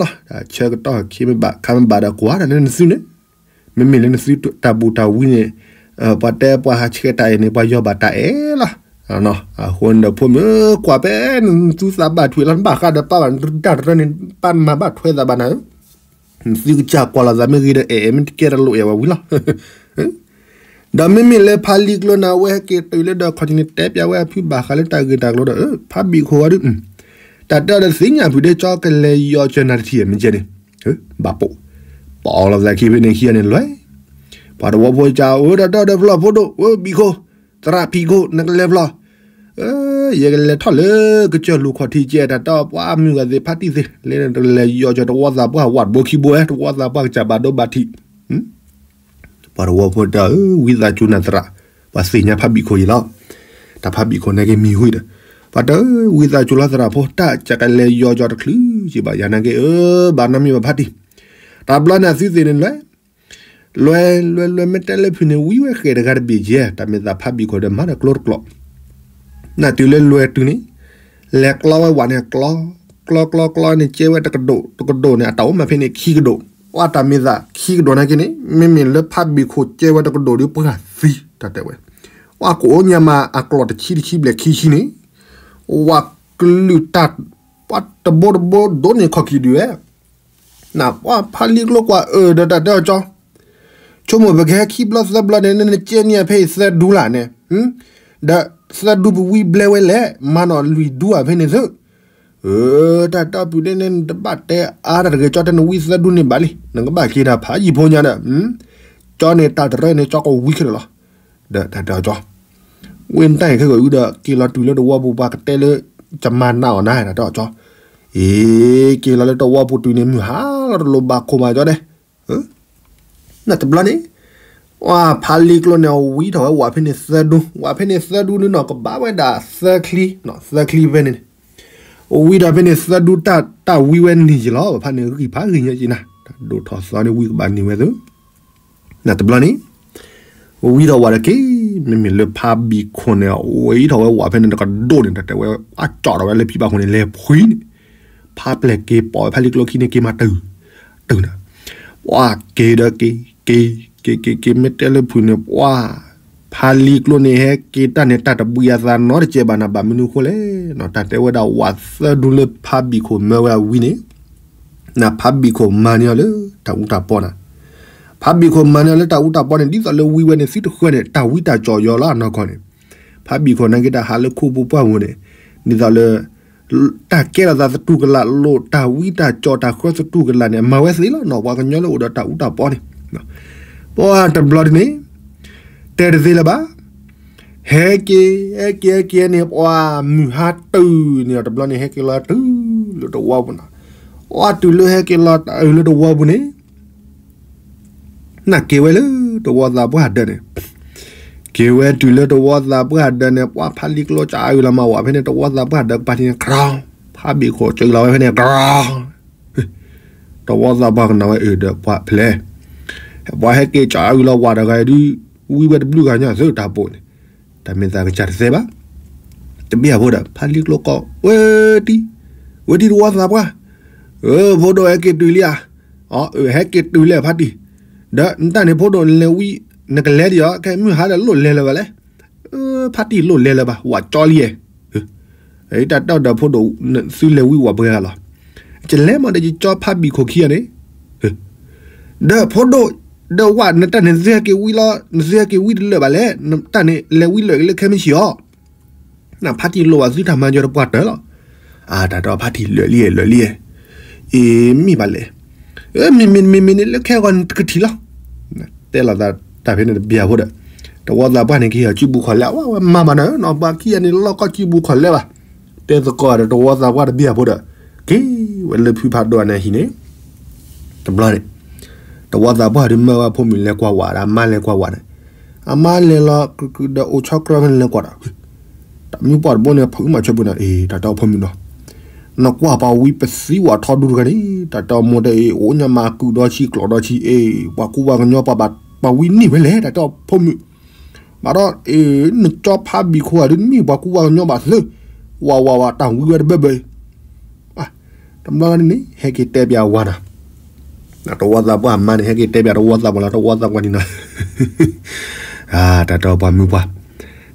လီၤ ဆၢကတီၢ်ခံမ့ၢ်ဘၣ် ခါမ့ၢ်ဘၣ်ဒီးကွၢ်တၢ်လၢနသုန့ၣ် မ့မ့ၢ်လၢနသုတၢ်ဘူးတၢ်ဝံန့ၣ် ပှၤတဲပှၤဟးဆှဲးတၢ်အဲၣ်န့ၣ် ပှၤယီၤဘၣ်တၢ်အဲၣ်လီၤ အဃိန့ၣ်ဒီး ဖိမုၣ်ဧၢ, ကွၢ်ဖဲနသူသးဘၣ်ထွဲလီၤ, နဘၣ်ဃးဒီးပၢ်ဘၣ်, နတၢ်တရၢန့ၣ် ပၢ်မၤဘၣ်ထွဲသးဘၣ်နၤဧၢ. နသုကစၢ်ကွၢ်လီၤသးမ့ၢ်ဂ့ၤဒီး အဲၣ်အဲၣ် မ့ၢ်တကဲတလိၣ်အဲၣ်ဝဲဝံၤလီၤ. ဒီးမ့မ့ၢ်လၢဖါလံကျိန့ၣ် အဝဲဟဲက့ၤတုၤလၢဒီး ခီၣ်ထံးန့ၣ် တဲပျးဝဲအဖုဘၣ်ဃးလၢတၢ်ဂ့ၢ်တၢ်ကျိၤဒီး ဖါဘံၣ်ခိၣ်ဝဲဒုး တၢ်တဲဒီးသ့ၣ်ညါဖုးဒ့ကၠီ ကလဲၤယီၤစၢၤနၤတထံၣ်မ့ၢ်ကဲန့ၣ်, ဘၣ်ပိာ်, ပီလီၤသးခံဖဲန့ၣ်ခံဂၤန့ၣ်လွဲၢ်, ပှၤတဝီဖိကး အၢ တၢ်တဲဒီးဖျီၣ်ဖိဒိၣ် ဝဲဘံၣ်ခိၣ်, သရၣ်ဖံးခိၣ် နကလဲၤဖျီၣ်, ယကလဲၤထီၣ်လၢကစၢၢ်လူၤခီၣ်ထံးကဲ တၢ်တဲပှၤမုၢ်ဂၤသ့ၣ်ဖါတံၢ်သ့ၣ် လဲၤတလဲၤယီၤစၢၤတဝီသးပှၢ် ဝးတဘိခံဘိဝဲ တဝီသးပှၢ်ကစၢ်ဘၣ်ဒိဘၣ်ထံး ပှၤတဝီဖိတဲ ဝံသးစူၤနၤသရၣ်, ပှၤသ့ၣ်ညါဖါဘံၣ်ခိၣ်ယံၤလီၤ. တၢ်ဖါဘံၣ်ခိၣ်န့ၣ်က့ၤမံၤဝံၤဒီး ပှၤတဲ ဝံသးစူၤလီၤသရၣ်ဖိ တၢ်ကကလဲၤယီၤကၠီတချုးက့ဘၣ် ယၤနာ်က့ အၢ ဘၣ်နီတမံၤဘၣ်ဖါတံၢ်, တဘျီန့ၣ်အသုသ့ၣ်န့ၣ်လွဲၢ်, လွဲၢ်လွဲၢ်လွဲၢ် မ့ၢ်တဲလၢဖုးန့ၣ် ဝံဝဲဃဲၤတဂၤတဘ့ၣ်ကဲ တၢ်မ့ၢ်သးဖါဘံၣ်ခိၣ်ဒီးမၤဒီးကျိတကျိး နတုၤလၢလွဲၢ်တုၤန့ၣ် လဲၤကျီဝဲဝးန့ၣ် ကျီ, ကျီကျီကျီန့ၣ် ကဲဝဲတကဒိၣ်, တကဒိၣ်န့ၣ် အတၢ်အိၣ်မးဖဲန့ၣ်ခံကဒိၣ်, ပှၤတၢ်မ့ၢ်သးခံကဒိၣ်နာ်က့န့ၣ် မ့မ့ၢ်လၢဖါဘံၣ်ခိၣ်ကဲဝဲတကဒိၣ်ဒီးပှၢ်သံ တၢ်တဲဝဲ, ပှၤကအိၣ်ညါမးအကျိးတဆံတဆံဘျဲၣ်ခံဆံန့ၣ်, ဝးကလုၢ်တၢ်, ပှၤတဘိတဘိဒိးန့ၢ်ခီၣ်ခံဒုးဝဲ နပှၤဖါလံကျိကွၢ်အၢၣ်ဒီးတၢ်တဲအီၤကၠီ, ဆိကမိၣ်ပကဟဲခံဘျီသၢဘျီန့ၣ် နကဲန့ၢ်ဖဲအံၤသၢဒူလၢ်န့ၣ်, ဒီးသၢဒူပဝံဘျဲဝဲလဲၣ်, မၤနီၣ်လွံၢ်ဒူဧါဖဲန့ၣ်သု, အၢ တၢ်တဲအီၤပုၢ်ဒ့န့ၣ် နတဘၣ်တဲအါတၢ်တဂ့ၤကၠီ တဲနဝံသၢဒူန့ၣ်ဘၣ်လံ, နကဘၣ်က့ၤတၢ်ဖးယံာ်ဖိညါဒီး, ကၠီန့ၣ်တၢ်တရၢန့ၣ် ကၠီကဝံခဲလၢာ်လီၤ, ဒီးတၢ်တဲအီၤကၠီ ဝ့ၢ်နတၢ်အံၤခဲကီၢ်အံၤဒီး က့ၤလီၤတုၤလၢတဝီပူၤ ပှၤကတဲလၢ ကမၤနးအီၤနၤ တၢ်တဲအီၤကၠီ, အ့ က့ၤလီၤလၢတဝီပူၤတုၤန့ၣ် မုၢ်ဟါလီၤတလိၣ်ဘၣ်ခိၣ်ဘၣ်ကၠီဒဲး, နတဘျီန့ၣ်, ပှၤဖါလံကျိန့ၣ် အဝံထီၣ်ဝဲဝးဖဲန့ၣ်သၢဒူ, ဝးဖဲန့ၣ်သၢဒူန့ၣ်နီၤ ကဘၣ်ဝဲဒၣ်သၢချံ, သၢချံဖဲန့ၣ်, အဝံထီၣ်ဖဲန့ၣ်သၢဒူ တၢ်ဝံဝဲန့ၢ်ယံၤလီၤ, ဖဲန့ၣ်ဂံၢ်ဖးဂံၢ်ညါက့နၤ, တၢ်ဒိၣ်ထီၣ်သီန့ၣ်ဝံကဘၣ်န့ၢ်ဝဲသု နတဘျီန့ၣ်, ဝံထီၣ်ဝးတက့ၢ်, မ့မ့ၢ်လၢဖါဘံၣ်ခိၣ်န့ၣ် ဝံထီၣ်ဝဲဝးဖဲန့ၣ်တကဒိၣ်န့ၣ် တၢ်တဲဝဲ အကၠီၣ်ထီၣ်ဝဲလၢဖံဘၣ်ခိၣ်န့ၣ် လဲၤဖှံန့ၣ်, ဖါပျဲၢ်က့ၤပိာ်ဝဲဖါလံကျိခံန့ၣ်က့ၤမၤတုၤ, တုၤနၤ, ပှၤက့ၤဒီးက့ၤ, က့ၤ, က့ၤက့ၤက့ၤ မ့ၢ်တဲလၢဖုးန့ၣ် ပှၤ ဖါလံကျိန့ၣ် ဟဲက့ၤတၢ်န့ၣ် တၢ်တဘှံးအသးနီတစဲးဘၣ်နၤ ဘၣ်မနုၤအဃိလဲၣ်, တၢ်တဲဝဲဒၣ်ဝးသၢဒူလၢဖါဘံၣ်ခိၣ်မၢဝဲအဝံန့ၣ် နဖါဘံၣ်ခိၣ်မၤန့ၢ်အီၤလၢတၢ်အူတၢ်ပီနၤ, ဖါဘံၣ်ခိၣ်မၤန့ၢ်အီၤလၢတၢ်အူတၢ်ပီန့ၣ် ဒ်သိးလၢဝံဝဲန့ၣ် သုတဃၢန့ၣ် တၢ်ဝံတၢ်ကၠီၣ်ယီၤလၢအနီၢ်ကီၢ်န့ၣ်, ဖါဘံၣ်ခိၣ်နာ်က့တၢ်ဟးလၢခိပူၤပှၢ်ပူၤန့ၣ်, ဒ်သိးလၢ တၢ်ကဲထီၣ်သးသတူၢ်ကလာ် လိၣ်တၢ်ဝံတၢ်ကၠီၣ်တၢ်ဃၢသတူၢ်ကလာ်န့ၣ် မၤဝဲသ့လီၤနီၤ, ပှၤကညီလၢအိၣ်ဒီးတၢ်အူတၢ်ပီန့ၣ်, ပှၤတဘျီဒ်န့ၣ် တဲတသ့လၢၤဘၣ်, ဟဲက့ၤ, ဟဲက့ၤ ဟဲက့ၤန့ၣ် ပှၤမုၢ်ဟါတုၤန့ၣ်ဒီး တဘျီန့ၣ် ဟဲက့ၤလီၤတုၤလၢတဝီပူၤနီၤ, ပှၤတုၤလၢဟဲက့ၤလီၤတုၤလၢတဝီပူၤန့ၣ် နက့ၤဝဲလၢတဝီသးပှၢ်ဒၢးန့ၣ်, က့ၤဝဲတုၤလၢတဝီသးပှၢ်ဒၢးန့ၣ် ပှၤဖါလံကျိကၠီအုးလီၤမးဝးဖဲန့ၣ် တဝီသးပှၢ်ဒၢးကပၤထံန့ၣ် ကြၢး, ဖါဘံၣ်ခိၣ်ကၠီအုးလီၤဝဲဖဲန့ၣ် ကြၢး, တဝီသးပှၢ်ကနီၤဝဲအုးဒီးပှၤဖျဲး, ပှၤဟဲက့ၤကၠီအုးလီၤဝးတဂၤအံၤဒုး ဝံဝဲတဘျုးဂၤညါသုတၢ်ပိာ်န့ၣ်, တၢ်မ့ၢ်သးကစၢ်တသဲဘၣ်, တဘၣ်အဖိဒီး ဖါလံကျိကိး ဝဲတံၢ်, ဝဲတံၢ်တဝီသးပှၢ်, အၢ ဖိဒိၣ်ဟဲက့ၤတုၤလံဧါ, အၢ ဟဲက့ၤတုၤလံဖါတံၢ်, ဒီးနတၢ်န့ၣ်ဖိဒိၣ်လဲၤဝံ နကလဲၤဒံးအီၤ ခဲမုၢ်ဟါဒီးလိၣ်လဲၤလၢၤဘၣ်လဲၣ်, ဖါတံၢ်လိၣ်လဲၤလၢၤဘၣ် ဝးကၠီလံဧါ, တၢ်တဲဒီးဖိဒိၣ် သုလဲၤဝံဝးပှဲၤဂၤလီၤ, ကလဲၤမးဒီးယကၠီဖါဘံၣ်ခိၣ်ခံဂၤန့ၣ် ဒီးဖိဒိၣ်, ဒီးဝဲနတၢ်န့ၣ် နသုဟဲက့ၤဝံလီၤ နသုဟဲက့ၤဝံတလၢာ်ဘၣ်လဲၣ်, နတၢ်န့ၣ် လဲၤဝံလၢာ်က့ၤလၢခဲမုၢ်ဆ့ၣ်အီၤ, နဖါတံၢ်လိၣ်ဘၣ်သုတၢ်မၤယီၤတပှၢ်တၢၢ်လီၤ, အါ တၢ်တဲဖါတံၢ်လၢာ်လံ လၢာ်လံ, အ့ မ့ၢ်ဘၣ်လဲၣ်, မ့မ့ၢ်မ့မ့ၢ်န့ၣ်လၢခဲဂီၤနကထံၣ်လီၤ, တဲလီၤသးတၢ်ဖဲန့ၣ်တဘျုးဖိဒီး, တဝီသးပှၢ်န့ၣ်က့ၤအီၤစုပူၤခီၣ်လဲၢ် ဝဲဝဲမၤမးနၤနီၤ ပှၤခံဂၤန့ၣ်လီၢ်ကီၢ်စုပူၤခီၣ်လဲၢ်ဘၣ်, တဲသကိးဒီးတဝီသးပှၢ်တဘျုးဖိဒီး, က့ၤဝဲလၢဖုဖးဒိၣ်အနၢ်ဟံၣ်န့ၣ်, တဘျီန့ၣ်, တဝီသးပှၢ်ဒုးမၢဝဲဖိမုၣ်လဲၤကွၢ်ဝးဒီး အမါလဲၤကွၢ်ဝးန့ၣ်, အမါလဲၤလီၤကဒီးအိၣ်ဆီကြၢးဖဲန့ၣ်လဲၤကွၢ်ဒီး, တၢ်မုၢ်ပှၢ်တဘိန့ၣ် ဖုမၤဆၢပူၤန့ၣ် အ့ တၢ်တဲအီၤဖိမုၣ်နီၤ, နကွၢ်ပှၤဝံပသံဝးထီဒူတဂၤန့ၣ် တၢ်တဲအီၤမိၢ်တဲအ့ အိၣ်ညါမးကုၢ်ဒီဆံးကျိးဒီဆံး အ့ ပှၤကူပှၤကညီ ပှၤဝံန့ၢ်ဝဲလဲၣ် တၢ်တဲအီၤဖိမုၣ်, ဘၣ်ဒီး အ့ နကၠီဖါဘံၣ်ခိၣ်ဂၤဒုး နမ့ၢ်ပှၤကူပှၤကညီဘၣ်သု, ဝးဝးဝး တၢ်ဝံဝဲတဘၢဘၢအံၤ တဘျီန့ၣ် ဟဲက့ၤတဲပျးဝၤနီၤ, တဝီသးပှၢ်မါန့ၣ် ဟဲက့ၤတဲပျးတဝီသးပှၢ်လီၤ တဝီသးပှၢ်န့ၣ်နီၤ, တၢ်တဲအီၤပှၤမုၢ်ပှၢ်,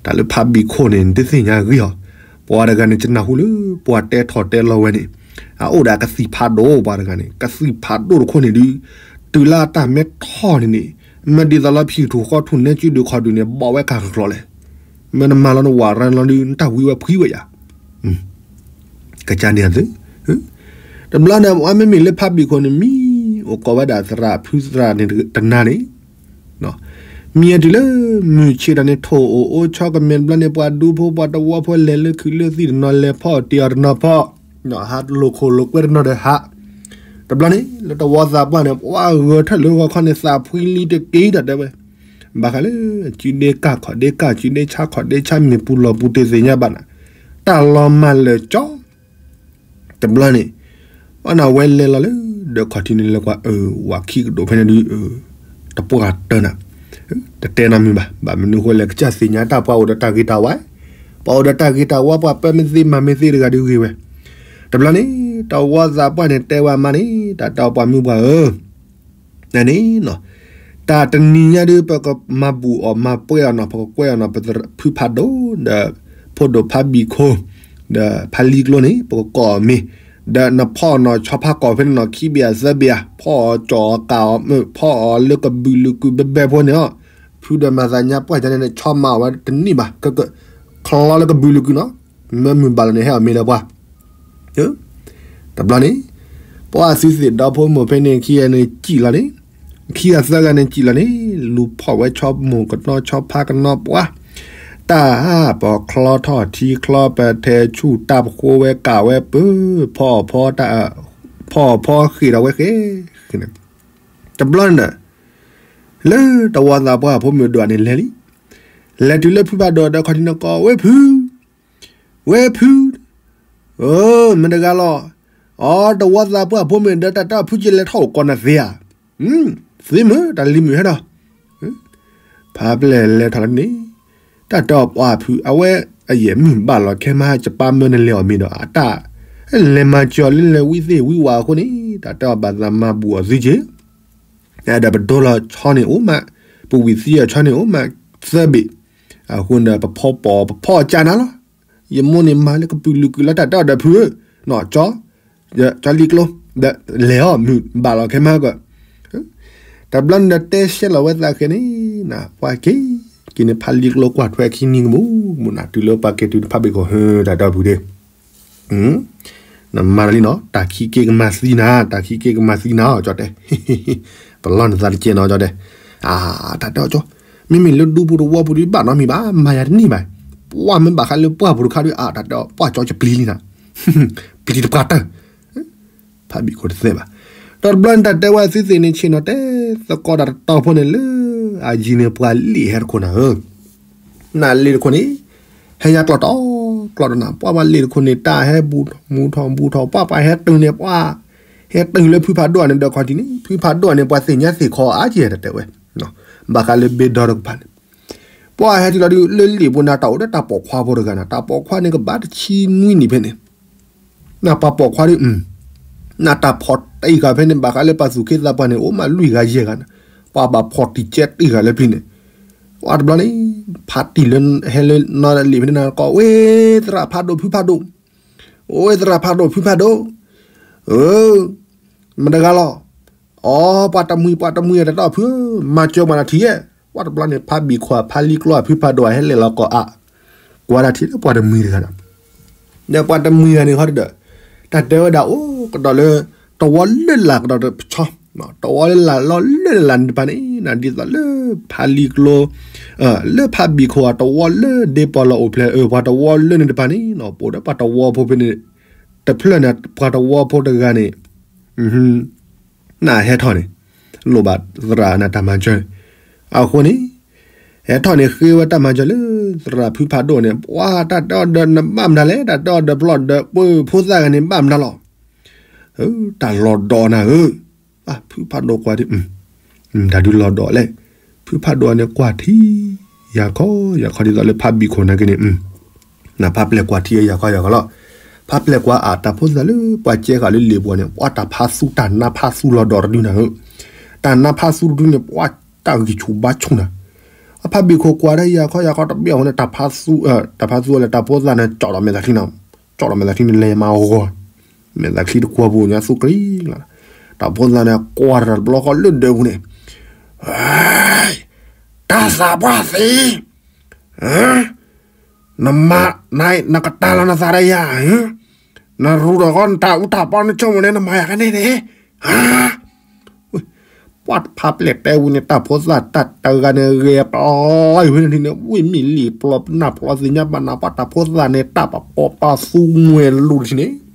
တၢ်လၢဖးဘံၣ်ခိၣ်န့ၣ် နတသ့ၣ်ညါဂ့ၤအီၤ, ပှၤတဂၤန့ၣ် ယနၢ်ဟူလၢ ပှၤတဲထီၣ်တဲလီၤဝဲန့ၣ်, အအိၣ်ဒီးကသံၣ်ဖးဒိၣ်ပှၤတဂၤန့ၣ်, ကသံၣ်ဖးဒိၣ်တခိၣ်န့ၣ်ဒုး, တုၤလၢအတၢ်မ့ၢ်ထီၣ်န့ၣ်န့ၣ်, မ့ၢ်ဒ်သိးလၢဖံးထူၣ်ဃီထူၣ်နဲကၠူဒုးခီဒုးန့ၣ် ဘီၣ်ဝဲကၢ်ကကျီၤလဲၣ်, မ့ၢ်နမၤလီၤနဝၤရၢလီၤဒုး နတၢ်ဝံဝဲဖှံဝဲယၤ ကစၢ်န့ၣ်သု, တဘျီန့ၣ် အမ့မ့ၢ်လၢဖးဘံၣ်ခိၣ်န့ၣ် မံအိၣ်ကိးဝဲဒၣ်သရၣ်ဖုသရၣ်န့ၣ်တနၤန့ၣ်, မံအတုၤလၢ မုၢ်ဆ့ၣ်တၢ်န့ၣ် ထိၣ်အိၣ်အိၣ်ဆီကမဲာ်တဘျီန့ၣ် ပှၤဒူဖိပှၤတဝီဖိလဲၤလၢခုးလၢသံၣ်တနီၤ လဲၤဖီအီၣ်တ့ၢ်အီၤတနီၤဖီ, ဟးလိာ်ခိၣ်လိာ်ကွဲတနီၤဒီးဟး, တဘျီန့ၣ် လၢတဝီသးပှၢ်န့ၣ် ပှၤဂဲၤထၢၣ်လၢဂီၤခီန့ၣ် သးဖှံလံတက့ၢ်ဒီးတဲဝဲ, ဘၣ်ဃးလၢ စုဒ့ကၢ်ခီၣ်ဒ့ကၢ် စုဒ့ဆါခီၣ်ဒ့ဆါ မ့ၢ်ပူၤလီၤပူၤတ့ၢ်သ့ၣ်ညါဘၣ်နၤ, တၢ်လီၤမၢ်လၢာ်ကၠီ တဘျီန့ၣ်, အန့ၣ်ဝဲလဲၤလီၤလၢ ဒီးခီၣ်ထံးန့ၣ်လဲၤကွၢ် အၢ ဝၤခံကဒိၣ်ဖဲန့ၣ်ဒုး, တပှၢ်တၢၢ်နၤ, တတဲနီတမံၤဘၣ်, ဘၣ်မနုၤဃိလဲၣ် ကစၢ်သ့ၣ်ညါတၢ်ပှၤအိၣ်ဒီးတၢ်ဂ့ၤတၢ်ဝါ, ပှၤအိၣ်ဒီးတၢ်ဂ့ၤတၢ်ဝါ ပှၤပၢမ့ၢ်သ့မၤမ့ၢ်သ့တဂၤဒုးဂ့ၤဝဲ, တဘျီန့ၣ် တဝီသးပှၢ်န့ၣ် တဲဝဲမါန့ၣ် တၢ်တဲအီၤပှၤမုၢ်ပှၢ်ဧၢ နန့ၣ်နီၤ, တၢ်တနံၤညါဒုး ပကမၤဘူၣ်အီၤမၤပှဲၤအီၤနီၤ ပကကွဲးအီၤနီၤ ပဖုဖးဒိၣ်ဒီး ဖိဒိၣ်ဖးဘံၣ်ခိၣ် ဒီးဖးလံကျိန့ၣ် ပကကိးအီၤမ့ၢ်, ဒီးနဖီၣ်အီၤနီၤ ဆီဖါကီၢ်ဖဲန့ၣ်နီၤ ခံဘ့ၣ်အသၢဘ့ၣ်ဧါ ဖီၣ်အီၤကၠီၤအီၤကၣ်အီၤ ဖီၣ်အီၤလၢကဘုးလုာ်ကုာ်ဘဲဘဲဖိန့ၣ်လီၤ, ဖုဒီးမၤသးညါပှၢ်ကန့ၣ် ဆီမၤအီၤဝဲတနံၣ်ဘၣ် ကက ချီလၢကဘုးလုာ်ကုာ်နီၤ, မ့ၢ်မုၢ်ဘၣ်လီၤန့ၣ် ဟဲအီၤမ့ၢ်ဒီးပှၤ တဘျီန့ၣ်, ပှၤသုသ့ၣ်ဒီဖိမိၢ်ဖဲန့ၣ်ခံဂၤန့ၣ်စံၣ်လီၤန့ၣ်, ခံဂၤသၢဂၤန့ၣ်စံၣ်လီၤန့ၣ်, လူၤဖီၣ်ဝဲဆီမိၢ်ကနီဆီဖါကနီပှၤ, တၢ်ပချီထီၣ်ထံချီပထဲဆူၣ်တၢ်ပဃိဝဲကးဝဲပၢ, ဖီအီၤဖီတၢ်, ဖီအီၤဖီဃ့ၢ်ဒီးဝဲဃ့ၢ်, တဘျီန့ၣ်, လၢတဝီသးပှၢ်ဖိမုၣ်ဒိၣ်န့ၣ်လဲၤလံ, လဲၤတုၤလၢဖုဖးဒိၣ်ဒီးခီၣ်ထံးန့ၣ်ကိးဝဲဖု ဝဲဖု, မ့ၢ်တဂၤလီၤ, အတဝီသးပှၢ်ဖိမုၣ်ဒီးတၢ်တဲအီၤဖုကလဲၤထီၣ်အိၣ်ကိးနၤသ့ဧါ, သ့မုၢ်တၢ်လံၤမုၢ်ဟဲဒီး, ဖးပျဲၢ်လဲၤထီၣ်လၢန့ၣ်, တၢ်တဲအီၤပှၤဖု အဝဲအယဲၢ်မုၢ်ဘၣ်လီၤခဲမး ယပၢ်မၢနလဲၤအီၤမ့ၢ်ဒီး အတၢ် လဲၤမၤစၢၤအီၤလၢလဲၤဝံသ့ၣ်ဝံဝးအဃိန့ၣ် တၢ်တဲအီၤဘၣ်သးမၤဘူၣ်အီၤသုက့ၤ ဒီးပဒိလီၤဆီန့ၣ်အိၣ်မး, ပဝံၢ်သံအီၤဆီန့ၣ်အိၣ်မး, သၢဘ့ၣ်, အဃိန့ၣ် ပဖီပိာ် ပဖီအီၤကၢ်နၤလီၤ, ယမိၢ်န့ၣ်မၤလၢကပုာ်လုာ်ကုာ်လီၤတၢ်တဲအီၤဒီးဖုဧၢ, နီၢ်ကၠီ, ကၠီလံကျိ, ဒီးလဲၤအီၤမုၢ်ဘၣ်လီၤခဲမးကီး, တဘျီန့ၣ်ဒီးတဲရှဲလီၤဝဲသးဃဲန့ၣ်, ပှၤက့ၤ, က့ၤန့ၣ်ဖးလံကျိကွၢ်ထွဲခံနံၤကမူး, ကမူးနၤတုၤလၢပှၤက့ၤတုၤတဖးဘ့ၣ်ကီးဟၢတၢ်တဲအီၤဖုဒ့ နမၤလီၤလံနီၤ, တၢ်ခံက့ကမၤသံနၤ, တၢ်ခံက့ကမၤသံနၤအီၤ ကၠီတဲ, ပလီၢ်နသးတကဲနီၤ ကၠီတဲ, တၢ်တဲအီၤကၠီ, မ့မ့ၢ်လၢဒူပူၤတဝီပူၤဒုးဘၣ်နီတမံၤဘၣ်, မၤယၤတန့ၢ်ဘၣ်, ပှၢ်မ့ၢ်ဘၣ်ဃးလၢပှၢ်ပူၤတခါဒုး အါ တၢ်တဲအီၤ ပှၢ်ကၠီယပျံၤလံနၤ, ပျံၤတပှၢ်တၢၢ် ဖးဘံၣ်ခိၣ်တသ့ဘၣ်, ဒီးတဘျီန့ၣ်တၢ်တဲဝဲသုသ့ၣ်န့ၣ်ဆ့ၣ်နီၤတဲ, သကိးတၢ်တတီၤဖိန့ၣ်လၢ, အယံၤန့ၣ်ပှၤလ့ၣ်ဟဲတခိၣ်နၤဧၢ နလ့ၣ်တခိၣ်န့ၣ်, ဟဲညါကျီၢ်တီၢ်, ကျီၢ်တနၤ ပှၤပှၤလ့ၣ်တခိၣ်န့ၣ် တၢ်ဟဲဘူးမူထီၣ်ဘူးထီၣ် ပှၤပှၤဟဲတုၤန့ၣ် ပှၤ, ဟဲတုၤလၢဖုဖးဒိၣ်န့ၣ်ဒီးခီၣ်ထံးန့ၣ် ဖုဖးဒိၣ်န့ၣ် ပှၤသ့ၣ်ညါသ့ၣ်ခီအါကဲတတဲဝဲ, ဘၣ်ဃးလၢဘ့ၣ်ဒီတကပၤန့ၣ်, ပှၤဟဲတုၤလီၤဒုးလၢလ့ၣ်ပူၤန့ၣ် တၢ်အိၣ်ဒီးတၢ်ပိာ်ခွါဖိတဂၤန့ၣ် တၢ်ပိာ်ခွါန့ၣ်ကဘၣ်တဆံနွံနံၣ်ဖဲန့ၣ် နပှၤပိာ်ခွါဒုး, နတၢ်ဖီၣ်တံၢ်ဃာ်ဖဲန့ၣ် ဘၣ်ဃးလၢပှၤသူၣ်က့သးပှၢ်န့ၣ် အိၣ်မးလွံၢ်ဂၤယဲၢ်ဂၤန့ၣ်, ပှၤဘၣ်ဖီၣ်တံၢ်ကဲတံၢ်ဃာ်လၢပျံၤန့ၣ်, ပှၤတဘျီန့ၣ်, ဖးတံၢ်လၢဟဲလၢနီၢ်လ့ၣ်ဖဲန့ၣ်နၤကိးဝဲသရၣ်ဖးဒိၣ်ဖုဖးဒိၣ်, အိၣ်ဝဲသရၣ်ဖးဒိၣ်ဖုဖးဒိၣ်, မတၤတဂၤလီၤ, အိ ပှၤတမှံၤပှၤတမှံၤတတီၢ်ဖု, မၤစၢၤမၤနၤထံၣ်ယဲၢ်, ပှၤတဘျီန့ၣ် ဖးဘံၣ်ခွါဖးလံကျိဖုဖးဒိၣ် ဟဲလဲၤလီၤကိးအါ, ကွၢ်တၢ်ထံၣ်လၢပှၤတမှံၤတဂၤဒီး ဒီးပှၤတမှံၤဂၤန့ၣ်ဃီဒီး, တၢ်တဲဝဲဒၣ်အိၣ်ကဒီးလၢ, တဝီလၢလာ်ကဒီးတဆီ, တဝီလၢလာ်လီၤလၢလာ်န့ၣ်တပၤန့ၣ် နဒ်သိးလၢဖးလံကျိ, လၢဖးဘံၣ်ခိၣ်အတဝီလၢဒ့ပီၢ်လီၤအိၣ်ဖျဲၣ်အၢ ပှၤတဝီလၢန့ၣ်တပၤန့ၣ်နီၤ ပအိၣ်ဒီးပှၤတဝီဖိဖဲန့ၣ်, တဖျၢၣ်န့ၣ် ပှၤတဝီဖိတဂၤန့ၣ် နဟဲထီၣ်န့ၣ်, လိၣ်ဘၣ်သရၣ်နတၢ်မၤစၢၤ, အဃိန့ၣ်, ဟဲထီၣ်န့ၣ်ဃ့ဝဲတၢ်မၤစၢၤလၢ, သရၣ်ဖုဖးဒိၣ်န့ၣ် ပှၤတၢ်တဲအီၤဒီးနဘၣ်မနုၤလဲၣ် တၢ်တဲအီၤဒီးပျီဒီးပှၤဖိသၣ်ဂၤန့ၣ်ဘၣ်မနုၤလီၤ, တၢ်လီၤဒီးနၤဧၢ, ဖုဖးဒိၣ်ကွၢ်ဒ်, တၢ်ဒုးလီၤဒီးလဲၣ်, ဖုဖးဒိၣ်န့ၣ်ကွၢ်ထံ, ယၤခီ, ယၤခီဒ်သိးလၢဖးဘံၣ်ခိၣ်နာ်က့န့ၣ် နဖးပျဲၢ်ကွၢ်ထံအယၤခီယၤခီလီၤ, ဖးပျဲၢ်ကွၢ်အတၢ်ဖိသၣ်လၢပှၤကဲဃာ်လၢလ့ၣ်ပူၤန့ၣ် ပှၤတၢ်ဖးသူတၢ်နါဖးသူလီၤဒီးတဒုနၤဧၢ, တၢ်နါဖးသူတဒုန့ၣ် ပှၤတၢ်ဂံၢ်ဆူၣ်ဘါဆူၣ်နၤ, အဖါဘံၣ်ခိၣ်ကွၢ်ဒီးယၤခီယၤခီတဘ့ၣ်အဃိန့ၣ် တၢ်ဖးသူအီၤလၢတၢ်ဖိသၣ်န့ၣ် ကၠီၣ်ဒီးမဲာ်သၣ်ချံနီၤ, ကၠီၣ်ဒီးမဲာ်သၣ်ချံန့ၣ် လဲၤမၤဂီၤ မဲာ်သၣ်ချံတကွီၢ်ပူၤညါသူၣ်ကရံလီၤ. တၢ်ဖိသၣ်န့ၣ် ကွၢ်တၢ်တဘျီဃီလၢဒၢးပူၤန့ၣ်, တၢ်သးပှၢ်သ့ၣ်, နမၤ နကတၢ်လီၤနသးဒီးယၤ, နရူးဒီးဃီနတၢ်အူတၢ်ပီနဆိကမိၣ်န့ၣ် နမၤယၤကန့ၣ်န့ၣ်, ပှၤတဖါပျဲၢ်တဲဝံၤန့ၣ် တၢ်ဖိသၣ်တၢ်တဂၤန့ၣ် ဂဲၤပျီဝဲန့ၣ်န့ၣ် ဝံၤမ့ၢ်လံာ်ပျီနၢ်ပျီသ့ၣ်ညါဘၣ်နၤ ပှၤတၢ်ဖိသၣ်န့ၣ် တၢ်ပကိးပသူငွဲၢ်လိၤတထံၣ်န့ၣ်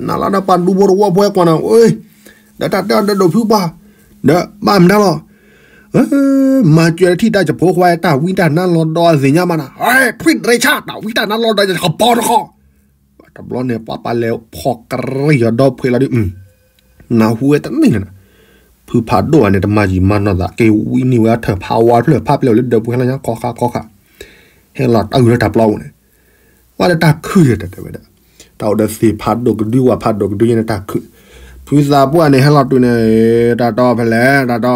နလီၤဒီးပှၤဒူဖိတဝီဖိဟဲကွၢ်နၤ, ဒီးတၢ်တဲအီၤဒီးဒိၣ်ဖုပှၢ်, ဒီးဘၣ်မတၤလီၤ, မၤစၢၤထံၣ်တၢ်ကဖိခွါ တၢ်ဝံတၢ်နါလီၤဒီးသ့ၣ်ညါဘၣ်နၤ, ထွံၣ်တရံဆၣ် တၢ်ဝံတၢ်နါလီၤဒီးယကပီတခီ, တဘျီန့ၣ် ပှၤပာ်လဲၤဖီၣ်ကရံၣ်အီၤဒီဖှဲးလီၤဒုး နၢ်ဟူဝဲတန့ၢ်လၢၤနၤ, ဖုဖးဒိၣ်အန့ၣ် တမၤယံာ်မၤနီၢ်သး က့ၤဝံန့ၢ်ဝဲအထၢၣ်ဖးဝါတဖျၢၣ် ဖါပျဲၢ်အိၣ်လၢဒၢးပူၤဟဲလီၤညါခီခါခီခါ, ဟဲလီၤတၢ်အုၣ်လၢတၢ်ပျီပူၤန့ၣ်, ဝဲလၢတၢ်ခုၣ်ယဲတၢ်တဲဝဲဒၣ်, တၢ်အိၣ်ဒီးသ့ၣ်ဖးဒိၣ်ကဒု ဝၣ်ဖးဒိၣ်ကဒုယဲန့ၣ်တၢ်ခုၣ်, ဖုသးပှၢ်န့ၣ် ဟဲလီၤတုၤန့ၣ်, တၢ်တီဖဲလဲၣ် တၢ်တီ,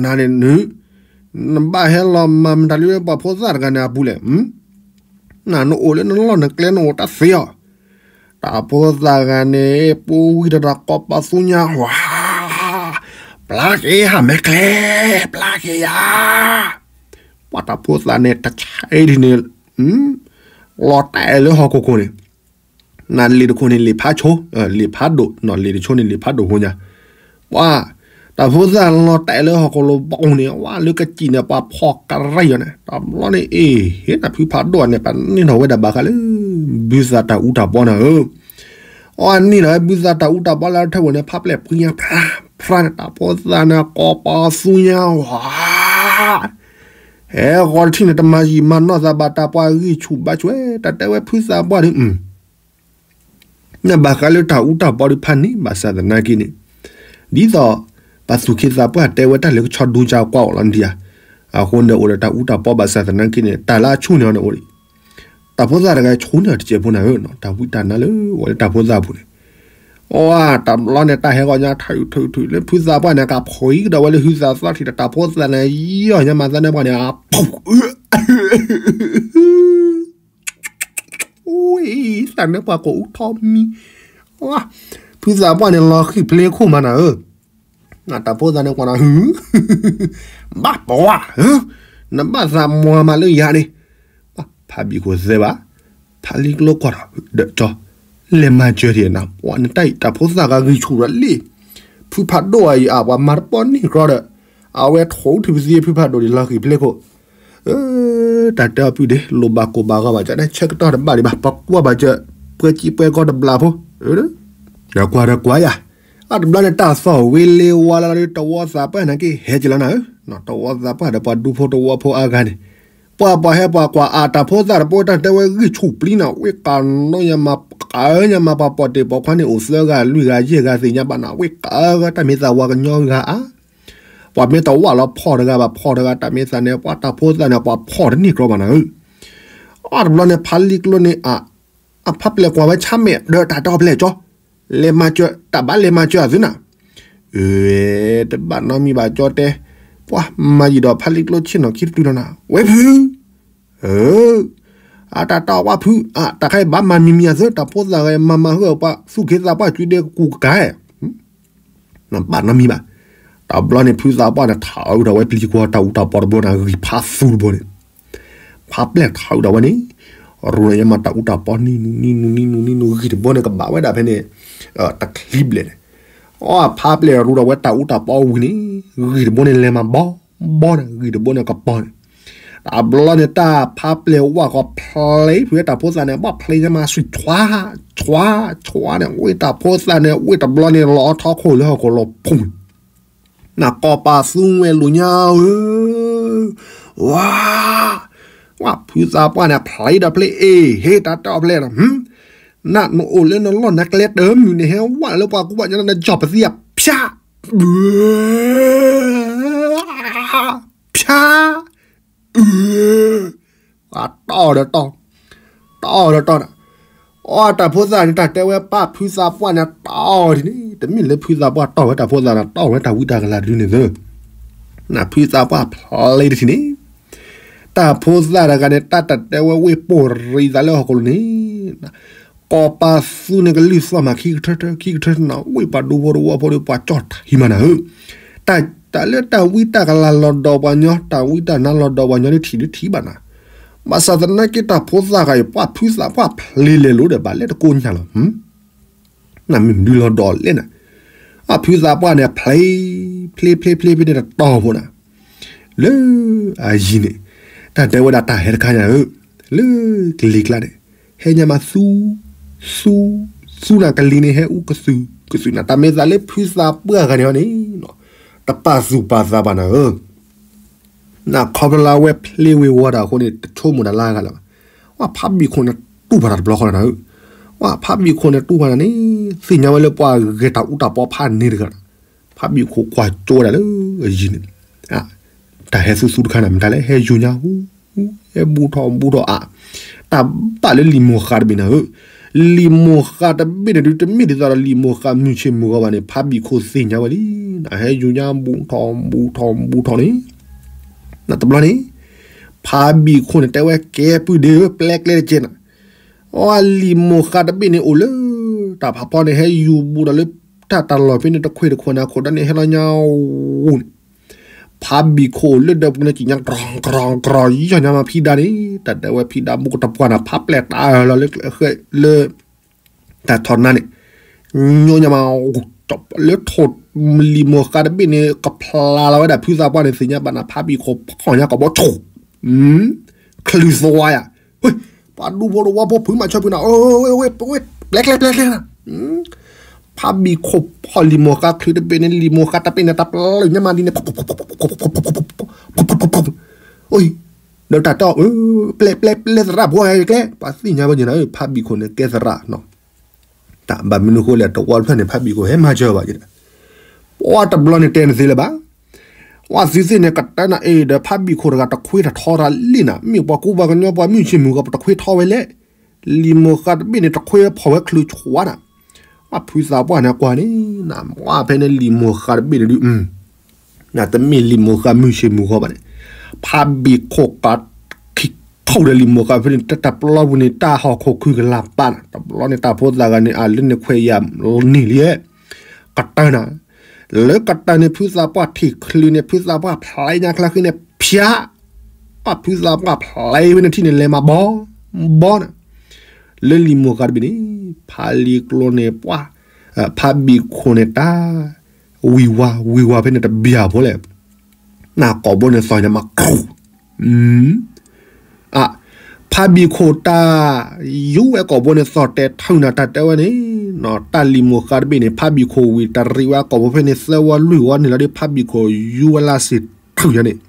နၤန့ၣ်နုၤ, နဘၣ်ဟဲလီၤမၤမတၤလၢပှၤဖိသၣ်တဂၤန့ၣ်အပူၤလဲၣ် နၤနအိၣ်လၢနလီၢ်နကျဲနအိၣ်တၢ်သ့အီၤ, တၢ်ဖိသၣ်ဂၤန့ၣ် ပူဝံတၢ်တၢ်ကိးပသူညါဝါ, ပျၢ်က့ၤဟးမဲာ်ကျဲ, ပျၢ်က့ၤယၤ, ပှၤတၢ်ဖိသၣ်န့ၣ် တဆဲးဒ်န့ၣ်, လီၤတဲာ်လၢဟီၣ်ခိၣ်ခိၣ်န့ၣ်, နလံာ်တခိၣ်န့ၣ် လံာ်ဖးဆိ, လံာ်ဖးဒိၣ်နီၤ လံာ်တဆိန့ၣ် လံာ်ဖးဒိၣ်ဖိညါ, ပှၤ တၢ်ဖိသၣ်လီၤတဲာ်လၢဟီၣ်ခိၣ်လိၤဘီန့ၣ် ဝဲလၢကစံၣ်န့ၣ် ပှၤဖီၣ်ကရံၣ်အီၤန့ၣ် တဘျီန့ၣ် အ့ၣ် ဟ့ၣ်နၤဖုဖးဒိၣ်န့ၣ် ပှၤန့ၢ်ထီၣ်ဝဲဒၣ်ဘၣ်ဃးလၢ ဘုသးတၢ်အူတၢ်ပီနၤဧၢ, အီန့ၢ်လီၤဝဲဘုသးတၢ်အူတၢ်ပီလၢထၢၣ်ဝဲန့ၣ် ဖးပျဲၢ်ပှံညါဖျါဖျါန့ၣ် တၢ်ဖိသၣ်န့ၣ် ကိးပသူညါဝါ ဟဲဃီတထံၣ်န့ၣ် တမၤယံာ်မၤနီၢ်သးဘၣ် တၢ်ပှၤဂံၢ်ဆူၣ်ဘါဆူၣ် တၢ်တဲဝဲဖုသးပှၢ်ဒီး နဘၣ်ဃးလၢတၢ်အူတၢ်ပီဒုးဖးန့ၣ် ဘၣ်ဆၣ်သနာ်က့န့ၣ်, ဒ်သိး ပှၤသူၣ်က့သးပှၢ်တဲဝဲတၢ်လၢကဆီဒူကၢ်ကွၢ်အီၤလီၤဒံးဧါ, အဃိန့ၣ်အိၣ်ဒီးတၢ်အူတၢ်ပီဘၣ်ဆၣ်သနာ်က့န့ၣ် တၢ်လၢအဆူၣ်န့ၢ်အီၤန့ၣ်အိၣ်ဒံး, တၢ်ဖိသၣ်တဂၤဆူၣ်န့ၢ်အီၤတစဲးဖိနၤဧၢ, တၢ်ဝံတၢ်နါလၢအိၣ်လၢတၢ်ဖိသၣ်အပူၤန့ၣ်, အတဘျီန့ၣ် တၢ်ဟဲဂီၤညါထူးထူးထူးလၢဖုသးပှၢ်န့ၣ် ကဖှံကဒီးဝဲလၢဟုသးသီထံးဒီး တၢ်ဖိသၣ်န့ၣ် ယီၢ်ညါမၤသးန့ၢ်ပှၤန့ၣ် အဖူ သးန့ၢ်ပှၤကိးအူထီၣ်မံ, ဖုသးပှၢ်န့ၣ်လီၤဃံၣ်ဖျ့ခိၣ်မးနၤဧၢ, တၢ်ဖိသၣ်န့ၣ်ကွၢ်နၤ ဘၣ်ပှၤ, နဘၣ်သးမွၤမးလၢယၤန့ၣ်, ဖးဘံၣ်ခိၣ်သဲဘၣ်, ဖးလံကျိကွၢ်ဒီးကၠီ, လဲၤမၤစၢၤဒံးနၤ ပှၤနတၢ်အံၤ တၢ်ဖိသၣ်ဂၤဂံၢ်ဆူၣ်ဒီးလံ, ဖုဖးဒိၣ်အံၤအပှၤမၤတပီၢ်န့ၢ်ကြီဒီး, အဝဲထိၣ်ထူၣ်ပသံဖုဖးဒိၣ်ဒံးလီၤဃံၣ်ဖျ့ခိၣ် တၢ်တဲအီၤပုၢ်ဒ့ လိၣ်ဘၣ်ကိၢ်ဘၣ်ဂီၤဘၣ်ကၠီတဲ ဆၢကတီၢ်တဘၣ်ဒံးဘၣ် ပကွၢ်ဘၣ်ကၠီ ပှဲၤကံပှဲၤကီတဘျီဖိ, ဒီးကွၢ်ဒီးကွၢ်ယၤ, အတဘျီန့ၣ် တၢ်သီၣ်ဝံၤလ့ဝါလၢတဝီသးပှၢ်နာ်က့ ဟဲက့ၤလီၤနၤဧၢ, တဝီသးပှၢ်ဒီးပှၤဒူဖိတဝီဖိအါဂၤန့ၣ်, ပှၤပှၤဟဲပှၤကွၢ်အတၢ်ဖိသၣ်တပိတၢ်တဲဝဲဂံၢ်ဆူၣ်ပျံၤနီၤ ဝ့ၢ်ကးနီၢ်ညါမး ကးညါမး ပှၤပိာ်တ့ၢ်ပိာ်ခွါန့ၣ်အိၣ်သၢဂၤလွံၢ်ဂၤယဲၢ်ဂၤသ့ၣ်ညါဘၣ်နၤ ဝ့ၢ်ကးဂၤတၢ်မ့ၢ်သးဝၤကညီဂၤဧါ ပှၤမ့ၢ်တဝၣ်လီၤဖီၣ်တဂၤဘၣ်ဖီၣ်တဂၤ တၢ်မ့ၢ်သးန့ၣ် ပှၤတၢ်ဖိသၣ်န့ၣ် ပှၤဖီၣ်တန့ၢ်ကြီဘၣ်နၤဧၢ, အတဘျီန့ၣ် ဖးလံကျိန့ၣ် အဖးပျဲၢ်ကွၢ်ဝဲဆါမဲာ်ဒီးတၢ်တီပျဲၢ်ကၠီ, လဲၤမၤစၢၤ တၢ်ဘၣ်လဲၤမၤစၢၤအသုနၤ, တဘၣ်နီတမံၤဘၣ်ကၠီတဲ, ပှၤမၤယံာ်ဒီးဖးလံကျိဆ့ၣ်နီၤခံတတုၤလီၤနၤ ဝဲဖု အတၢ်တီဝဲဖု အတၢ်ခဲအံၤဘၣ်မၤမံၤမံၤအသု တၢ်ဖိသၣ်ဂၤမၤမၤဟၢပှၤသူၣ်က့သးပှၢ်ကွံဒဲကကူကကါ ဘၣ်နီတမံၤဘၣ်, တဘျီန့ၣ် ဖုသးပှၢ်န့ၣ် ထးအုးဒီးဝဲပျံၤကွီၤတၢ်အူတၢ်ပီတဘိန့ၣ် ဂံၢ်ဖးသူတဘိန့ၣ်, ဖးပျဲၢ်ထးအုးဒီးဝဲန့ၣ်, ရူးန့ၣ်ယမၤတၢ်အူတၢ်ပီနံၤနံၤနံၤနံၤနံၤနံၤနံၤ ဂံၢ်တဘိန့ၣ် ကဘၣ်ဝဲဒၣ်ဖဲန့ၣ်, တချံဘျဲၣ်န့ၣ်, အဖးပျဲၢ်ရူးဒီးဝဲတၢ်အူတၢ်ပီဝံၤန့ၣ်, ဂံၢ်တဘိန့ၣ်လဲၤမၤဘီဘီန့ၣ် ဂံၢ်တဘိန့ၣ်ကပီၤန့ၣ် တဘျီန့ၣ် တၢ်ဖးပျဲၢ်ဝၣ်ဃီဖျ့ဖုတၢ်ဖိသၣ်န့ၣ် ဘၣ်ဖျ့ညါမးဆူၣ် ဆွါ, ဆွါ, ဆွါန့ၣ် ဝ့ၢ်တၢ်ဖိသၣ်န့ၣ် ဝ့ၢ်တဘျီန့ၣ် လီၤထီခိၣ်လၢဟီၣ်ခိၣ်လီၤဖူး, နကိးပသူငွဲၢ်လိာ်ညါဧၢ, ဝါ, ဝါ ဖုသးပှၢ်န့ၣ် ဖျ့ဒီးဖျ့အ့ၣ် ဟ့ၣ်တၢ်တီဖျ့လီၤ, နနအိၣ်လၢနလီၢ်နကျဲတမုာ်န့ၣ် ဟဲဝၣ်လၢပှၤကူပှၤကညီ နကၠီၣ်ပသံအ ဖၠါ ဖၠါ, ပှၤတီၢ်ဒီးတီၢ်, တီၢ်ဒီးတီၢ်, အီတၢ်ဖိသၣ်န့ၣ် တၢ်တဲဝဲပၢ်ဖုသးပှၢ်န့ၣ် တီၢ်ဒ်န့ၣ် တမ့ၢ်လၢဖုသးပှၢ်တီၢ်ဝဲတၢ်ဖိသၣ်န့ၣ် တီၢ်ဝဲတၢ်ဝံတၢ်ကလၤဒုန့ၣ်သၢ, နဖုသးပှၢ်ဖျ့တထံၣ်န့ၣ် တၢ်ဖိသၣ်တဂၤန့ၣ် တၢ်တတဲဝဲဝ့ၢ်ပိာ်ရံသးလၢဟီၣ်ခိၣ်လိၤန့ၣ် ကိးပသူန့ၣ်ကလုၢ်သီၣ်မးခံကထၢထၢ ခံကထၢထၢနီၤ ဝ့ၢ်ပှၤဒူဖိတဝီဖိဒီး ပှၤကၠီၣ်တၢ်ဟံးမးနၤဧၢ, တၢ်လၢတၢ်ဝံတၢ်ကလၤလီၤဒီးပှၤညီ တၢ်ဝံတၢ်နါလီၤဒီးပှၤညီဒ်ထံၣ်ဒ်ထံၣ်ဘၣ်နၤ, ဘၣ်ဆၣ်သနာ်က့တၢ်ဖိသၣ်ဂၤအံၤ ပှၤဖုသးပှၢ်ဖျ့လဲၤလိၤဒီး ဘၣ်လဲၤတကိးညါလီၤ နမ့ၢ်မနုၤလီၤဒီးလဲၣ်နၤ, အဖုသးပှၢ်န့ၣ် ဖျ့ ဖျ့ ဖျ့ ဖျ့ ဖျ့န့ၣ်တတီၤဖိနၤ, လၢအယံၤန့ၣ် တၢ်တဲဝဲဒၣ်တၢ်ဟဲတခါညါဧၢ, လၢကလံၤကျါန့ၣ် ဟဲညါမးသူ သူ သူနၤ ကလံၤန့ၣ်ဟဲအူကသုၣ်ကသုၣ်နၤ, တၢ်မ့ၢ်သးလၢဖုသးပှၢ်ဂၤန့ၣ်အီၤန့ၣ် တပာ်သူၣ်ပာ်သးဘၣ်နၤဧၢ နခီဖျိလၢအဝဲဖျ့ဝ့ၤဝီတၢ်အဃိန့ၣ် တဆိကမိၣ်တၢ်လၢအဂၤလၢၤဘၣ်. ဝဲဖးဘံၣ်ခိၣ်န့ၣ်တူၢ်ဘၣ်တၢ်တဘျီဃီနၤဧၢ, ဝဲဖးဘံၣ်ခိၣ်န့ၣ်တူၢ်ဘၣ်နၤန့ၣ် သ့ၣ်ညါဝဲလၢပှၤဂဲၤတၢ်အူတၢ်ပီဖးန့ၣ်တဂၤ, ဖးဘံၣ်ခိၣ်ကွၢ်ကၠိဝဲဒၣ်လၢအယံၤန့ၣ် တၢ်ဟဲသူသူတခါန့ၣ် မတၤလဲၣ် ဟဲယူၤညါဟူ ဟဲဘူးထီၣ်ဘူးထီၣ်အါ, တၢ်ဘၣ်လၢလံာ်မိၢ်ဃးတဘ့ၣ်နၤဧၢ, လံာ်မိၢ်ဃးတဘ့ၣ်န့ၣ်ဒုး တမ့ၢ်ဒ်သိးဒီးလံာ်မိၢ်ဃးမုၢ်ဆ့ၣ်မုၢ်ဂီၤဘၣ်န့ၣ် ဖးဘံၣ်ခိၣ်သ့ၣ်ညါဝဲလံ, နဟဲယူၤညါဘူးထီၣ်ဘူးထီၣ်ဘူးထီၣ်န့ၣ်, နတဘျီန့ၣ် ဖးဘံၣ်ခိၣ်န့ၣ်တဲဝဲ ကဲပုၢ်ဒ့ဧၢ ပျဲကျဲတကဲးနၤ, အလံာ်မိၢ်ဃးတဘ့ၣ်န့ၣ်အိၣ်လၢ တၢ်ဖးဖီန့ၣ် ဟဲယူၤဘူးဒီးလၢ တၢ်တၢ်လီၢ်ဖဲန့ၣ် တခွ့တခွ့နၤ ခိၣ်ဒၣ်န့ၣ် ဟဲလီၤညါဝူန့ၣ် ဖးဘံၣ်ခိၣ်လၢဒၢးပူၤန့ၣ် ကံၣ်ညါကြီကြီ ယီၢ်ညါမးဖံဒါန့ၣ် တၢ်တဲဝဲဖံဒါဘူးကတပှၢ်နၤ ဖးပျဲၢ်တၢ်လီၤလၢ လၢ တၢ်ထီၣ်နါန့ၣ် ညိညါမး လၢထိၣ် လံာ်မိၢ်ဃးတဘ့ၣ်န့ၣ် ကဖျါလီၤဝဲဒၣ်ဖုသးပှၢ်န့ၣ် သ့ၣ်ညါဘၣ်နၤ ဖးဘံၣ်ခိၣ်ဖီၣ်ညါကီၢ်ဘီဆိၣ် ချုးသွါယၤ ပှၤဒူဖိတဝီဖိဖုးမၤဆၢဖုးနၤ ဝဲ ပျဲကျဲ ပျဲကျဲနၤ ဖးဘံၣ်ခိၣ်ဖီၣ်လံာ်မိၢ်ဃးချုးတဘ့ၣ်န့ၣ် လံာ်မိၢ်ဃးတဘ့ၣ်န့ၣ် တၢ်ပျဲၢ်ညါမးဒ်န့ၣ် ဒီးတၢ်တဲအီၤ ပျဲ ပျဲ ပျဲ ပျဲသရၣ်ဖိကျဲ ပှၤသ့ၣ်ညါဝဲန့ၣ်နၤ ဖးဘံၣ်ခိၣ်န့ၣ်ကဲသရၣ်နီၤ တၢ်ဘၣ်မနုၤဃိလဲၣ် တဝီတဖျၢၣ်န့ၣ် ဖးဘံၣ်ခိၣ်ဟဲမၤစၢၤဘၣ်က့ၤဒီး ပှၤတဘျီန့ၣ်တဲနသ့လၢၤဘၣ် ဝဲသုသ့ၣ်န့ၣ် ကတၢၢ်နၤအ့ၣ်ဒီး ဖးဘံၣ်ခိၣ်တဂၤတခွ့တထီတၢ်လံနၤ မ့ၢ်ပှၤကူပှၤကညီပှၤမုၢ်ဆ့ၣ်မုၢ်ဂီၤ ပတခွ့ထီဝဲလဲၣ် လံာ်မိၢ်ဃးတဘ့ၣ်န့ၣ် တခွ့ဖီၣ်ဝဲချုးဆှါနၤ ဝဲဖုသးပှၢ်န့ၣ်ကွၢ်န့ၣ် နဝဲဖဲန့ၣ်လံာ်မိၢ်ဃးတဘ့ၣ်န့ၣ်ဒုး နတမ့ၢ်လံာ်မိၢ်ဃးမုၢ်ဆ့ၣ်မုၢ်ဂီၤဘၣ်န့ၣ် ဖးဘံၣ်ခိၣ်ကး ခံခုၣ်ဒီးလံာ်မိၢ်ဃးဖဲန့ၣ် တၢ်ပျီပူၤန့ၣ် တၢ်ဟီၣ်ခိၣ်ခုၣ်ကလာ်ပာ်နၤ တဘျီန့ၣ် တၢ်ဖိသၣ်ဂၤန့ၣ် အလၢန့ၣ်ခွဲးယာ်န့ၢ်လံ ကတၢၢ်နၤ လၢကတၢၢ်န့ၣ် ဖုသးပှၢ်ထံၣ်ချုးန့ၣ် ဖုသးပှၢ်ဖျဲညါချါဃံန့ၣ် ဖၠး ဖုသးပှၢ်ဖျဲဝဲန့ၣ်ထံၣ်န့ၣ် လဲၤမၤဘီ ဘီနၤ လၢလံာ်မိၢ်ဃးတဘ့ၣ်န့ၣ် ဖးလံာ်ကျိန့ၣ်ပှၢ် ဖးဘံၣ်ခိၣ်န့ၣ်တၢ် ဝံၤဝါ ဝံၤဝါဖဲန့ၣ်တဘျီဖိလဲၣ် နကိာ်ဘိန့ၣ်သီၣ်ညါမး ဖးဘံၣ်ခိၣ်တၢ် ယူၤဝဲကိာ်ဘိန့ၣ်သီၣ်တဲာ်ထုးနၤ တၢ်တဲဝဲန့ၣ် တၢ်လံာ်မိၢ်ဃးတဘ့ၣ်န့ၣ် ဖးဘံၣ်ခိၣ်ဝံၤ တၢ်ရံးဝဲကိာ်ဘိဖဲန့ၣ် သၢဝီလွံၢ်ဝီန့ၣ်လီၤဒီး ဖးဘံၣ်ခိၣ်ယူၤဝဲလၢစ့ၣ်ထုးညါန့ၣ်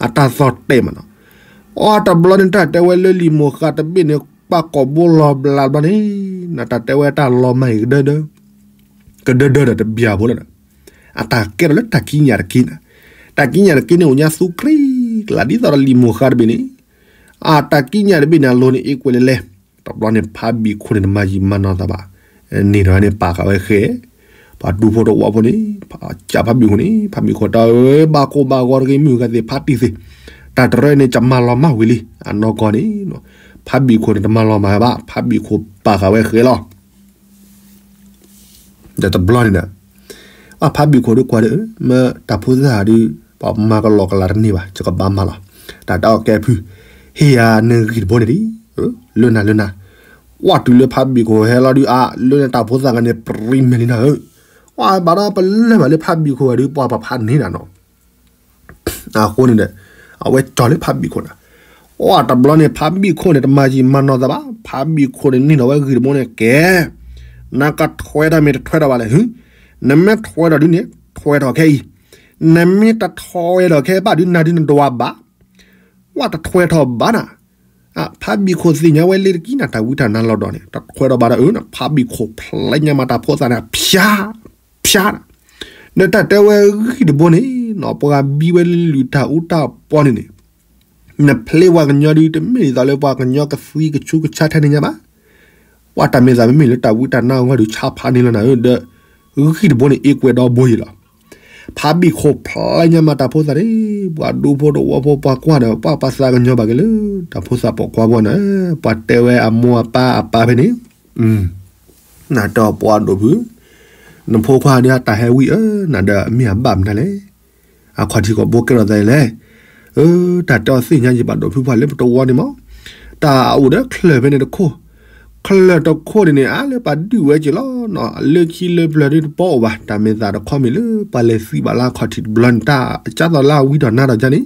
အတၢ်သီၣ်တဲာ်မးနီၤ အီတဘျီန့ၣ် တၢ်တဲဝဲလၢလံာ်မိၢ်ဃးတဘ့ၣ်န့ၣ် ပှၤကိာ်ဘိလီၤဘျးဘျီန့ၣ် နတၢ်တဲဝဲတၢ်လီၤမၢ်အံၤကဒၢဒၢ ကဒၢဒၢဒီးတဘျီဖိလီၤ အတၢ်ကဲထီၣ်လၢတၢ်ကံးညာ်တက့ၢ်နၤ တၢ်ကံးညာ်တက့ၢ်န့ၣ် အိၣ်ညါသူကြံကလး ဒ်သိးဒီးလံာ်မိၢ်ဃးတဘ့ၣ်န့ၣ် အတၢ်ကံးညာ်တဘ့ၣ်န့ၣ် အလိၤန့ၣ် အ့ၣ်ကွဲးလဲၤလဲၤ တဘျီန့ၣ် ဖးဘံၣ်ခိၣ်န့ၣ် တမၤယံာ်မၤနီၢ်သးဘၣ် န့ၣ်ဒီးန့ၣ် ပာ်ဃာ်ဝဲဃဲ ပှၤဒူဖိတဝီဖိန့ၣ် ကးဖးဘံၣ်ခိၣ်န့ၣ် ဖးဘံၣ်ခိၣ်တၢ်ဧၢ ဘၣ်ကိၢ်ဘၣ်ဂီၤတဂ့ၤ မုၢ်ဂၤသ့ၣ်ဖးတံၢ်သ့ၣ် တၢ်တရၢန့ၣ် ကမၤလီၤမၢ်ဝံၤလံ အနီၢ်ကီၢ်န့ၣ် ဖးဘံၣ်ခိၣ်န့ၣ် တမၤလီၤမၢ်ဝဲဘၣ် ဖးဘံၣ်ခိၣ်ပာ်ဃာ်ဝဲဃဲလီၤ ဒီးတဘျီန့ၣ်ဒီး အဖးဘံၣ်ခိၣ်ဒုးကွၢ်ဒီး မ့ၢ်တၢ်ဖိသၣ်ဒုး ပှၤမၤကလီကလးတန့ၢ်ဘၣ် ယကဘၣ်မၤလီၤ တၢ်တဲအီၤကဲဖု ဟ့ၣ်ယၤနဂံၢ်တဘိန့ၣ်ဒံး လၢနၤလၢနၤ ကွၢ်တုၤလၢဖးဘံၣ်ခိၣ်ဟဲလီၤဒုးအါ လၢနတၢ်ဖိသၣ်ဂၤန့ၣ် ပြံမဲာ်လံနၤဧၢ ကွၢ်ဘၣ်ဒီးပလၢၢ်ဘၣ်လၢဖးဘံၣ်ခိၣ်ဂၤဒုး ပှၤပဖးန့ၢ်နၤနီၤ အဃိန့ၣ်ဒီး အဝဲကၠီၤလၢဖးဘံၣ်ခိၣ်နၤ အတဘျီန့ၣ် ဖးဘံၣ်ခိၣ်န့ၣ် တမၤယံာ်မၤနီၢ်သးဘၣ် ဖးဘံၣ်ခိၣ်န့ၣ် န့ၢ်လီၤဝဲဂံၢ်တဘိန့ၣ် ကဲ နကထွဲထီၣ်မ့ၢ်တထွဲထီၣ်ဘၣ်လဲၣ် နမ့ၢ်ထွဲထီၣ်ဒုးန့ၣ် ထွဲထီၣ်ခဲအံၤ နမ့ၢ်တထွဲထီၣ်ခဲဘၣ်ဒုး နၤဒုးနဒွးဘၣ် ဝဲတထွဲထီၣ်ဘၣ်နၤ ဖးဘံၣ်ခိၣ်သ့ၣ်ညါဝဲလံတက့ၢ်နၤ တၢ်ဝံတၢ်နါလီၤဒီးန့ၣ် တထွဲထီၣ်ဘၣ်ဒီးအၢ ဖးဘံၣ်ခိၣ်ဖျဲညါမးတၢ်ဖိသၣ်န့ၣ် ဖၠါ ဖၠါ ဒီးတၢ်တဲဝဲဂံၢ်တဘိန့ၣ်နီၤ ပှၤဘံဝဲလၢလုၢ်တၢ်အူတၢ်ပီန့ၣ်န့ၣ် နဖျ့ပှၤကညီဒုး တမ့ၢ်ဒ်သိးလၢပှၤကညီကသံကဆူကဆါထဲန့ၣ်ညါဘၣ်. ပှၤတၢ်မ့ၢ်သးမ့မ့ၢ်လၢတၢ်ဝံတၢ်နါအဂီၢ်ဒုး ဆါဖးန့ၣ်လီၤနၤဧၢ ဒီး ဂံၢ်တဘိန့ၣ် အ့ၣ်ကွဲးဒီဘိယံၤလီၤ. ဖးဘံၣ်ခိၣ်ဖျါညါမးတၢ်ဖိသၣ်န့ၣ်, ပှၤဒူဖိတဝီဖိပှၤကွၢ်ဒီး ပှၤပှၤသးကညီၤဘၣ်က့ၤလၢ တၢ်ဖိသၣ်ပိာ်ခွါပှၢ်န့ၣ်, ပှၤတဲဝဲအမိၢ်အပၢ်အပၢ်ဖဲန့ၣ်, နတဲအီၤပှၤဒိၣ်ဖု, နဖိခွါဒ်တၢ်ဟဲဝံဧၢ, နဒီးမ့ၢ်အဘၣ်မနုၤလဲၣ်. အခီၣ်ထံးကီၢ်ဘိကဲထီၣ်သးလဲၣ်. အၢ, တၢ်တဲအီၤသ့ၣ်ညါယံၤဘၣ်ဒိၣ်ဖုပှၢ်လၢပတဝီန့ၣ်မး, တၢ်အိၣ်ဒီးချၢၣ်ဖဲန့ၣ်တခိၣ်, ချၢၣ်တခိၣ်န့ၣ်န့ၣ် အါလၢပှၤဒုးဝဲက့ၤလီၤ, လၢခံလၢပျၢၤဒ်တပီအိၣ်ဘၣ်, တၢ်မ့ၢ်သးတခီမ့ၢ်လၢပှၤလဲၤသံဘၣ်လၢအခီၣ်ထံးတဘျီန့ၣ် တၢ်ကၢ်သိးလၢအဝံဒီးနါဒီးကန့ၣ်,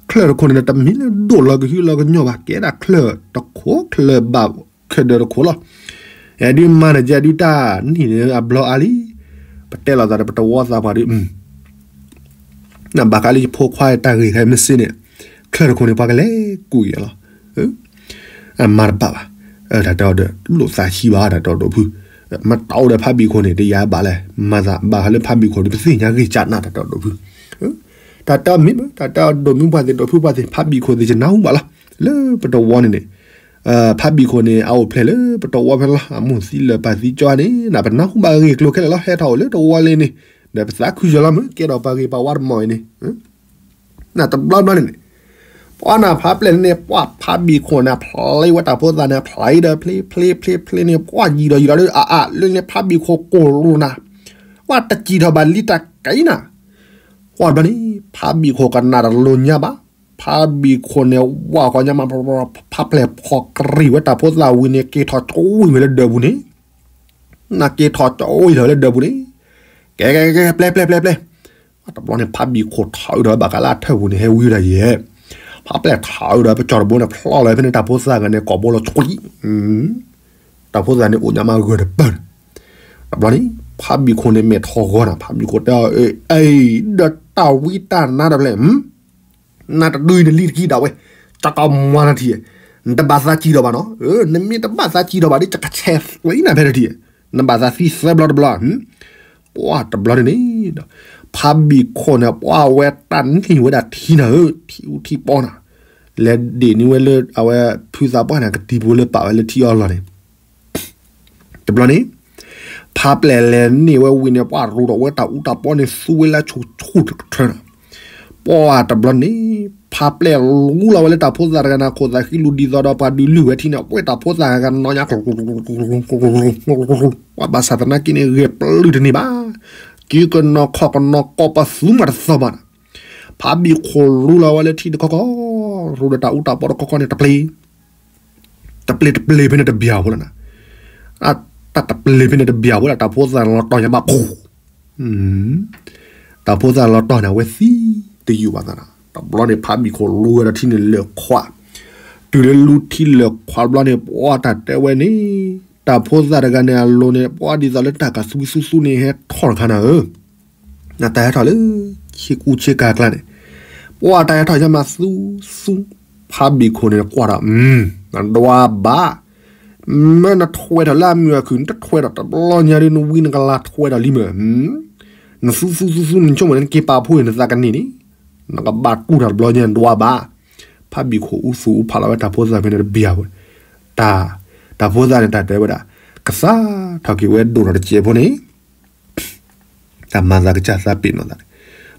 ချၢၣ်တခိၣ်န့ၣ် တမ့ၢ်လၢဒိၣ်လီၤကဟုလီၤကညီၤဘၣ်, ကဲဒၣ်ချၢၣ်တခိၣ် ချၢၣ်ဘၣ်ခဲဒၢးတခိၣ်လီၤ. အဲဒုးမၤနၢၤကဲဒုးတၢ်နံၣ်န့ၣ်အဘျီအါလံ, ပတဲလိာ်သးဒီးပတဝီသးပှၢ်ဒုး နဘၣ်ဃးလၢယဖိခွါတၢ်ဂ့ၢ်ခဲမ့ၢ်စ့ၢ်န့ၣ်, ချၢၣ်တခိၣ်န့ၣ် ပှၤကလဲၤကူးယဲလီၤ. အမၤတဘၣ်ဘၣ်, တၢ်တဲအီၤဒီးလိာ်သးဆံးဘၣ် တၢ်တဲအီၤဒိၣ်ဖု, မ့ၢ်တအိၣ်ဒီးဖးဘံၣ်ခိၣ်န့ၣ် တယၤဘၣ်လဲၣ်, မၤသးဘၣ်ဃးလၢဖးဘံၣ်ခိၣ်ဒီး ပသ့ၣ်ညါဂ့ၢ်ကၢ်နး တၢ်တဲအီၤဒိၣ်ဖု, တၢ်တဲအီၤမ့ၢ်မ့ၢ် တၢ်တဲအီၤဒိၣ်မုၢ်ပှၢ်သ့ၣ် ဒိၣ်ဖုပှၢ်သ့ၣ် ဖးဘံၣ်ခိၣ်သ့ၣ် ယနၢ်ဟူဘၣ်လီၤ, လၢပတဝီန့ၣ်န့ၣ် ဖးဘံၣ်ခိၣ်န့ၣ် အအိၣ်ဖျဲၣ်လၢပတဝီဖဲလီၤ, အမိၢ်သံလၢာ်ပၢ်သံကၠီန့ၣ် နပနၢ်ဟူဘၣ်ဂ့ၢ်ကျိၤခဲလၢာ်လီၤ, ဟဲထီၣ်အိၣ်လၢတဝီလံန့ၣ်, ဒီးပသးခုယီၤလီၤမ့ၢ် ကဲထီၣ်ပှၤဂ့ၤပှၤဝါတမီၢ်အံၤန့ၣ်, နတဘျီဘျီန့ၣ်န့ၣ်, ပှၤနၢ်ဖးပျဲၢ်န့ၣ် ပှၤဖးဘံၣ်ခိၣ်န့ၣ် ဖျဲဝဲတၢ်ဖိသၣ်န့ၣ် ဖျဲဒီးဖျ့ဖျ့ဖျ့ဖျ့န့ၣ် ပှၤယံၤဒီးယံၤဒီး အအၢ လၢန့ၣ်ဖးဘံၣ်ခိၣ်ကိၢ်လိာ်နၤ, ပှၤတစံၣ်ထီၣ်ဘၣ်လံတၢ်ကဲနၤ, ပှၤတဘျီန့ၣ် ဖးဘံၣ်ခိၣ်ကနၣ်တလိၤညါဘၣ်, ဖးဘံၣ်ခိၣ်န့ၣ် ဝၢ်ဃီညါမး ဖးပျဲၢ်ဖီၣ်ကရံၣ်ဝဲတၢ်ဖိသၣ်ဝံၤန့ၣ် က့ၤထီၣ်ကၠိဝံၤဝဲလၢဒၢးပူၤန့ၣ်, နက့ၤထီၣ်ကၠိဝံၤထီၣ်ဝဲလၢဒၢးပူၤန့ၣ်, ကဲကဲကဲ ပျဲပျဲပျဲပျဲ, တဘျီန့ၣ် ဖးဘံၣ်ခိၣ်ထီၣ်အုးဒီးဘၣ်ဃးလၢအထၢၣ်ပူၤန့ၣ် ဟဲဝံဝဲဒၣ်ယဲၢ်, ဖးပျဲၢ်ထီၣ်အုးဒီးပကၠီၤတဘိန့ၣ် ဖျီၣ်လီၤဖဲန့ၣ် တၢ်ဖိသၣ်ဂၤန့ၣ် ကိာ်ဘိလီၤကွံာ် တၢ်ဖိသၣ်န့ၣ်အိၣ်ညါမးဂၢၢ်တပၢၢ်န့ၣ်, တဘျီန့ၣ် ဖးဘံၣ်ခိၣ်န့ၣ်မဲာ်ထီၣ်ဂီၤနၤ, ဖးဘံၣ်ခိၣ်တဲအီၤ အံၤ ဒီးတၢ်ဝံတၢ်နါတဖျၢၣ်, နတဒုအံၤနလံတကံဒၣ်ဝဲ, ကကမၤနၤထံၣ်, နတဘၣ်သးစံၣ်ထီၣ်ဘၣ်နီၤ, နမ့ၢ်တဘၣ်သးစံၣ်ထီၣ်ဘၣ်ဒီး ကကဆဲးသံနၤဖဲတထံၣ်, နဘၣ်သးသံသၢဘျီတဘျီ, ပှၤတဘျီန့ၣ်န့ၣ်, ဖးဘံၣ်ခိၣ်န့ၣ် ပှၤဝဲတၢ်န့ၢ်ဝဲဒၣ်ထံနၤဧၢ, ထံအူထံပီနၤ, လဲၤဒ့ၣ်န့ၢ်ဝဲလၢအဝဲဖုသးပှၢ်န့ၣ် ကတံၤဖိလၢပာ်ဝဲလၢထံအီလီၤန့ၣ် တဘျီန့ၣ် ဖးပျဲၢ်လဲၤန့ၢ်ဝဲဝံၤန့ၣ် ပှၤရိးထီၣ်ဝဲတၢ်အူတၢ်ပီန့ၣ် သူဝဲလၢဆူၣ်ဆူၣ်တကထၢနီၤ, ပှၤတဘျီန့ၣ် ဖးပျဲၢ်လူလီၤဝဲလၢတၢ်ဖိသၣ်တဂၤန့ၣ် ခိၣ်သးဃံလူၤဒ်သိးဒီးပှၤဒုးလုၢ်ဝဲထံန့ၣ် ပှဲၤတၢ်ဖိသၣ်ဂၤဂၤနီၢ်ညါ ပှၤဘၣ်ဆၣ်သနာ်က့န့ၣ် ဂဲၤပျုၢ်တန့ၢ်ဘၣ်, က့ၤကနီၤခီၣ်ကနီၤကီၢ်ပသူမးတသီၣ်ဘၣ်နီၤ, ဖးဘံၣ်ခိၣ်လူလီၤဝဲလၢထံတခီခီ ရိးဒီးတၢ်အူတၢ်ပီတခီခီန့ၣ် တပျ့ၤ တပျ့ၤတပျ့ၤဖဲန့ၣ်တဘျီဖိလီၤနၤ, တၢ်တပျ့ၤဖဲန့ၣ်တဘျီဖိလီၤ တၢ်ဖိသၣ်လီၤတီၢ်ညါဘၣ်ခိၣ်, တၢ်ဖိသၣ်လီၤတီၢ်န့ၣ် အဝဲသံတယုၢ်ဘၣ်သးနီၤ, တဘျီန့ၣ် ဖးဘံၣ်ခိၣ်လူဝဲဒီးထံန့ၣ်လၢာ်ခွး, တုၤလၢလူထံလၢာ်ခွးတဘျီန့ၣ် ပှၤတၢ်တဲဝဲန့ၣ်, တၢ်ဖိသၣ်တဂၤန့ၣ်အလိၤန့ၣ် ပှၤဒ်သိးလၢတၢ်ကသူသူသူန့ၣ် ဟဲထီၣ်တခါနၤဧၢ နတၢ်ဟဲထီၣ်လၢ ဆ့ကူဆ့ကၤကျါန့ၣ်, ပှၤတၢ်ဟဲထီၣ်ညါမးသူသူ, ဖးဘံၣ်ခိၣ်န့ၣ်ကွၢ်ဒီး, နဒွးဘၣ်, မ့ၢ်နထွဲထီၣ်လၢအမုာ်အခုၣ် နတထွဲထီၣ်တဘျီညါဒီး နဝံနကလၤထွဲထီၣ်လံမ့ၢ်, နသူသူသူသူ နဆိကမိၣ်န့ၣ် နက့ၤပာ်ဖှိၣ်န့ၣ် နသးကန့ၢ်န့ၣ်, နကဘၣ်တူၢ်တၢ်တဘျီညါ နဒွးဘၣ်, ဖးဘံၣ်ခိၣ်အူသူအူဖးလီၤဝဲတၢ်ဖိသၣ်ဖဲန့ၣ်တဘျီဖိ, တၢ်, တၢ်ဖိသၣ်န့ၣ် တၢ်တဲဝဲဒၣ်, ကသးထီၣ်က့ၤဝဲဒိၣ်ထီၣ်တစဲးဖိန့ၣ် တၢ်မၤသးကစၢ်သးပ့ၤနီၣ်သးန့ၣ်,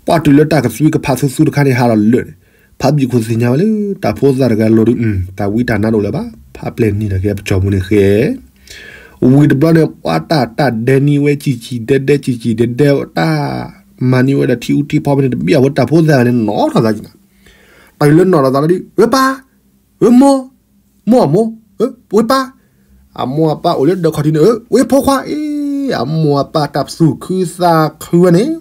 ပှၤတုၤလၢတၢ်ကသွံကဖးသူသူတခါန့ၣ် ဟးလီၤလၢာ်န့ၣ်, ဖးဘံၣ်ခိၣ်သ့ၣ်ညါဝဲလၢ တၢ်ဖိသၣ်တဂၤလိၤဒီး တၢ်ဝံတၢ်နါတအိၣ်လၢၤဘၣ်, ဖးပျဲၢ်နံၤဒီးက့ၤပကၠီၤပူၤန့ၣ်ဃဲ, ဝံၤတဘျီန့ၣ် ပှၤတၢ်တၢ်ဒဲန့ၢ်ဝဲ စံၣ်စံၣ်ဒဲဒဲ စံၣ်စံၣ်ဒဲဒဲ တၢ်မၤန့ၢ်ဝဲဒီးထံအူထံဖီဖဲန့ၣ်တဘျီဖိ တၢ်ဖိသၣ်ဂၤန့ၣ် နီၣ်ထီၣ်သးက့ၤနၤ, တၢ်လၢနီၣ်ထီၣ်သးလီၤဒီး ဝဲပၢ် ဝဲမိၢ်, မိၢ်အမိၢ်, ဝဲပၢ်, အမိၢ်အပၢ်အိၣ်လၢဒၢးခီၣ်ထံးန့ၣ်, ဝဲဖိခွါအံၤ, အမိၢ်အပၢ်တၢ်သူၣ်ခုသးခုဝဲန့ၣ်,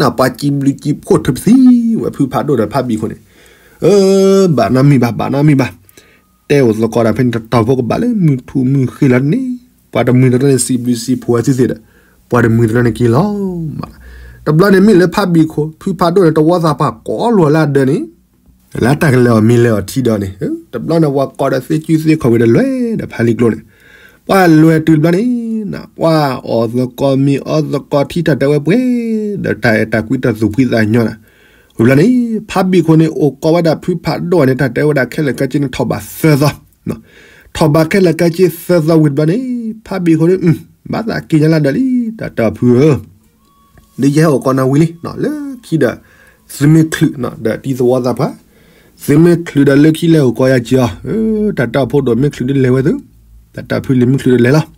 နပှၤစံးဘျုးစံးဖှိၣ်ထုးပသံဝဲဖုဖးဒိၣ်ဒီးဖးဘံၣ်ခိၣ်န့ၣ်, ဘၣ်နမံၤဘၣ် ဘၣ်နမံၤဘၣ်, တဲအိၣ်သကိးတၢ်ဖဲန့ၣ်တတီၤဖိကဘၣ်လၢမုၢ်ထူၣ်မုၢ်ဃ့လီၤန့ၣ်, ပှၤတမုၢ်တနီၤန့ၣ် စံးဘျုးစံးဖှိၣ်ဝဲသ့ၣ်သ့ၣ်ဒီး, ပှၤတမုၢ်တနီၤန့ၣ်က့ၤလီၤမး, တဘျီန့ၣ်မ့ၢ်လၢဖးဘံၣ်ခိၣ် ဖုဖးဒိၣ်န့ၣ် တဝီသးပှၢ်ကိးလိာ်လၢအဒၢးန့ၣ် လၢတၢ်ကလဲၤအီၣ်မ့ၤလဲၤအီၣ်ထံဒီးန့ၣ်, တဘျီန့ၣ် ပှၤကိးဒီးသ့ကူသ့ခီၣ်ဝံၤဒီးလဲၤဒီးဖးလံာ်ကျိန့ၣ်, ပှၤလဲၤတုၤတဘျီန့ၣ်, ပှၤအီၣ်သကိးမ့ၤအီသကိးထံ တၢ်တဲဝဲပှဲၤ, ဒီးတၢ်အဲၣ်တၢ်ကွံတၢ်သူၣ်ဖှံသးညီနၤ, ဝံၤဘျီန့ၣ် ဖးဘံၣ်ခိၣ်န့ၣ် အိၣ်ကိးဝဲဒၣ်ဖုဖးဒိၣ်န့ၣ် တၢ်တဲဝဲဒၣ်ခဲလၢာ်ခဲဆ့န့ၣ် ထီၣ်ဘးသၢသီ, ထီၣ်ဘးခဲလၢာ်ခဲဆ့သၢသီဝံၤတဘျီန့ၣ်, ဖးဘံၣ်ခိၣ်န့ၣ်, ဘၣ်သးက့ၤညါလၢဒၢးလံ, တၢ်တဲအီၤဖုဧၢ, ဒ်ယဟဲအိၣ်ကီးနၤဝံၤလံ လၢခံဒီး သုမ့ၢ်ချုးဒီးတံၤသဝီသးပှၢ်, သုမ့ၢ်ချုးဒီးလၢခံလဲၤအိၣ်ကီးယၤက့ၤအီၤ, တၢ်တၢ်အိၣ်ဖှိၣ်ဒိၣ်မ့ၢ်ချုးဒ်လဲၤဝဲသု, တၢ်တၢ်ဖုလံၤမ့ၢ်ချုးဒ်လဲၤလီၤ.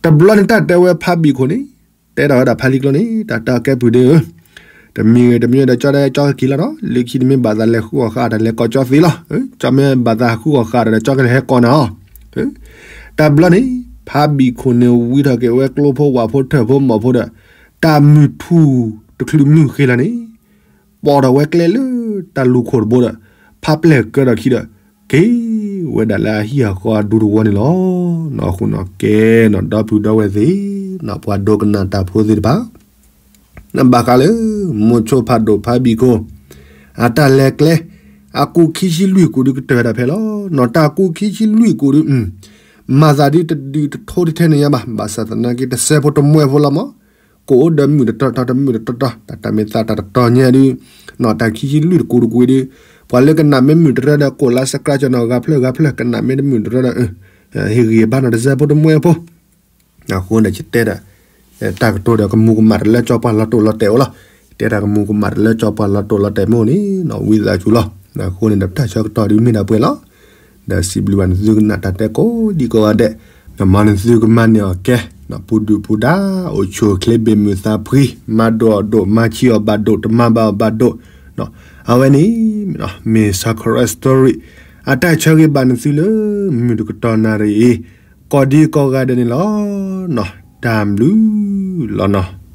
တဘျီန့ၣ်တၢ်တဲဝဲဖးဘံၣ်ခိၣ်န့ၣ်, တဲဒၣ်ဝဲဒၣ်ဖးလံၤကျိန့ၣ် တၢ်တၢ်ကဲပုၢ်ဒ့ဧၢ, တမံၤဂ့ၤတမံၤဒီးကၠီဒၣ်ကၠီက့ၤလီၤဒီး လၢခံတမ့ၢ်ဘၣ်သးလဲၤဃုအီၣ်ဃာ်တၢ်လဲၤကီးကၠီသ့လီၤ. ကၠီမ့ၢ်ဘၣ်သးဃုအီၣ်ဃာ်တၢ်ဒီးကၠီကလဲၤဟဲကီးနၤအီၤ. တဘျီန့ၣ် ဖးဘံၣ်ခိၣ်န့ၣ်ဝံထီၣ်က့ၤဝဲကျိဖိဝၣ်ဖိထၢၣ်ဖိမီၢ်ဖိဒီး တၢ်မုၢ်ထူၣ်တချုးမုၢ်ဃ့လီၤန့ၣ် ပိာ်ထီၣ်ဝဲကျဲလၢတၢ်လူၢ်ခိၣ်တဘိဒီး ဖးပျဲၢ်ကၢထီၣ်ခံဒီး က့ၤဝဲဒၣ်လၢအဟံၣ်အဃီအဒူတဝီန့ၣ်လီၤ. အဃိန့ၣ်ကဲနီၤ ဒီပုၢ်ဒီဝဲၢ်သ့ၣ်နီၤ ပှၤဒိကနၣ်တၢ်ဖိသ့ၣ်တဖၣ် နဘၣ်ဃးလၢ မိၤဆိဖးဒိၣ်ဖးဘံၣ်ခိၣ် အတၢ်လဲၤကျဲ အကူာ်ခံဆံလွံၢ်ကူာ်ဒုးကတၢၢ်ဝဲဒၣ်ဖဲလီၤ. နီၤတၢ်ကူာ်ခံဆံလွံၢ်ကူာ်ဒုး မၤသးဒ်တဒုးတထိတထဲန့ၣ်ညါဘၣ်, ဘၣ်ဆၣ်သနာ်က့တစဲးဖိတမှဲဖိလီၤမး, ကအိၣ်ဒီးမုၢ်တတီၤတီၤတမုၢ်တတီၤတီၤ တၢ်တၢ်မ့ၢ်သးတၢ်တတီၤညါဒုး, နီၤတၢ်ခံဆံလွံၢ်တကူာ်တကွံာ်ဒုး, ပှၤလၢကနၣ်မ့ၢ်မုၢ်တရၢဒီး ကိးလါ subscribe ကၠီနီၤ ဂၤဖျၢၣ်ဂၤဖျၢၣ် ကနၣ်မ့ၢ်တမုၢ်တရၢဒီး ဟ့ၣ်ဂံၢ်ဘါနီၤတစဲးဖိတမှဲဖိ အဃိန့ၣ်ယတဲဒၣ် တၢ်ကတိၤဒီးကမူၤကမၣ်တလၢကၠီပှၤလီၤတိာ်လီၤတဲာ်အိၣ်လီၤ. ယတဲတၢ်ကမူၤကမၣ်တလၢကၠီပှၤလီၤတိာ်လီၤတဲာ်မ့ၢ်အိၣ်န့ၣ်နီၤ ဝံသးစူၤလီၤ. အဃိန့ၣ်ဒီးပတၢ်ဆၢကတီၢ်ဒုးမ့ၢ်ဒၣ်ပှဲၤလီၤ. ဒီးစံးဘျုးဘၣ်နသုကနၣ်တၢ်တဲကိးဒံကိးဂၤဒဲး, မ်နသုကမၤန့ၢ်အီၤကဲ ပူၤဒုၣ်ပူၤဒါ အိၣ်ဆူၣ်အိၣ်ချ့ဘၣ်မုာ်သးဖှံ, မၤဒိၣ်အီၤဒိၣ် မၤဆံးအီၤဘၣ်ဒိၣ် တမၤဘၣ်အီၤဘၣ်ဒိၣ်, အဝဲန့ၣ် မ့ၢ် Sakura Story အတၢ်ဆၢဂ့ၤဘၣ်နသုလၢ မုၢ်တကတီၢ်နၣ်ရံၣ်အံၤ ကိးဒံကိးဂၤဒဲးန့ၣ်လီၤ. တၢ်ဘျုးလီၤနီၤ.